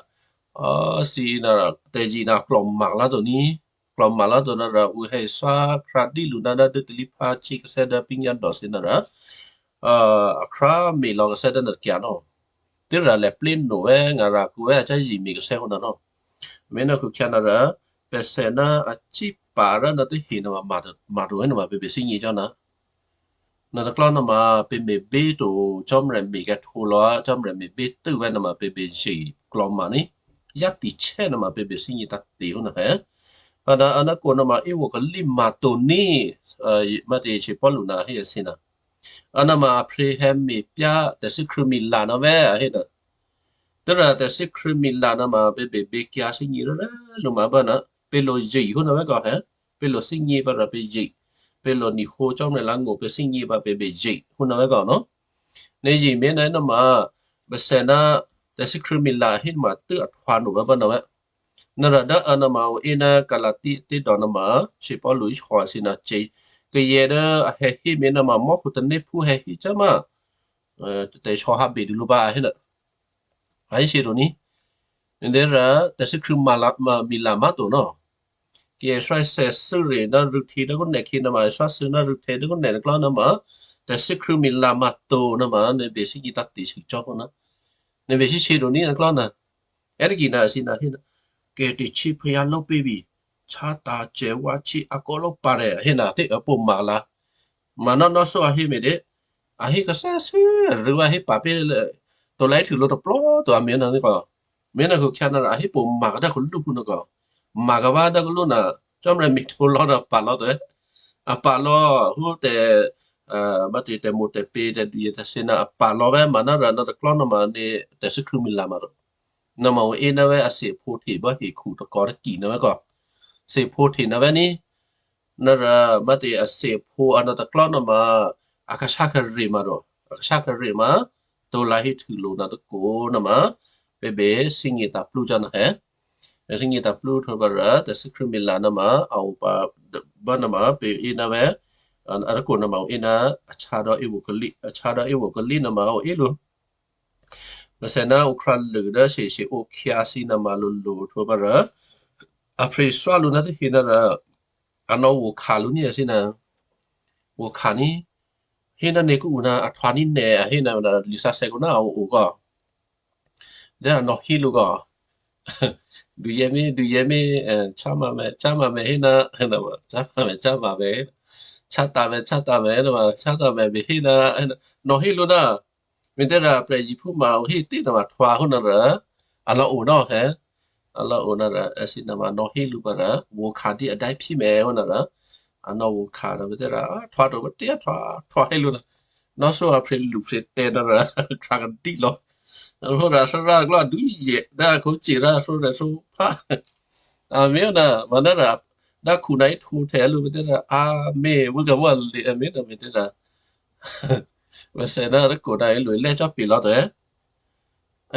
a, thǐ nè̤ rò, tè̤zye nè̤ klò̤ma lò̌ to ní, klò̤ma lò̌ to nè̤ rò, ǔ hè̌ shákhrǎ dí lǔ ná dố talíphá cí kò thè́ dố pínyádò thǐ nè̤ rò, a, a khrǎ me̤ lò̌ kò thè́ dố nè̤ kyǎ nò́. Tě rò lè̌ pléno vè́ ngara̤ kǔ vè́ a cáyě me̤ kò thè́ hǒ nè̤ nò́. Me̤ nè̤ khǒkhyá nè̤ rò, pèsè ná a cípa̤ rò nè̤ tahe nè̤ma, ma to, ma to hé nè̤ma pě bè thè́gně cò́ nè̤. Nè̤ tôklò́ nè̤ma pě me̤bě to, Cò́marya me̤ kè̌ htwǒ lò̌, Cò́marya me̤bě tû́ vè́ nè̤ma pě bè zye klò̤ma ní. Yátichè́ nè̤ma pě bè thè́gně tǎ tě hǒ nè̤ hè̌. Pǎ dǎ a ná kò nè̤ma é wo kalí ma to ní, a, ma tě Paulu nè̤ hé èthǐ nè̤. A nè̤ma a phrě hè̌ me̤pyá tè̤thè́krṳ̂̌mila nè̤ vè́ a hé nè̤. Tě rò tè̤thè́krṳ̂̌mila nè̤ma pě bè běkyǎ thè́gně rò lǔ ma bá nè̤. Pě lo zye hǒ nè̤ vè́ kò hè̌. Pě lo thè́gně pǎ rò pě zye. pě lo nihǒ Cò́marya langó̤ pě thígně pǎ pě beje hú nò̌ vè́ kò nò̌. Nè̤ yě mé̤ nè̤ nò̌ ma, bèsè ná tè̤síkrṳ̂̌mila hé nò̌ ma tû́ ahtwǎ nò̌ vè́ bá nò̌ vè́. Nè̤ rà dố a nò̌ ma ǔ é ná Galati tè́dò nò̌ ma, Paulu ísò̌ asǐ nò̌ cě, kayè dố a hèhí mé̤ nò̌ ma mò́khu tanéphú hèhí cò́ ma, tè̤sò̌ há bedû lǔ pǎ a hé nò̌. A hé shyěto ní. Nè̤ rà tè̤síkrṳ̂̌mila má̤to nò̌. Kayè thè́ thè́thû́ re ná rû̌htě dố kó nè̤ khyě nò̌ ma, thè́thû́ ná rû̌htě dố kó nè̤ nò̌ klò́ nò̌ ma, tè̤síkrṳ̂̌mila má̤to nò̌ ma, nè̤ bèsíkí tǎ̤te̤ shyě cò́ hó ná. Nè̤ bèsíshyěto ní nò̌ klò́ nò̌. È́ tôkyě nò̌ asǐ nò̌ hé nò̌. Kayè tè̤chí phè̌yǎ lò̌ pě bi, chátǎ̤ cè̤wáchí akò́ lò̌ pǎ rè, a hé nò̌, tè́ a pǒ ma la. Manò́ nò̌ só a hé me̤ dě. A hé kathè́ thè́thû́ rû̌ a hé pǎ pě, to lǎ hí htû lǒ tôplò́ to a mé̤ nò̌ ní kò. Mé̤ nò̌ khukhya nò̌ rà a hé pǒ ma kadá kho lú phú nò̌ kò. Ma kavá dố kó lú nò̌, Cò́marya me̤htwǒ lò̌ nò̌ a pǎ lò̌ to. A pǎ lò̌, hú tè̤, a, bá tè̤ tè̤mo̤ tè̤pě tè̤duyě tè̤sě nò̌ a pǎ lò̌ vè́ ma nò̌ rà nò̌ tôklò́ nò̌ ma nè̤ tè̤síkrṳ̂̌mila ma to. Nò̌ ma ǔ é ná vè́ a thephǒhte bá hekhu tôkò̤ tôkyě nò̌ vè́ kò. Thephǒhte nò̌ vè́ ní. Nò̌ rà bá tè̤ a thephǒ a nò̌ tôklò́ nò̌ ma a kashá kharye ma to. A kashá kharye ma to lǎ hí htû lǒ nò̌ tôkò nò̌ ma pě bèsíngě tǎ̤plú cò́ nò̌ hè. Bèsíngě tǎ̤plú htwǒ pǎ rà tè̤síkrṳ̂̌mila nò̌ ma a o pǎ bá nò̌ ma pě é ná vè́ a tôkò nò̌ ma ǔ é ná a chá dò́ é wǒ kalí, a chá dò́ é wǒ kalí nò̌ ma ǔ é lǔ. Bèsè ná ǔ khralû dố sheshe ǒkhyǎ thǐ nò̌ ma lǒlo̤ htwǒ pǎ rà a phrèshwá lǔ ná tôhyě nò̌ rà a nò̌ wǒ kha lǔ ní a thǐ nò̌. Wǒ kha ní. Hé ná nè̤ kó ǔ ná a htwǎ ní nè̤ a hé ná lisǎsè̌ kó ná a o kò. Dố a nò̌ hí lǔ kò. Duyěmí, duyěmí, eh, cháma mè̤, cháma mè̤ hé ná, hé ná, cháma mè̤, cháma mè̤, chátǎ mè̤, chátǎ mè̤, hé ná, chátǎ mè̤, bè hé ná, hé ná, nò̌ hí lǔ ná. Me̤těrà prè̤ yiphú ma ǔ hé tít nò̌ ma htwǎ hó nò̌ rà, a lò̌ o nò̌ hè, a lò̌ o nò̌ rà, a thǐ nò̌ ma nò̌ hé lǔ pǎ rà, wǒ kha dí a dá phí mè̤ hó nò̌ rà, a nò̌ wǒ kha nò̌ me̤těrà, a htwǎ to, me̤těrà htwǎ, htwǎ hé lǔ nò̌. Nò̌ só a phrèlǔ phrètè̤ nò̌ rà, kha kadí lò̌. Rò rà Thárá klò́ a dǔ yè dố a khócye rò a thǒ rà thǒ phá. A mé̤ ná, manárà, dá khu ná í htwǒhtè̌ lǔ me̤těrà, a mé̤, vû́ kavú a le, a mé̤ ná me̤těrà. Vè̤sè ná rốkò ná è́ lo lè́ cò́ pè lò̌ to,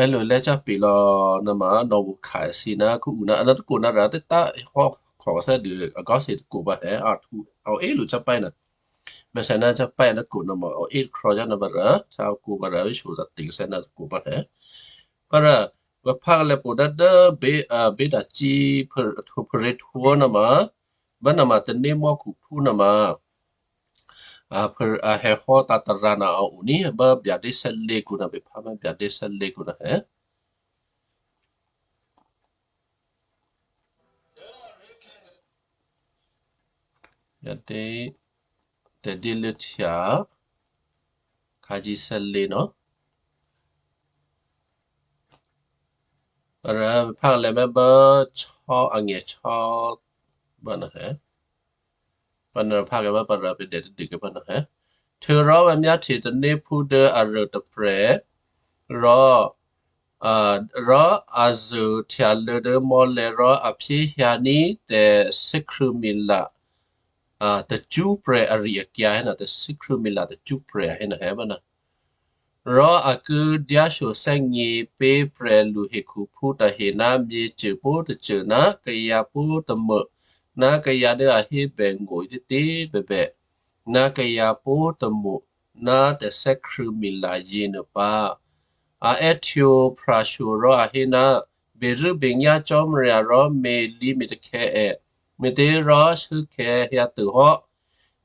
è́ lo lè́ cò́ pè lò̌, nò̌ ma nò̌ wǒ kha èsì ná kú ǔ ná, a ná rốkò ná rà tè́tá hò́ khòthè́ dû agò́ se tôkò pǎ è, a htwǒ, a o é lo cò́ pè́ nà. Vè̤sè ná cò́ pè́ ná kò nò̌ ma o é khrò̌ yá nò̌ pǎ rà, chá kò pǎ rà, vè̤shyǒ tǎ̤te̤ kèthè́ ná tôkò pǎ è. Pǎ rà, vè̤phá lè̌ pò dá dố bé, a, bé dacǐ phè-, htwǒ pharě htwǒ nò̌ ma, bá nò̌ ma tanémò́khuphú nò̌ ma, a, phè-, a hè̌ hò́ tǎ tarǎ nò̌ a o ní, bá byadé sè́lé̤ kǔ nò̌, bèphá mè̌ byadé sè́lé̤ kǔ nò̌ è. Byadé, tè̤dyéluô̌htya, khǎjí sè́lé̤ nò̌. Pǎ rà, vè̤phá lè̌ mè̌ bá chò́ angè̤ chò́ bá nò̌ è. Pǎ nò̌ phá kè̌ bá pǎ rà pě dè tadû kè̌ pǎ nò̌ è. Htuô̌rò vǎ myáhtye tanéphú dố aruô tôprè̤ rò, a, rò a zṳ̂ htyalô̌ dố mò́lè̤̌ rò a phyéhyǎní̤ tè̤síkrṳ̂̌mila, a, tacṳ́prè̤ ari-akyǎ hé nò̌, tè̤síkrṳ̂̌mila tacṳ́prè̤ a hé nò̌ è bá nò̌. Rò a ki dyáshyothè́gně pé̤ prè̤lu hekhuphú tahe ná myěcôpó̤ tôcô ná kayǎ pó̤ tômû ná kayǎ dố a hébè ngó̤ ǐtětě bèbè, ná kayǎ pó̤ tômû ná tè̤sè́krṳ̂̌mila yěnuô pǎ. A è́htwǒ phrashyo rò a hé ná, Berû́benyá Cò́marya rò me̤lǐ me̤takhè̌ è, me̤těhérò shuốkhè̌ hyǎtuô̌ hò́.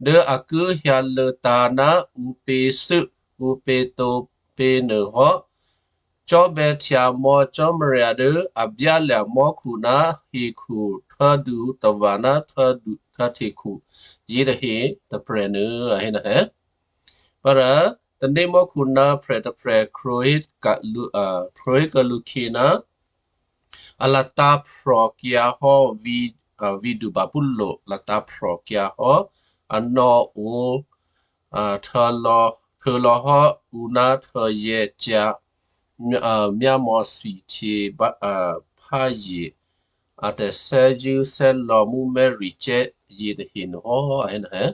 Dố a ki hyǎlô̌tǎ̤ ná ǔpě thû́, ǔpě tǒ pě nuô hò́. Cò́bè̌htya mò̌ Cò́marya dố a byálya̤ mò́khu ná hekhu htò̌du tava̤ ná htò̌du htò̌htekhu yětahe tôprè̤nuô a hé nò̌ è. Pǎ rà, tanémò́khu ná prè̤ tôprè̤ krwǒ hé ka lǔ, a, krwǒ hé kuô̌ lǔ khyě ná a latǎ̤phrokyǎ hò́ vǐ̤, a, vǐ̤du Babylo latǎ̤phrokyǎ hò́, a nò̌ o, a, htuô̌lò̌, htuô̌lò̌ hò́ ǔ ná htuô̌yè̌cyǎ, a, myámò̌thwihtyě bá, a, pházye, a tè̤thè́zṳ̂́ thè́lò̌ mǔmè̤́ricè́ yětahe nuô hò́, a hé nò̌ è.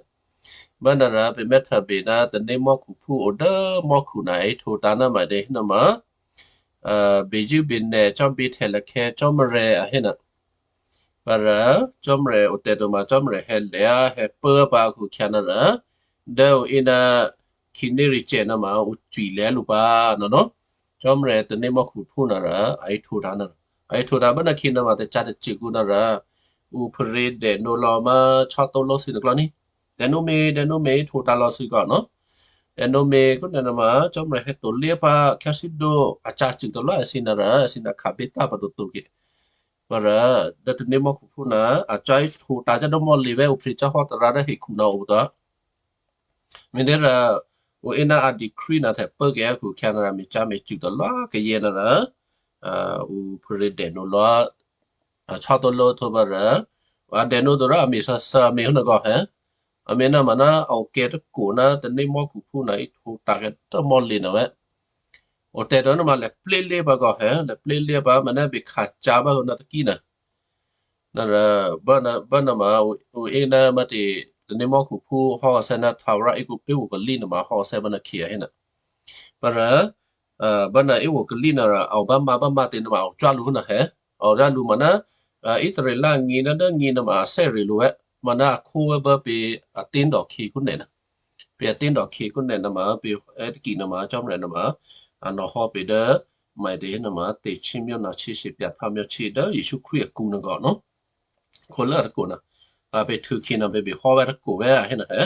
Bánuôrò pè̤ mè́htôbè ná tanémò́khuphú o dố mò́khu na a ihtǒtǎ̤ ná maǐtě hénuôma, bezṳ̂́benè̤ cò́, běhtè̌ lakhè̌ Cò́marya a hé nuô. Parò Cò́marya o tè̤ to ma Cò́marya hè̌lya̤ hè̌pố pǎ a khukhyǎ nuôrò, dố ǔ yé ná khǐnéricyè̌ nuôma ǔ cwilyá̤ lǔ pǎ nuônò. Cò́marya tanémò́khuphú nuôrò a ihtǒtǎ̤ nuô. A ihtǒtǎ̤ bánuô khǐ nuôma tacǎ tacṳ̂kǔ nuôrò, ǔ pharě dènǒ lò̌ má cò́tǒ lò̌ thǐ nuôklò́ ní. Dènǒmě, dènǒmě, ihtǒtǎ̤ lò̌ thǐ kò nuô. Dènǒmě kúnè nuôma Cò́marya hè̌ to lyá̤ pǎ khyáthídǒ a cǎcṳ̂ talwá èthǐ nuôrò, èthǐ nuô khǎbě tá pǎ toto ke. Parò dố tanémò́khuphú nuô a cò́ ihtǒtǎ̤ cò́ dố mò́lě vè̤́ ǔphyě cò́ hò́ tará dố hekhu nuô o to. Me̤těhérò, ǔ yé ná a decree nuô htè̌pố kayǎ khukhyǎ nuôrò me̤cǎ me̤cṳ̂ talwá kayǎ nuôrò, ǔ pharě dènǒ lò̌, a cò́tǒ lò̌ htwǒ pǎ rò, a dènǒ to rò a me̤ sǎsǎ a me̤ hò́ nuô kò hé. A me̤ nuôma ná a okè̤ tôkwo ná tanémò́khuphú nuô ihtǒtǎ̤ kayǎ dố mò́lě nuô vè̤́. O tè̤ to nuôma lè̌ plélyá̤ pǎ kò hé, lè̌ plélyá̤ pǎ, ma ná bě kha̤ cǎ bá hò́ ná takí nuô. Nuôrò, bánuô, bánuôma ǔ, ǔ yé ná mǎtě, tanémò́khuphú hò́ athè́ ná Thavra Evo, Evo Kalí nuôma hò́ athè́ bánuô khǐ a hé nuô. Parò, bánuô Evo Kalí nuôrò a o bámǎ bámǎ tě nuôma a o cwá lǔ nuô hé. A o cwá lǔ ma ná, Israel ngǐ ná dố ngǐ nuôma a thè́re lǔ vè̤́. Ma ná a khówè́ bố pě a tíndòkhǐ kúnè nuô. Pě a tíndòkhǐ kúnè nuôma pě è́taki nuôma Cò́marya nuôma a nò̌hò́ pě dố maǐtě nuôma tè̤chímyó nò̌chí shyěpya̤ htò́myóchí dố Jesǔ Krístu akǔ nuô kò nuô. Khǒlố a tôkwo nuô, a pě htukhǐ nuô pě běhò́ vè̤́ tôkwo vè̤́ a hé nuô hé.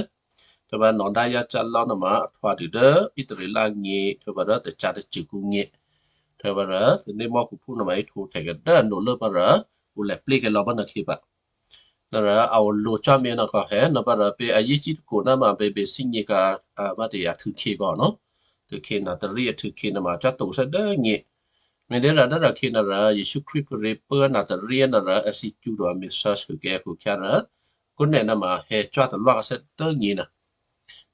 Htwǒ pǎ nò̌dáyácá lò́ nuôma a htwǒ dû dố Israel ngǐ, htwǒ pǎ dố tacǎ tacṳ̂kǔ ngǐ. Htwǒ pǎ rò tanémò́khuphú nuôma ihtǒ htè̌ kayǎ dố a nolố pǎ rò ǔ lè̌ plékayǎ lò̌ bánuô khǐ pǎ. Nuôrò a o lǒ cò́ mi nuô kò hé, nuôpǎ rò pě a yěcí̤ tôkwo nuôma pě bě thígně ka̤, a, mǎtě a htukhǐ kò nuô. Htukhǐ Nazaret a htukhǐ nuôma cò́ to thè́ dố ngǐ. Me̤těhérò dố rò khǐ nuôrò Jesǔ Krístu pharě pố Nazaret nuôrò èthǐ cṳ̌ to a me̤ sǎsû kayǎ khukhyǎ rò, kúnè nuôma hè̌ cò́ talwá thè́ dố ngǐ nuô.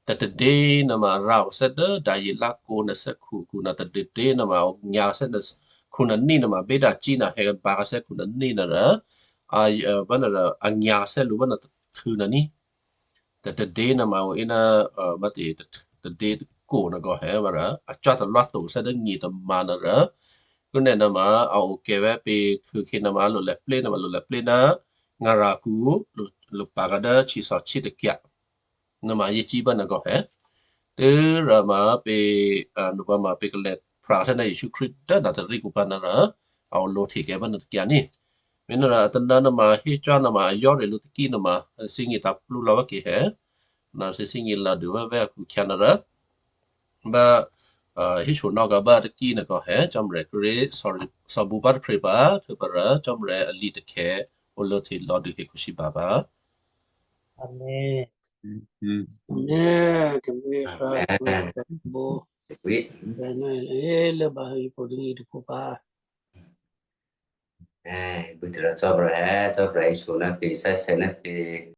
Tadadě nuôma rǎo thè́ dố Daniel kǔ nuô thè́khu kǔ nuô, tadadě nuôma a o nyǎ thè́ nuô, kǔ nuô ní nuôma bědǎcí nuô hè̌ bǎ thè́ kǔ nuô ní nuôrò, a, a, bánuôrò a nyǎ thè́ lǔ bánuô htû̌ nuô ní. Tadadě nuôma ǔ yé ná, a, mǎtě, tadě tôkwo nuô kò hé pǎ rò a cò́ talwá to thè́ dố ngǐ tômǎ nuôrò, kúnè nuôma a okè̤ vè̤́ pě htukhǐ nuôma a lo lè̌ plé nuôma lo lè̌ plé ná ngarakǔ lo, lo pǎ kǎ dố htyěthòchí takyǎ. Nuôma yěcí̤ bánuô kò hé. Tû́rò ma pě, a, nuôpǎ ma pě kalè̌ phra thè́ ná Jesǔ Krístu dố Nazaret kǔ pǎ nuôrò, a o lǒ hte kayǎ bánuô takyǎ ní. Me̤nuôrò a tôná nuôma hé cò́ nuôma a yò́ rè lǔ takí nuôma, thǐ ngǐ tǎ̤plú lò̌ vǎ ke hé. Nuôrò thǐ, thǐ ngǐ lò̌ dû vè̤́vè̤́ a khukhyǎ nuôrò, bá, a, hé shonò́ kǎ bá takí nuô kò hé, Cò́marya kíré̤, sorry, thòbǔ bá taphre pǎ, htwǒ pǎ rò Cò́marya alǐ takhè̌, o lǒ hte lò̌ dû hekhu sǐba pǎ. Amen. Amen. Amen. Amen. Amen. Amen. Amen. Amen. Amen.